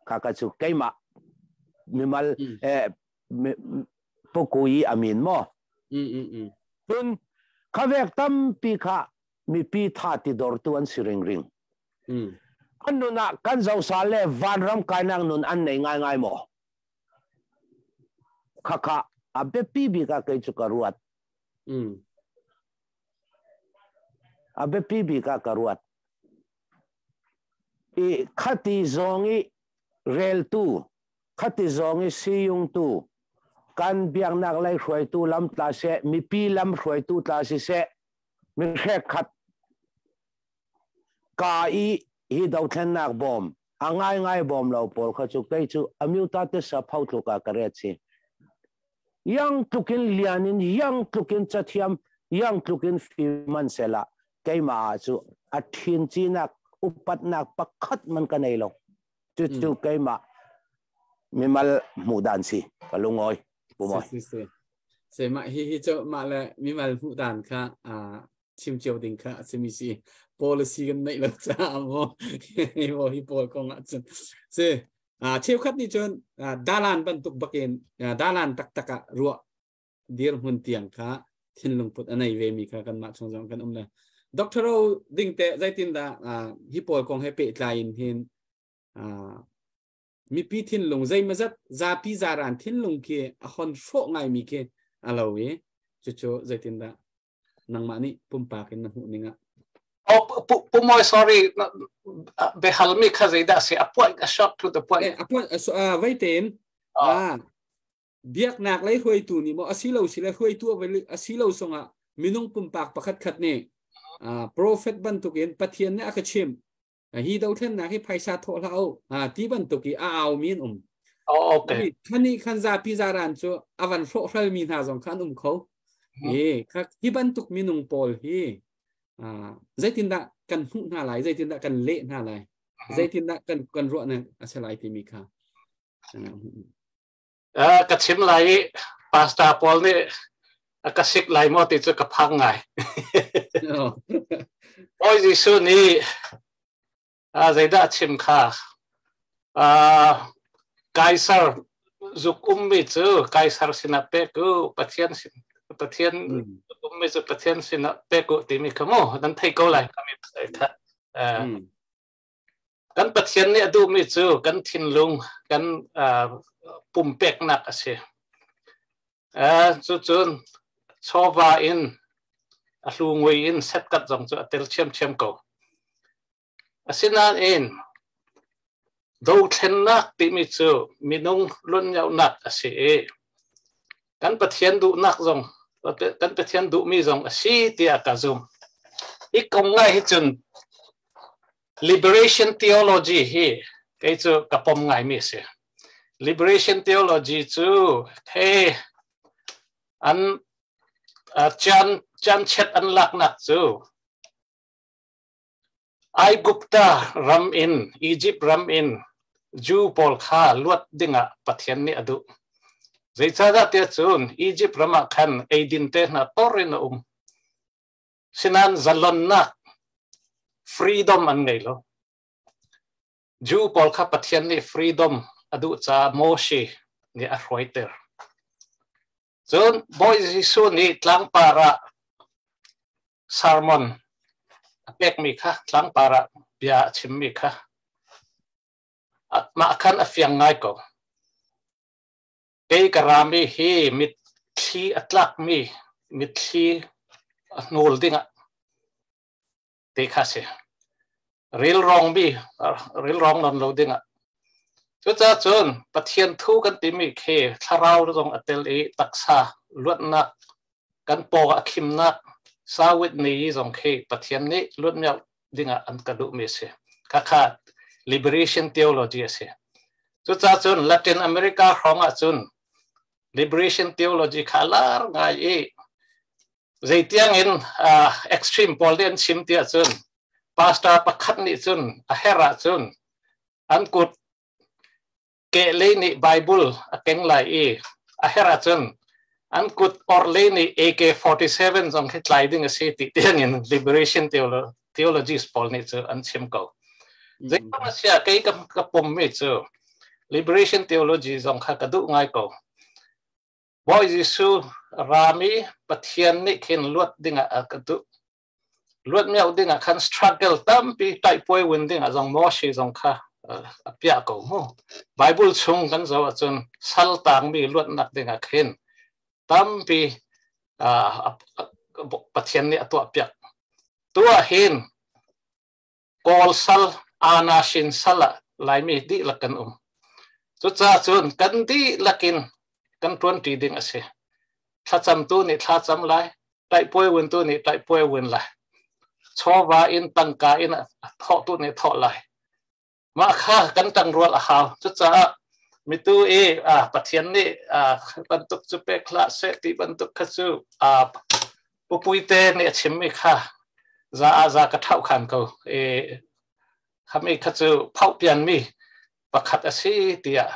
Kha ka cu keimah mimal pukui amin maw. Cun khavek tampi kha mipi tha ti dortu an si ringring. An nun ah kan zosa le vanram kainak nun an nei ngai ngai maw? Khakha a biapi bik ah kei cu ka ruat. A biapi bik ah ka ruat. I khati zong i reltu, khati zong i siyungtu, kan biaknak lei hruaitu lam tla seh, mipi lam hruaitu tla siseh, mi hrek khat. Ka i hi dothlennak bawm a ngaingai bawm lo pawl kha cu kei cu amyuta te sa phau tluk ah ka ret si. Yang tlukin lian in yang tlukin cathiam yang tlukin fiman sela keimah ah cu a thin cinak upatnak pakhat man ka nei lo. Cucu keimah mimal hmuh dan si ka lungawi pumawi. Si si si. Mah hi hi cu mah le mimal hmuh dan kha chim cio ding kha a simi si policy kan neih lo caah maw maw hi pawl kong ah cun si cheukhat nih cun dalan bantuk bakin dalan taktak ah ruah dirhmun tiang kha thinlung put a nei ve mi kha kanmah chung zong kan um le Dr. Ro ding te zeitin dah hi pawl kong he pehtlai in hin mipi thinlung zeimazat zapi zaran thinlung khi a hon hrawh ngai mi khi a lo i cucu zeitin dah nangmah nih pumpak in na hmuh ning ah? Oh, pu moi, sorry, behal mi kha zeidah si? A point, a short to the point. A point vai tein ah biaknak lei hruaitu nih maw asilo sile hruaitu asilo songah minung pumpak pakhat khat nih prophet bantukin Pathian nih a ka chim hi dothlennak hi phaisa thawh hlah u ti bantuk i a au mi an um. Oh, okay. Khani khan zapi zaran cu a van hrawhhral mi hna zong kha an um kho. E hi bantuk minung pawl hi zeitindah kan hmuh hna lai, zeitindah kan leh hna lai, zeitindah kan kan ruah na a si lai timi kha. Ka chim lai i pastor pawl nih a ka sik lai maw ti cu ka phang ngai. Bawi Jesuh nih zeidah a chim kha? Kaisar zuk ummi cu Kaisar sinah pek u, Pathian sin Pathian ummi cu Pathian sinah pek u timi kha mu nan thei ko lai kha mi kha. Kan Pathian nih a duhmi cu kan thinlung, kan pumpeknak a si. Cucun chawva in a hlu ngui in setkat zong cu a tel ṭhiamṭhiam ko. Asinain dothlennak timi cu minung luanmionak a si i kan Pathian duhnak zong kan Pathian duhmi zong a si tiah ka zumh. Hi kong ngai hi cun Liberation theology hi kei cu ka pom ngaimi a si. Liberation theology cu he an chan chan chet an laknak cu Aigupta ram in Egypt ram in Jew pawl kha luat dingah Pathian nih a duh. Zeicahdah tiah cun Egypt ram ah khan eidin te hna tor in a um. Sinan zalonnak freedom an ngei lo. Jew pawl kha Pathian nih freedom a duh caah Moshe nih a hruaiter. Cun Bawi Jesuh nih tlangpar ah sermon a pekmi kha tlangpar ah bia a chimmi kha mah khan a fiang ngai ko. Kei ka rami hi mitthli a tlakmi mitthli a hnul dingah ti kha si. Rilrawngmi rilrawng non lo dingah. Cucaah cun Pathian thu kan timi khi thlarau zong a tel i taksa luatnak kan paw a khimnak sawit ni zong khi Pathian nih luatmiak dingah an ka duhmi a si. Khakha liberation theology a si. Cucaah cun Latin America hrawng ah cun liberation theology kha lar ngai i zeitiang in extreme pawl nih an chim tiah cun pastor pakhat nih cun a herh ahcun an kut kehlei nih Bible a keng lai i a herh ahcun an kut orhlei nih AK-47 zong khi tlai ding a si ti tiangin liberation theologies pawl nih cu an chim ko. Zeitluk a sia kei ka pummi cu liberation theology zong kha ka duh ngai ko. Bawi Jesuh rami Pathian nih khin luat dingah a ka duh. Luat miau dingah khan struggle tampi taihpuai win dingah zong Moshe zong kha a piah ko mu. Bible chung kan zoh ahcun sal tangmi luatnak dingah khin tampi Pathian nih a tuah piak. Tu ah hin Kawl sal, Ana Shin sal ah Laimi dihlak kan um. Cucaah cun kan dihlak in kan ṭuanṭi ding a si. Thlacamtu nih thlacam lai, taihpuai wuntu nih taihpuai wun lai. Chawva in tangka in thawhtu nih thawh lai. Mah kha kan ṭangrual a hau. Cucaah mitu i Pathian nih bantuk cu pek hlah seh ti bantuk kha cu pupuite nih a chimmi kha za ah za ka ṭhauh khan ko. I khami kha cu phauhpianmi pakhat a si tiah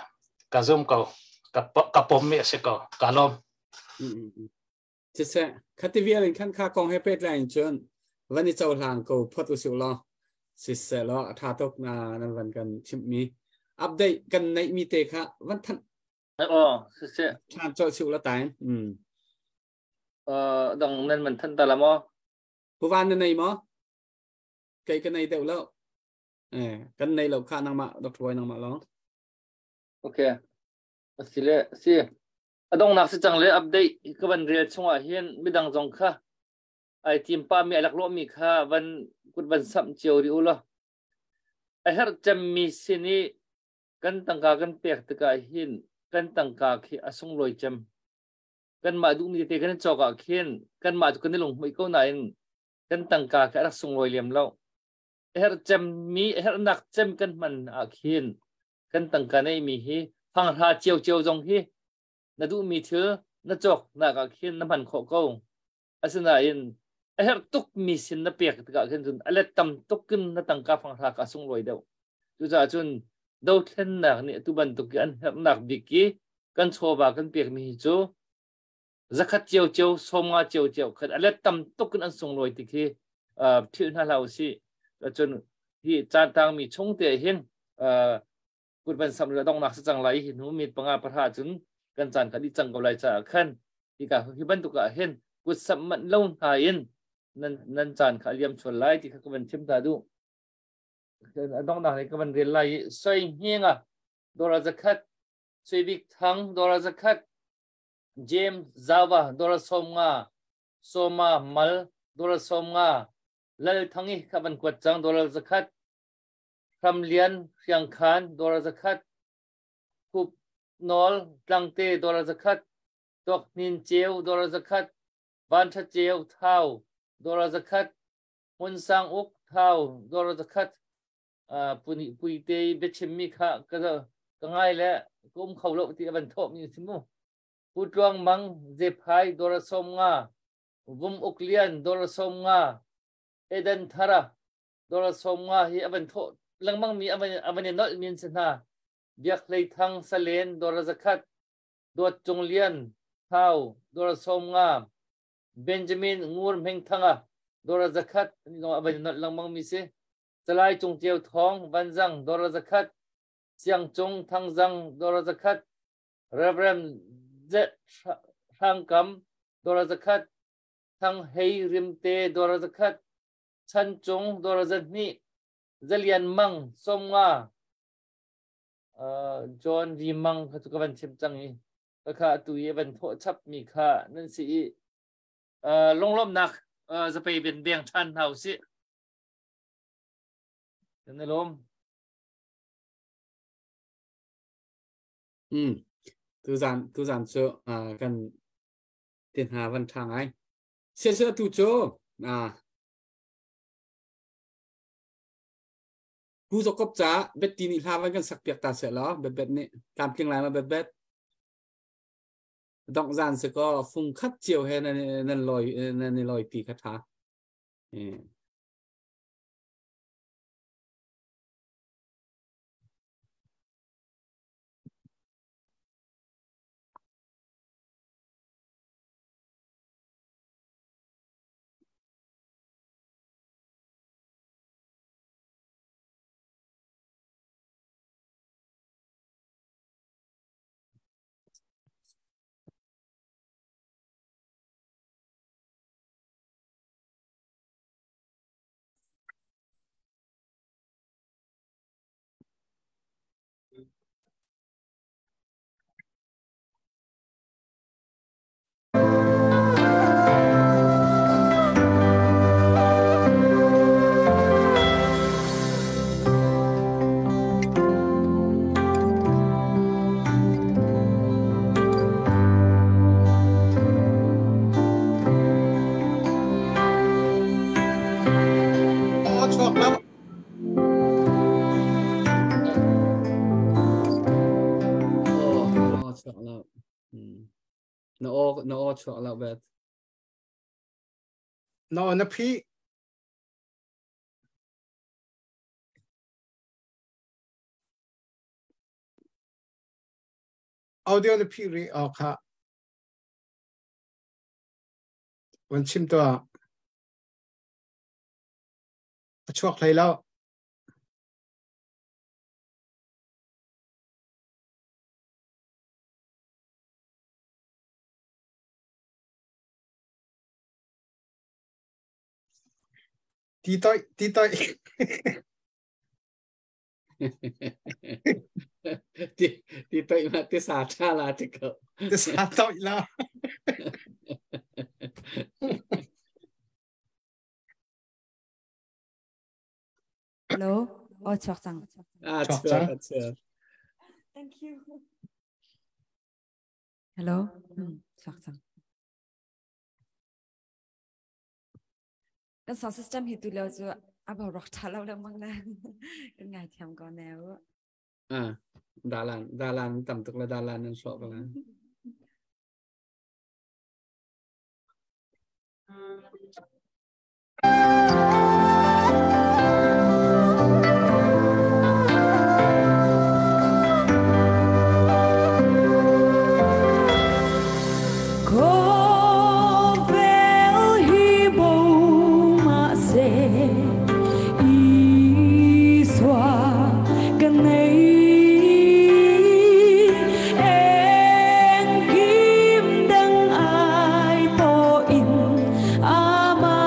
ka zum ko. Ka pommi a si ko. Ka lawm. Siseh, khati vial in khan kha kong he pehtlai in cun van i cohlang ko phot usih law siseh law a tha tuk na nan van kan chimhmi update kan neihmi te kha van thanh Oh, siseh. Than col siu la tain. Dong nan man than ta la mo? Puvan na nei mo? Kei ka nei deuh lo. Eh, kan nei lo kha nangmah Dr. Boy nangmah long. Okay. Asile si. A donghnak si cang le update ka van rel chungah hin midang zong kha ai tim pa mi a laklawh mi kha van kut van samh cio rih u law a herh cemmi sin i kan tangka kan pek tikah hin kan tangka khi a sunglawi cem. Kanmah duhmi tete kan i cawk ah khin kanmah cu kan i lunghmuih ko nain kan tangka khi a rak sunglawi lem lo. A herh cemmi a herhnak cem kan hman ah khin kan tangka neihmi hi fanghra ciocio zong hi na duhmi thil na cawknak ah khin na hman khawh ko. Asinain a herh tukmi sin na pek tikah khin cun a let tam tuk in na tangka fanghra ka sunglawi deuh. Cucaah cun dothlennak nih atu bantuk i an herhnak bik i kan chawva kan pekmi hi cu zakhat ciocio sawmnga ciocio khan a let tam tuk in an sunglawi ti khi philh hna hlah usih. Cun hi caan tangmi chung te hin kut van sam le donghnak si cang lai hi hnu mit panga pahra cun kan caan kha dih cang ko lai caah khan hika hi bantuk ah hin kut samh manh lo hna in nan nan caan kha liam chual lai ti kha ka van chim ta duh. A donghnak nih ka van rel lai i soi hninga dora zakhat, Sui Bik Thang dora zakhat, James Zawa dora 50, Soma Mal dora 50, Lal Thangi kha van kuat cang dora zakhat, Hram Lian Hriang Khan dora zakhat, Khup Nawl Tlangte dora zakhat, Tuak Hnin Ceu dora zakhat, Van Tha Ceu Thau dora zakhat, Hmun Sang Uk Thau dora zakhat. Puite biachimmi kha ka ngai le ka um kho lo ti a van thawhmi a si mu. Pu Tluang Mang Zephai dora 50, Vum Uk Lian dora 50, Eden Thara dora 50 hi a van thawh lengmang mi a van i nolh mi an si hna. Biak Hlei Thang Salen dora zakhat, Dawt Cung Lian Thau dora 50, Benjamin Ngur Hming Thanga dora zakhat a van i nolh lengmang mi si. Salai Cung Ceu Thawng Vanzang dora zakhat, Siang Cung Thangzang dora zakhat, Reverend Z Hrangkam dora zakhat, Thang Hei Rimte dora zakhat, Chan Cung dora 200, Zalian Mang 50, John V Mang kha cu ka van chim cang i kha atu i van thawh chap mi kha nan si i lunglawmhnak zapei ben beng ṭhan hna usih. Kan i lawm. Tuzan cu kan ti hna van ṭha ngai. Siseh tu cu Pu Jacob ca bet ti nih hla van kan sak piak ta seh law bet nih tlamtling lai ma bet dongh zan si kaw fung khat cio he nan loi nan i loi pi kha ṭha. Na aw chuak lo bet. Na aw na phi. Audio na phi ri aw kha. Van chim tuah. A chuak hlei lo. Ti toi, ti toi. Ti ti toi ma ti sa tha la ti ko. Ti sa toi la. Hello. Oh, chuak cang. Ah, Chuak cang. chuak. Thank you. Hello. Chuak cang. Kan sound system hi tu leo cu a bo rak tha lo lengmang le kan ngai thiam ko ne u. Ah, dalan dalan tam tuk le dalan nan sawh ko la. Kim dang ai po in ama.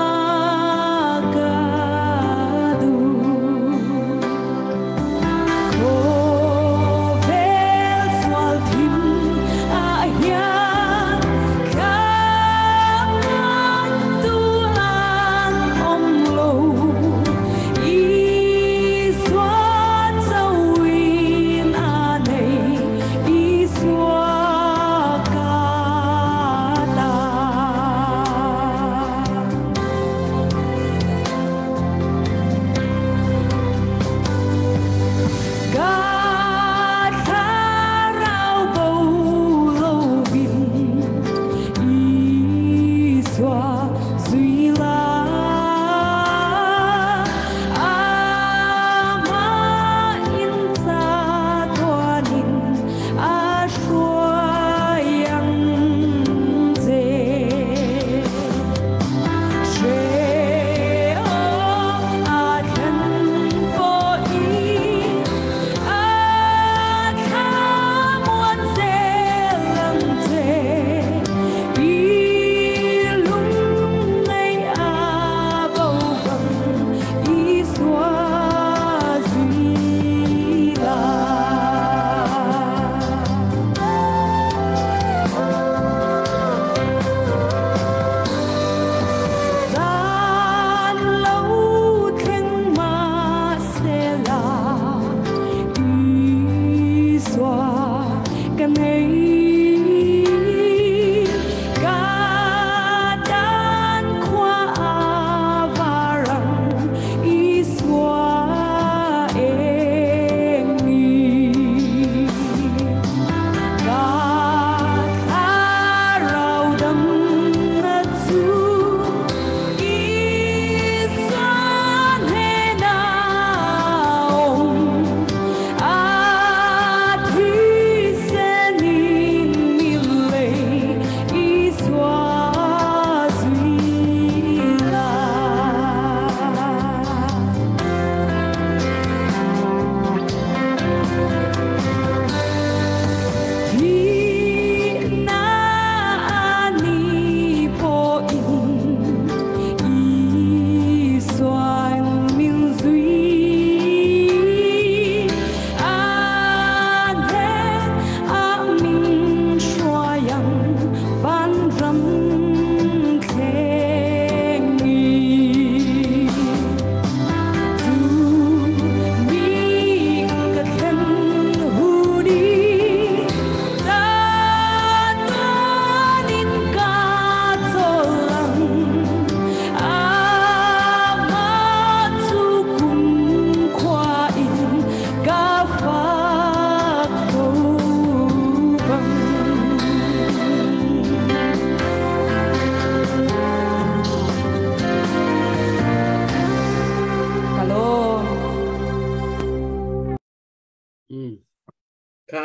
Kha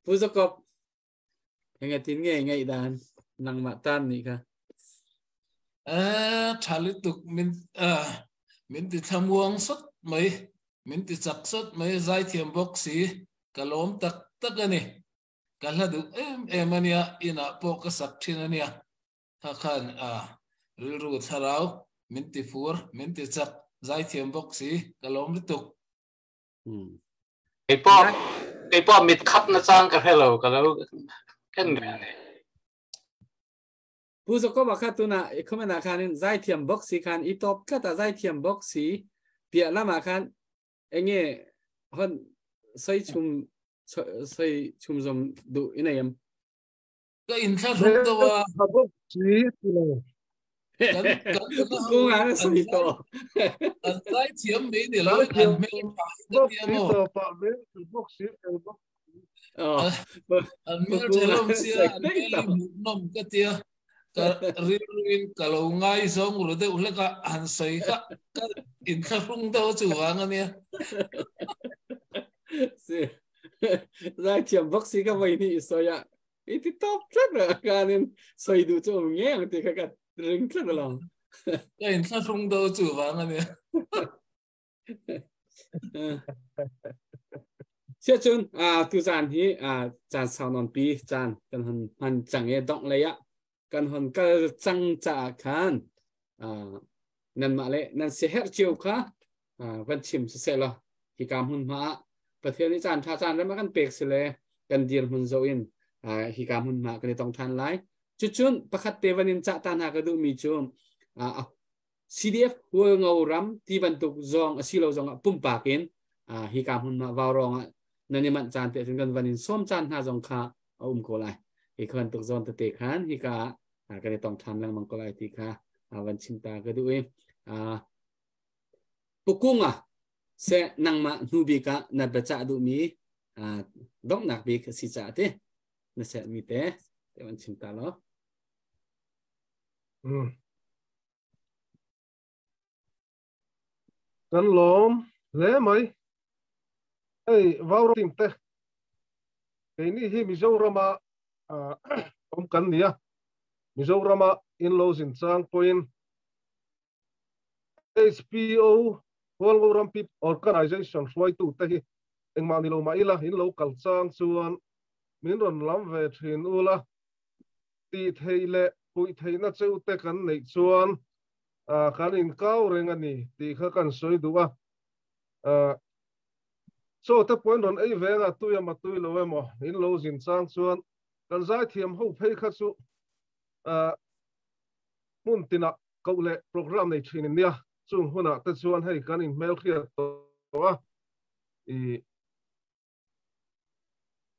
Pu Zakop nge tin nge ngai dan nangmah tan ni kha. Tha lutuk min min ti thlamuang sot mai min ti chak sot mai zaithiam bawk si ka lawm tak tak ani ka hla duh em em ania inah pawh ka sak thin ania kha khan a rilru thlarau min ti fur min ti chak zaithiam bawk si ka lawm lutuk. Kei pawh kei pawh mit khap na chang ka hre lo ka lo ken ve ani. Pu Jacob a kha tuna i comment ah khan in zaithiam bawk si khan i top tlat a zaithiam bawk si piah lamah khan enge hon soi chum soi chum zom duh i nei em? Ka in thla hrung deuh a. Tha bawk si ti lo. Kan kan Ku nga na soi to. An zaithiam mai ni lo an hmel tha hi ka tia maw. Tawpah hmel tha bawk si fel bawk. An hmel tha hlawm sia an hmel hi hmuhnawm ka tia. Ka rilruin ka lo ngaizawng ru deuh hlek a han sawi kha ka inthlahrung deuh chu vang a nia. Si zaithiam bawk si ka voi ni i sawi a i ti tawp tlat a kanin sawi duh chu awm nge ang ti kha ka ring tlat alawm. Ka inthlahrung deuh chu vang a nia. Sia cun tu caan hi caan sau nawn pi caan kan hon hman cang i dongh lei ah kan hon kal cang caah khan nanmah le nan siaherh cio kha van chim siseh law hika hmunhma ah Pathian nih caan ṭha caan rem a kan pek si le kan dirhmun zoh in hika hmunhma kan i tong ṭhan lai. Cucun pakhat te van in cah ta hna ka duhmi cu CDF Hualngo ram ti bantuk zong a si lo zong ah pumpak in hika hmunhma vaurawng ah nan i manh caan te cun kan van in sawm caan hna zong kha a um ko lai. Hi kha bantuk zawn tete khan hika ah kan i tong ṭhan lengmang ko lai ti kha van chim ta ka duh i Pukung ah se nangmah hnu bik ah na biacah duhmi donghnak bik a si caah ti na sermi te te van chim ta law. Kan lawm hle mai. Hei vau team te keini hi Mizorama awm kan ni a. Mizorama in lo zin chang pawhin HPO Hualngo Rampi Organization hruaitu te hi engmah ni lo mah ila in lo kal chang chuan min rawn lam ve thin ula. Tih theih leh puih theihna cheu te kan neih chuan kan inkau reng a ni tih kha kan sawi duh a. Chaw te pawhin rawn ei ve anga tui emaw tui lo emaw in lo zin chang chuan kan zaithiam ho phei kha chu hmun tinah koh leh program nei thin in nia. Chung hunah te chuan hei kan inhmelhriat tawh a. I.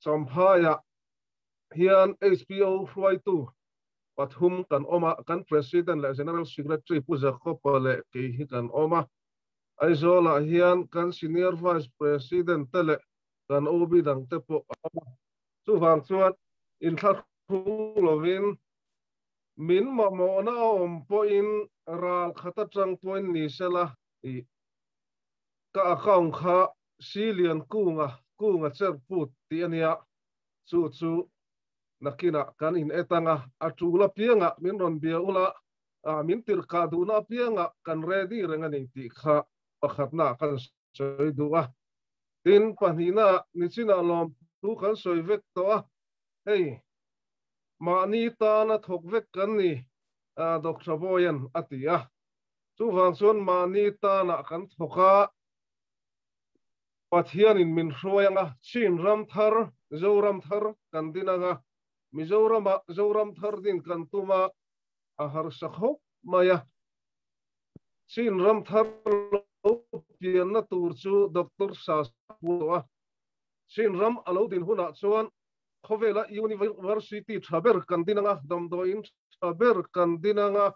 Champhaiah hian HPO hruaitu pathum kan awm a, kan President leh General Secretary Pu Jacob-a leh kei hi kan awm a. Aizawlah hian kan Senior Vice President te leh kan OB dangte pawh a awm a. Chuvang chuan inthlahrung lovin min mamawhna a awm pawhin ral khat atang pawhin ni sela i ka account kha Silian kunga kunga cherput tih a nia, chu chu nakinah kan in et anga, a tul apiangah min rawn bia ula, min tirhkah duhna apiangah kan ready reng a ni tih kha pakhatnaah kan sawi duh a. Tin, pahnihnaah nichinah lawmthu kan sawi vek tawh a, hei mahni tana thawk vek kan ni, Doctor Bawian a ti a. Chuvang chuan mahni tanah kan thawk a, Pathianin min hruai anga Chin ram thar, Zoram thar kan din anga Mizoramah Zoram thar din kan tum a, a harsa khawp mai a. Chin ram thar lo pianna tur chu Doctor Sasa phu tawh a. Chin ram a lo din hunah chuan khawvela University tha ber kan din anga, damdawiin tha ber kan din anga,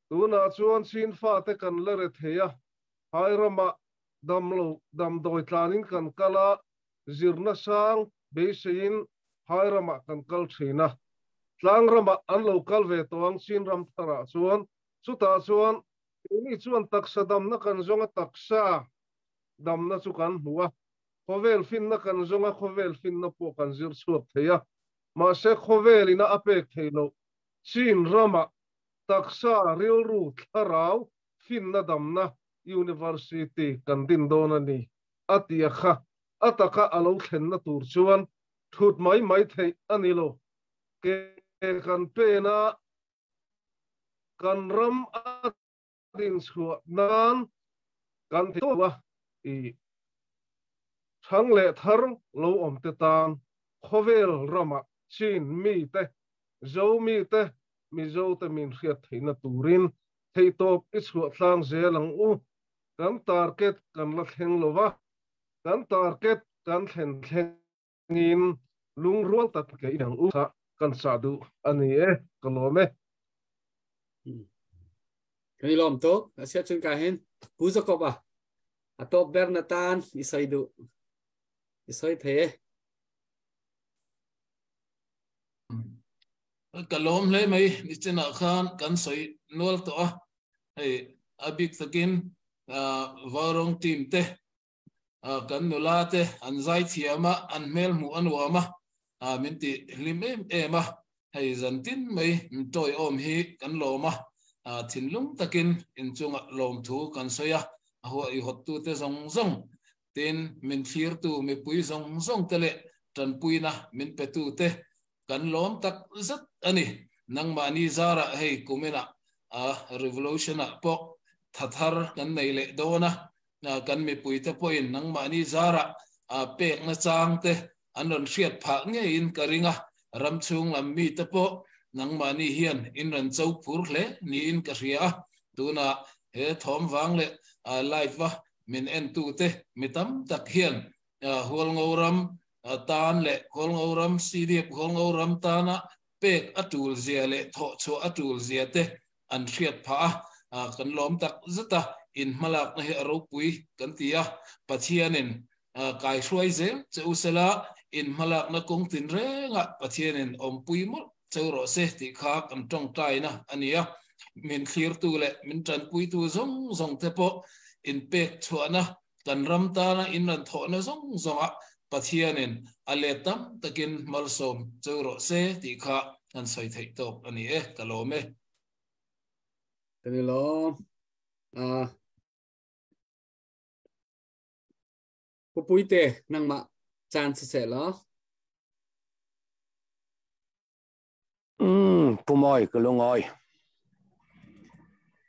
tunah chuan Chin fate kan la re thei a, Phai ramah damlo damdawi tlanin kan kal a, zirna sang beiseiin phai ramah kan kal thin a. Tlang ramah an lo kal ve tawh ang Chin ram tharah chuan. Chutah chuan keini chuan taksa damna kan zawng a, taksa damna chu kan hmu a. Khawvel finna kan zawng a, khawvel finna pawh kan zir chhuak thei a, mahse khawvel ina a pek thei loh Chin ramah taksa, rilru, thlarau finna damna University kan din dawn a ni, a ti a kha. A taka a lo thlenna tur chuan thut mai mai theih a ni lo. Ke kan pen a, kan ram a din chhuah nan kan thei tawp a, i thang leh thar lo awm te tan khawvel ramah Chin mite, Zo mite, Mizo te min hriat theihna turin theihtawp i chhuah tlang zel ang u. Kan target kan la thleng lo va, kan target kan thlen thlengin lungrual tak ke i ang u kha kan sah duh a ni e, ka lawm e. Kan i lawm tuk. A siah cun ka hin Pu Jacob a a top ber na tan i soi duh. I soi the. Ka lawm hle mai nichinah khan kan sawi nual tawh a, hei a bik takin Vaurawng team te kan nula te an zai thiam a, an hmel hmuh a nuam a, min ti hlim em em a, hei zan tin mai min tawiawm hi kan lawm a, thinlung takin inchungah lawmthu kan sawi a, a huaihawttute zawng zawng Tin, min thlirtu mipui zawng zawng te leh tanpuina min petu te kan lawm tak zet a ni. Nangmahni zarah hei kuminah a revolution-ah pawh tha thar kan nei leh dawn a, kan mipuite pawhin nangmahni zarah pekna chang te an rawn hriat phah ngeiin ka ring a, ram chhung lam mite pawh nangmahni hian in rawn cho phur hle niin ka hria a, tunah he thawm vang leh live-a min entute mi tam tak hian Hualngo ram tan leh Hualngo ram CDF Hualngo ram tana pek a tul zia leh thawh chhuah a tul zia te an hriat phah a, kan lawm tak zet a, in hmalakna hi a ropui kan ti a, Pathianin kaihruai zel che u sela, in hmalakna kawng tinrengah Pathianin awmpui mawlh cheu rawh se tih kha kan tawngtaina a ni a, min thlirtu leh min tanpuitu zawng zawng te pawh inpek chhuahna kan ram tana in rawn thawhna zawng zawngah Pathianin a let tam takin malsawm cheu rawh se tih kha kan sawi theih tawk a ni e, ka lawm e. Kan i lawm. Pupuite nangmah caan siseh law. Pumawi ka lungawi.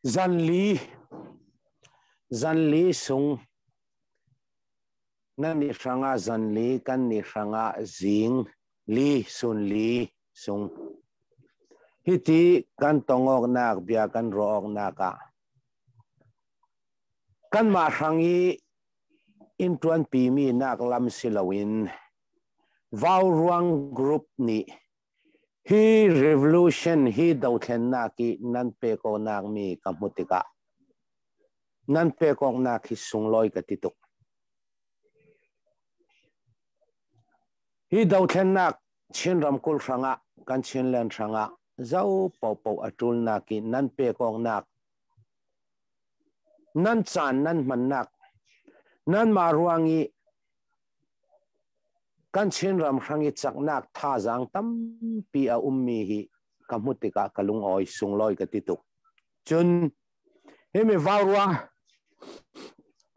Zanli zanli sung nan ni hrangah zanli kan ni hrangah zing li sun li sung. Hiti kan tongawknak bia kan ruah awknak ah kanmah hrang i in ṭuanpimi nak lam si loin Vauruang Group nih hi revolution hi dothlennak i nan pek awknak mi ka hmu tikah nan pek awknak hi sunglawi ka ti tuk. Hi dothlennak Chin ramkulh hrangah kan Chinland hrangah zo popo a ṭulnak i nan pek awknak nan caan nan hmannak nanmah ruang i Kan Chinram hrang i caknak thazaang tampi a ummi hi ka hmuh tikah ka lungawi sunglawi ka ti tuk. Cun himi vauruang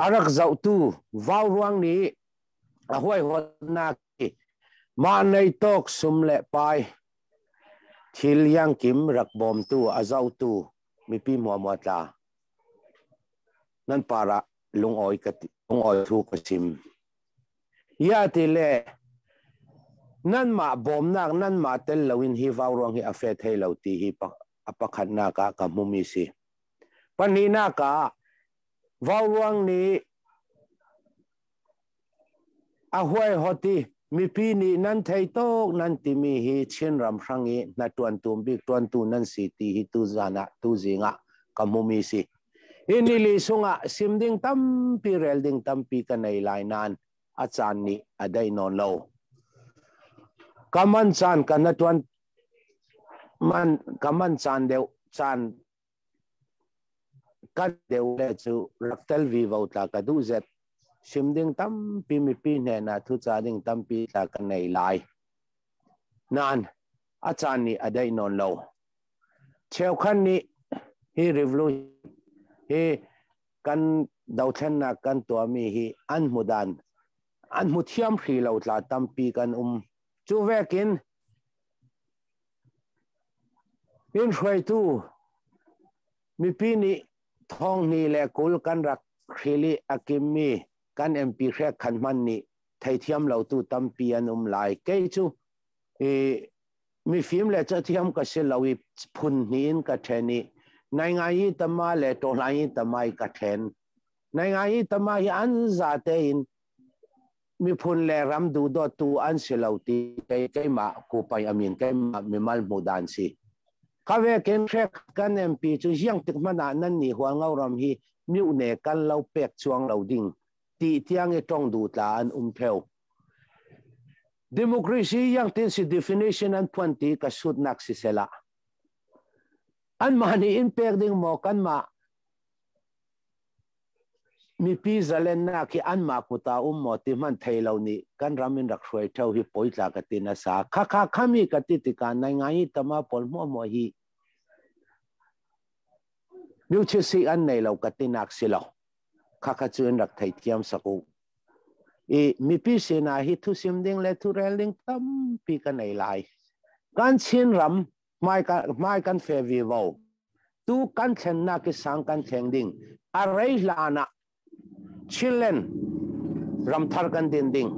a rak zohtu vauruang nih a huaihawtnak hi mah nei tawk sum le pai thil yangkim rak bawmtu a zohtu mipi muamua tla nan parah lungawi ka lungawi thu ka chim. Ya ti le nanmah bawmnak nanmah tel loin hi vauruang hi a fe thei lo ti hi a pakhatnak ah ka hmumi si. Pahnihnak ah vauruang nih a huaihawt i mipi nih nan thei tuk nan timi hi Chinram hrang i hna ṭuantu bik ṭuantu nan si ti hi tuzan ah tuzing ah ka hmumi si. Hi nili sungah sim ding tampi rel ding tampi ka nei lai nain a caan nih a dai nawn lo. Ka man caan ka na ṭuan man ka man caan deuh caan kan deuh le cu rak tel vivo tla ka duh zet. Sim ding tampi mipi hnenah thuca ding tampi tla ka nei lai. Nain a caan nih a daih nawn lo. Cheukhat nih hi revolution hi kan dothlennak kan tuahmi hi an hmudan an hmu thiam hri lo tla tampi kan um. Cu vekin in hruaitu mipi nih thong hni le 20 kan rak hril i a kimmi kan MP hrek khan hman nih theithiam lo tu tampi an um lai. Kei cu i mifim le cathiam ka si lo i phun hnih in ka then i nai ngai i tama le tawhlai i tama i ka then. Nai ngai i tama hi an zate in miphun le ram duhdawttu an si lo ti kei keimah kupai amin keimah mimal hmuh dan si. Khavekin hrek kan MP cu ziang tik hmanh ah nan nih Hualngo ram hi myuhne kan lo pek chuang lo ding ti tiang i tong duh tla an um theo. Democracy yang tin si definition an phuan ti ka sutnak si sela. An mah nih in pek ding maw kan mah mipi zalennak hi anmah kut ah um maw ti hmanh thei lo nih kan ram in rak hruai theo hi poitla ka ti na sa. Khakha khami ka ti tikah nai ngai i tama pawl hmuahhmuah hi miuchisi an nei lo ka ti nak si lo. Khakha cu in rak thei thiam sak u. I mipi sinah hi thusim ding le thurel ding tampi ka nei lai. Kan Chin ram hmai kan fe vivo. Tu kan thlennak i sang kan thleng ding. A rei hlan ah Chilen ramthar kan din ding.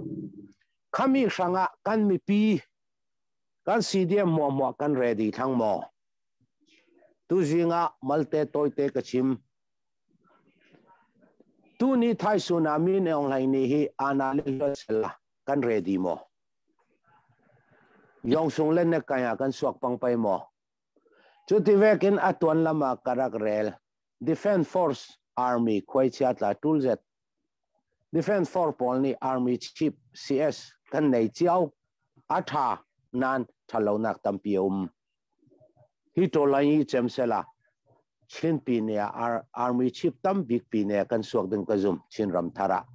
Khami hrangah kan mipi kan CDM muah kan ready thlang maw. Tu zingah malte toite ka chim. Tu ni thai tsunami ne ong hlai ni hi ana le sela kan ready maw. Yong sung len ne kaya kan suak pang pai maw. Cu ti vekin a tuan lama karak rel Defense Force Army khuai chia tla tulzet Defense Force pawl nih Army Chief CS kan nei chiao a tha nan thalonak tampi um. Hi to lai i chem sela Chin pi ne Army Chief tam bik pi ne kan suak ding ka zum Chin ram thara.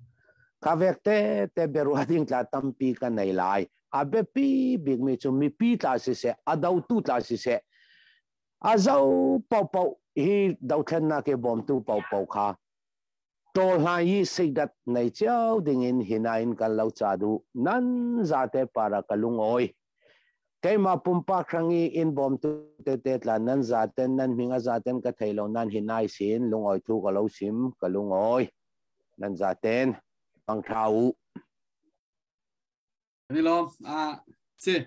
Ka vek te te berua ding tla tampi kan nei lai. A biapi bik mi cu mipi tla si seh, a dotu tla si seh, a zo paohpaoh hi dothlennak i bawmtu paohpaoh kha tawl hna i seidat nei cio dingin hinain kan lo ca duh nan zate para ka lungawi. Keimah pumpak hrang i in bawmtu tete tla nan zaten nan hming a zaten ka thei lo nan hinai sin lungawi thu ka lo sim ka lungawi nan zaten pangtha u. Ni lawm a si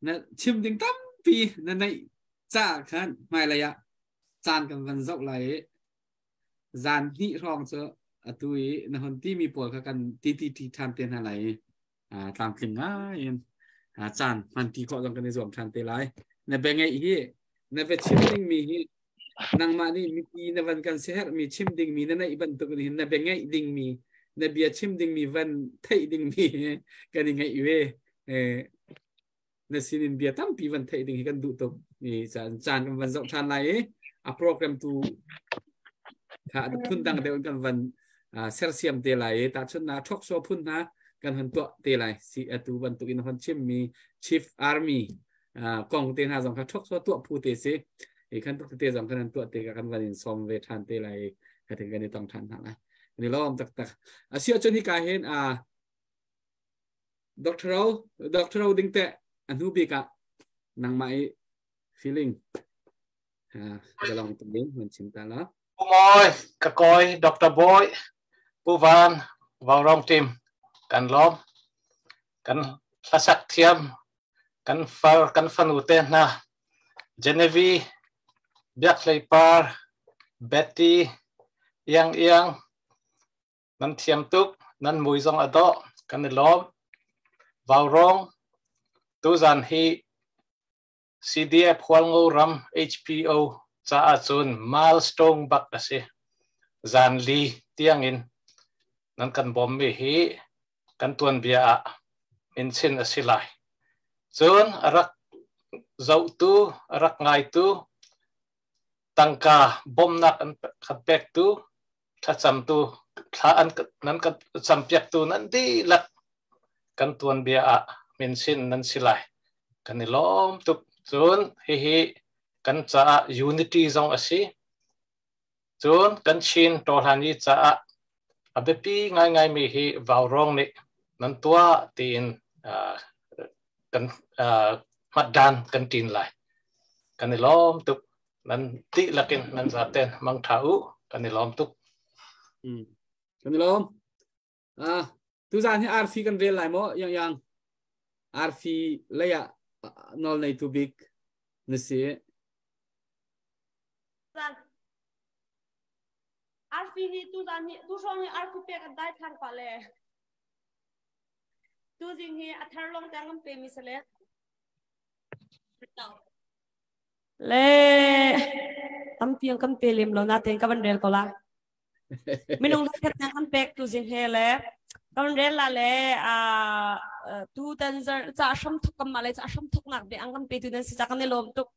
na chim ding tampi na neih ca khan hmailei ah caan kan van zoh lai i zan hnih hrawng cu atu i na hon ti mi pawl kha kan ti ti ti ṭhan te hna lai i tlamtling ngai in caan hman ti khawh zong kan i zuam ṭhan te lai. Na bia ngeih hi na bia chim ding mi hi nangmah nih mipi na van kan siaherh mi chim ding mi na neih bantuk in hin na bia ngeih ding mi na bia chim ding mi van theih ding mi kan i ngeih ve. Na sinin bia tampi van theih ding hi kan duh tuk ni caan caan kan van zoh ṭhan lai i a program tu kha phun dang deuh in kan van sersiam te lai i tahchun na talk show phun hna kan hon tuah te lai si. Atu bantuk in hon chim mi Chief Army kong te hna zong kha talk show tuah phu te si i khan tuk te zong kan han tuah te kan van in som ve ṭhan te lai ka tin kan i tong ṭhan hna lai. Ni lawm taktak asia chun hi ka hin a Dr. Ro Dr. Ro ding te a hnu bik ah nangmah i feeling zalong tum ding man chim ta la. Moi ka koi Dr. Boy Pu Van Vaurong team kan lawm kan hlasak thiam kan far kan fanu te hna Genevieve Biak Hlei Par Betty Iang Iang nan thiam tuk nan mui zong a dawh kan i lawm. Vaurong tuzan hi CDF Hualngo ram HPO caah cun milestone bak a si. Zan li tiangin nan kan bawmmi hi kan tuanbia ah minchin a si lai. Cun a rak zohtu, a rak ngaitu, tangka bawmnak an kan pektu, thlacamtu, Thla an nan ka campiaktu nan dihlak kan tuanbia ah minsin nan si lai. Kan i lawm tuk. Cun hihi kan caah unity zong a si. Cun kan Chin tawhlan i caah a biapi ngaingaimi hi vaurawng nih nan tuah tiin kan hmatdan kan ṭin lai. Kan i lawm tuk. Nan dihlak in nan zaten mangṭha u. Kan i lawm tuk. Kan i lawm. Tuzaan hi arfi kan rel lai maw yang yang? Arfi lei ah nawl nei tu bik na si. Arfi hi tuzaan hi tu hrawng hi arfi pek an dai thlang pa le. Tu zing hi a thar long tang an pe mi sale. Le tampiang kan pe lem lo na ten ka van rel ko la. Minung khat nang kan pek tu zing he le kan rel la le a tu tan zar cha sham thuk kam ma le cha sham thuk nak be ang kan pe tu nan si cha kan lom tuk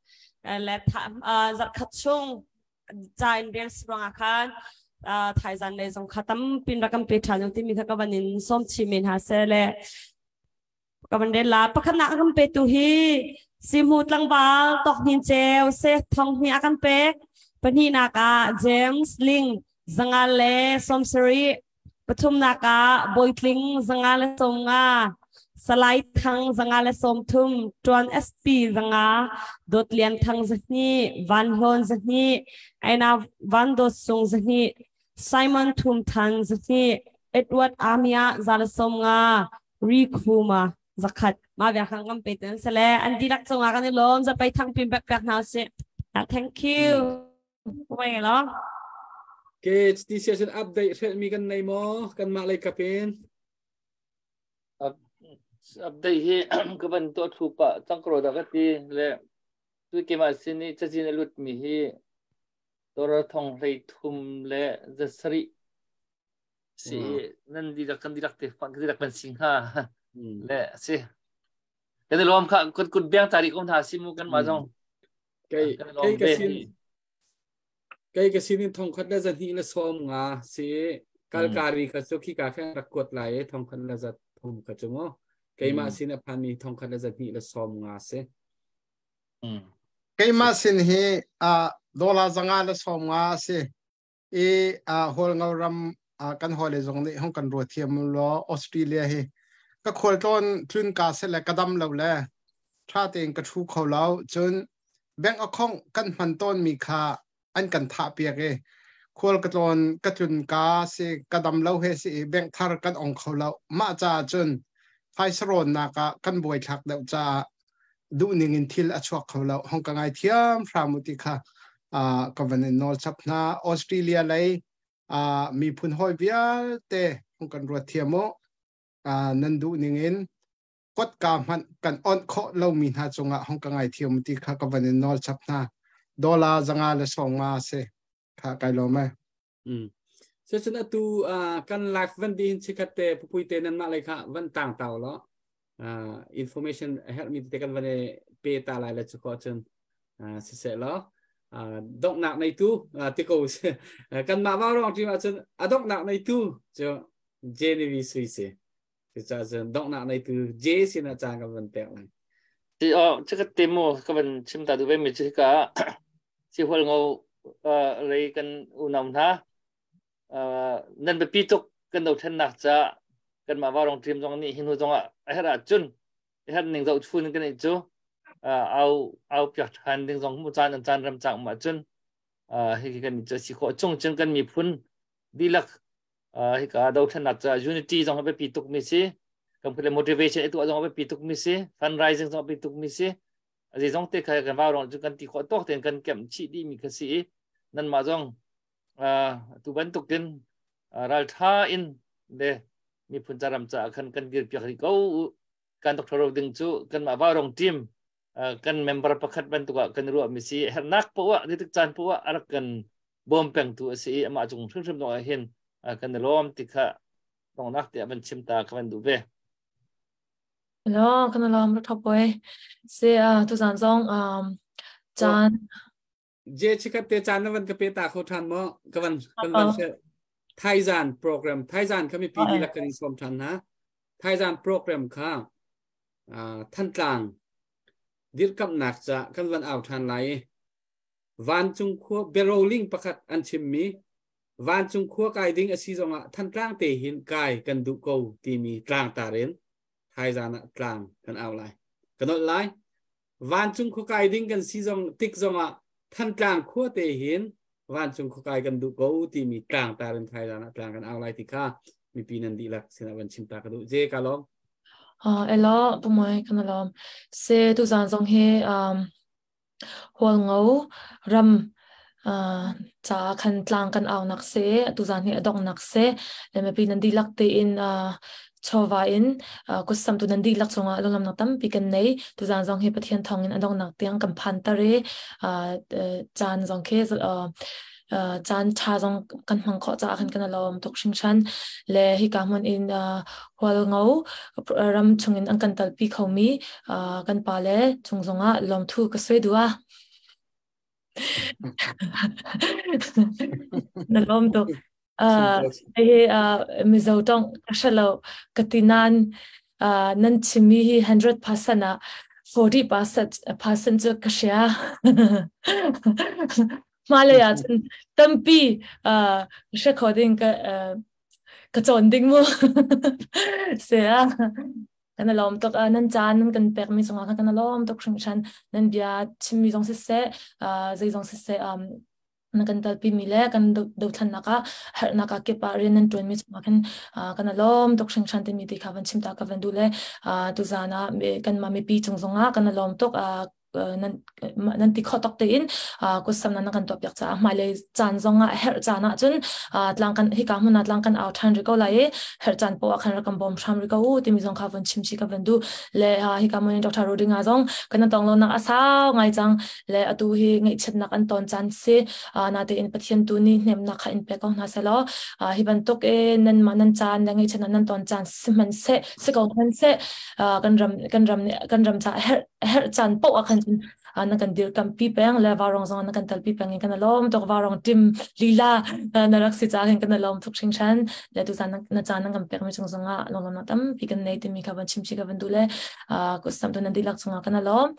le tha zar khat chung cha in rel srong khan thai zan le zong kha tam pin rakam pe tha jong ti mi kha ka van in som chi men ha se le ka van rel la pakhat nak kan pe tu hi simu tlangval tok hnin cheu se thong hni akan pek pahnih nak ah James Ling zanga le somsari pathum nak ah Boitling zanga le somnga Salai Thang zanga le somthum Tuan SP zanga Dot Lian Thang zahni Van Hlon zahni Aina Van Dot Sung zahni Simon Thum Than zahni Edward Amia zala somnga ri khuma zakhat ma bia khang kam pe ten sele an dilak chunga kan i lom za pai thang pin bek pek hna si. Thank you. Wai lo ke ti sia cun update hrel mi kan nei mo kan mah lei kapin? Update hi ka van to thu pa changkro da ka ti le tu ke ma sin ni chajin lut mi hi tora thong hlei thum le zasari si nan di rak kan di rak te fan di rak ban sing ha le si kan lom kha kun kun biang tari kom tha si mu kan ma jong. Kai kai ka sin kai ka sin in thong khat le za hni le som nga si kalkari kha chu khi ka kha rak kuat lai e thong khat le za thum kha chu mo keima sin a phan mi thong khat le za hni le som nga si. Keima sin hi a dola zanga le som nga si i a hol ngau ram kan hole zong nih hong kan ro thiam lo Australia hi ka khol ton tlun ka se le kadam lo le tha tein ka thu kho lo chun bank account kan hman ton mi kha an kan tha piak e khol ka tlon ka tlun ka se kadam lo he si bank thar kan ong kho lo ma cha chun phai saron na ka kan boi thak deuh cha du ning in thil a chuak kho lo hong ka ngai thiam framuti kha a ka van nol chap na Australia lei a mi phun hoi vial te hong kan ruat thiamo a nan du ning in kot ka man kan on kho lo mi na chunga hong ka ngai thiam ti kha ka van nol chap na dollar zanga le song ma se kha kai lo ma. Se chun atu kan live van din chikat te pupui te nan ma lai kha van tang taw lo information help me te kan van pe ta lai la chu ko chun se se lo dok nak nei tu ti ko kan ma wa rong ti ma chun adok nak nei tu cho Genevieve sui se ti cha chun dok nak nei tu J sin a cha kan van pek lai. Ti o chikat te mo ka van chim ta du ve mi chi ka si hol ngo rei kan unam na nan be pi tuk kan do then nak cha kan ma wa rong team jong ni hin hu jong a hera chun her ning zau chun kan chu au au pyak than ding jong mu chan an chan ram chang ma chun hi kan chu si kho chung chen kan mi phun dilak hi ka do then nak cha unity jong be pi tuk mi si kam phule motivation itu jong be pi tuk mi si fundraising jong pi tuk mi si azi jong te kha kan wa rong chu kan ti kho tok ten kan kem chi di mi kha si nan ma jong tu ban tuk tin ral tha in le mi phun charam cha khan kan dir piak ri ko kan dok thoro ding chu kan ma wa rong team kan member pakhat ban tu kan ru mi si her nak po wa ni tik chan po wa arak kan bom peng tu si ama chung thrim thrim no hin kan lom ti kha tong nak ti ban chim ta kan du ve. Lo kan lom ro thopoi se tu zan zong chan je chikat te chan na van ka pe ta kho than mo ka van kan van se. Thaizan program Thaizan kha mipi dihlak kan in sawm than hna. Thaizan program kha Thantlang dirkamnak ca kan van au than lai i vancung khua biaroling pakhat an chimmi vancung khua kai ding a si zongah Thantlang te hin kai kan duh ko timi tlangtar in thaizan ah tlang kan au lai. Ka nolh lai. Vancung khua kai ding kan si zong tik zongah Thantlang khua te hin vancung khua kai kan duh ko timi tlangtar in thaizan ah tlang kan au lai ti kha mipi nan dihlak sinah van chim ta ka duh. Je ka lawm. Elo pumoi kan lawm. Se tu zan zong hi Hualngo ram ca khan tlang kan au nak se tuzan hi adong nak se le mipi nan dihlak tein chawva in kutsam tu nan dihlak chungah lunglam nak tampi kan nei. Tuzan zong hi Pathian thawng in adong nak tiang kan phan tar i caan zong khi caan ṭha zong kan hmang khawh caah khan kan i lawm tuk hringhran. Le hika hmun in Hualngo ram chungin an kan talpi khomi kan pa le chung zongah lawmthu ka sui duh a. Na lawm tuk. Hi Mizo tong ka hre lo ka ti nain nan chimmi hi 100% ah 40% cu ka hria. Hmailei ah cun tampi hre kho ding ka ka cawn ding mu. Se a kan lawm tuk nan caan nan kan pekmi cungah kan kan lawm tuk hringhran. Nan bia chimmi zong siseh zei zong siseh na kan talpi mi le kan dothlannak ah harnak ah kip ah rian nan tuan mi cungah khan kan lawm tuk hringhran timi ti kha van chim ta ka van duh le tuzan ah kan mah mipi cung zongah kan lawm tuk nan nan ti kho tok tein kutsam nan kan tuah piak caah hmailei caan zong ah herh caan ah cun tlang kan hika hmun ah tlang kan au ṭhan ri ko lai i herh caan poah khan rak kan bawm hram ri ko u timi zong kha von chim chi ka van duh le hika hmun in Dr. Rodinga zong kan tong lo nak a sau ngai cang le atu hi ngaihchiatnak an ton caan si natein Pathian tu nih hnemnak kha in pe ko hna selaw hi bantuk e nan mah nan caan le ngaihchiatnak nan ton caan sihmanhseh si ko hmanhseh kan ram kan ram kan ram ca herh herh caan poh ah khan cun na kan dirkampi peng le varong zong na kan talpi peng in kan lawm tuk. Varong tim lila na rak si ca hin kan lawm tuk hringhran le tu caan na caan nan kan pek mi chung zongah lawm na tampi kan nei timi kha van chim chi ka van du le kusam tu nan dilak chungah kan lawm.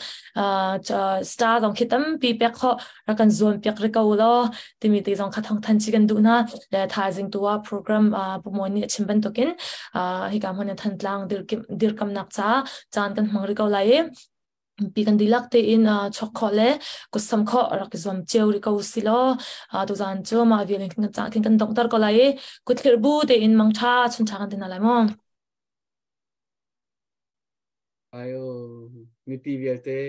Star zong khi tampi pek kho rak kan zuam piak ri ko lo timi te zong kha thong than chi kan duh na le thaizing tuwa program pumon ni chim bantukin hika hmun Thantlang dirkamnak ca caan kan hmang ri ko lai i pi kan dilak tein chok kho le kusam kho rak zuam cheu ri ko si lo. Tu zan chu ma vial in kan cha kin kan dong tar ko lai kuthlir bu tein mangtha chun tha kan tin lai mo. Ayo mipi vialte.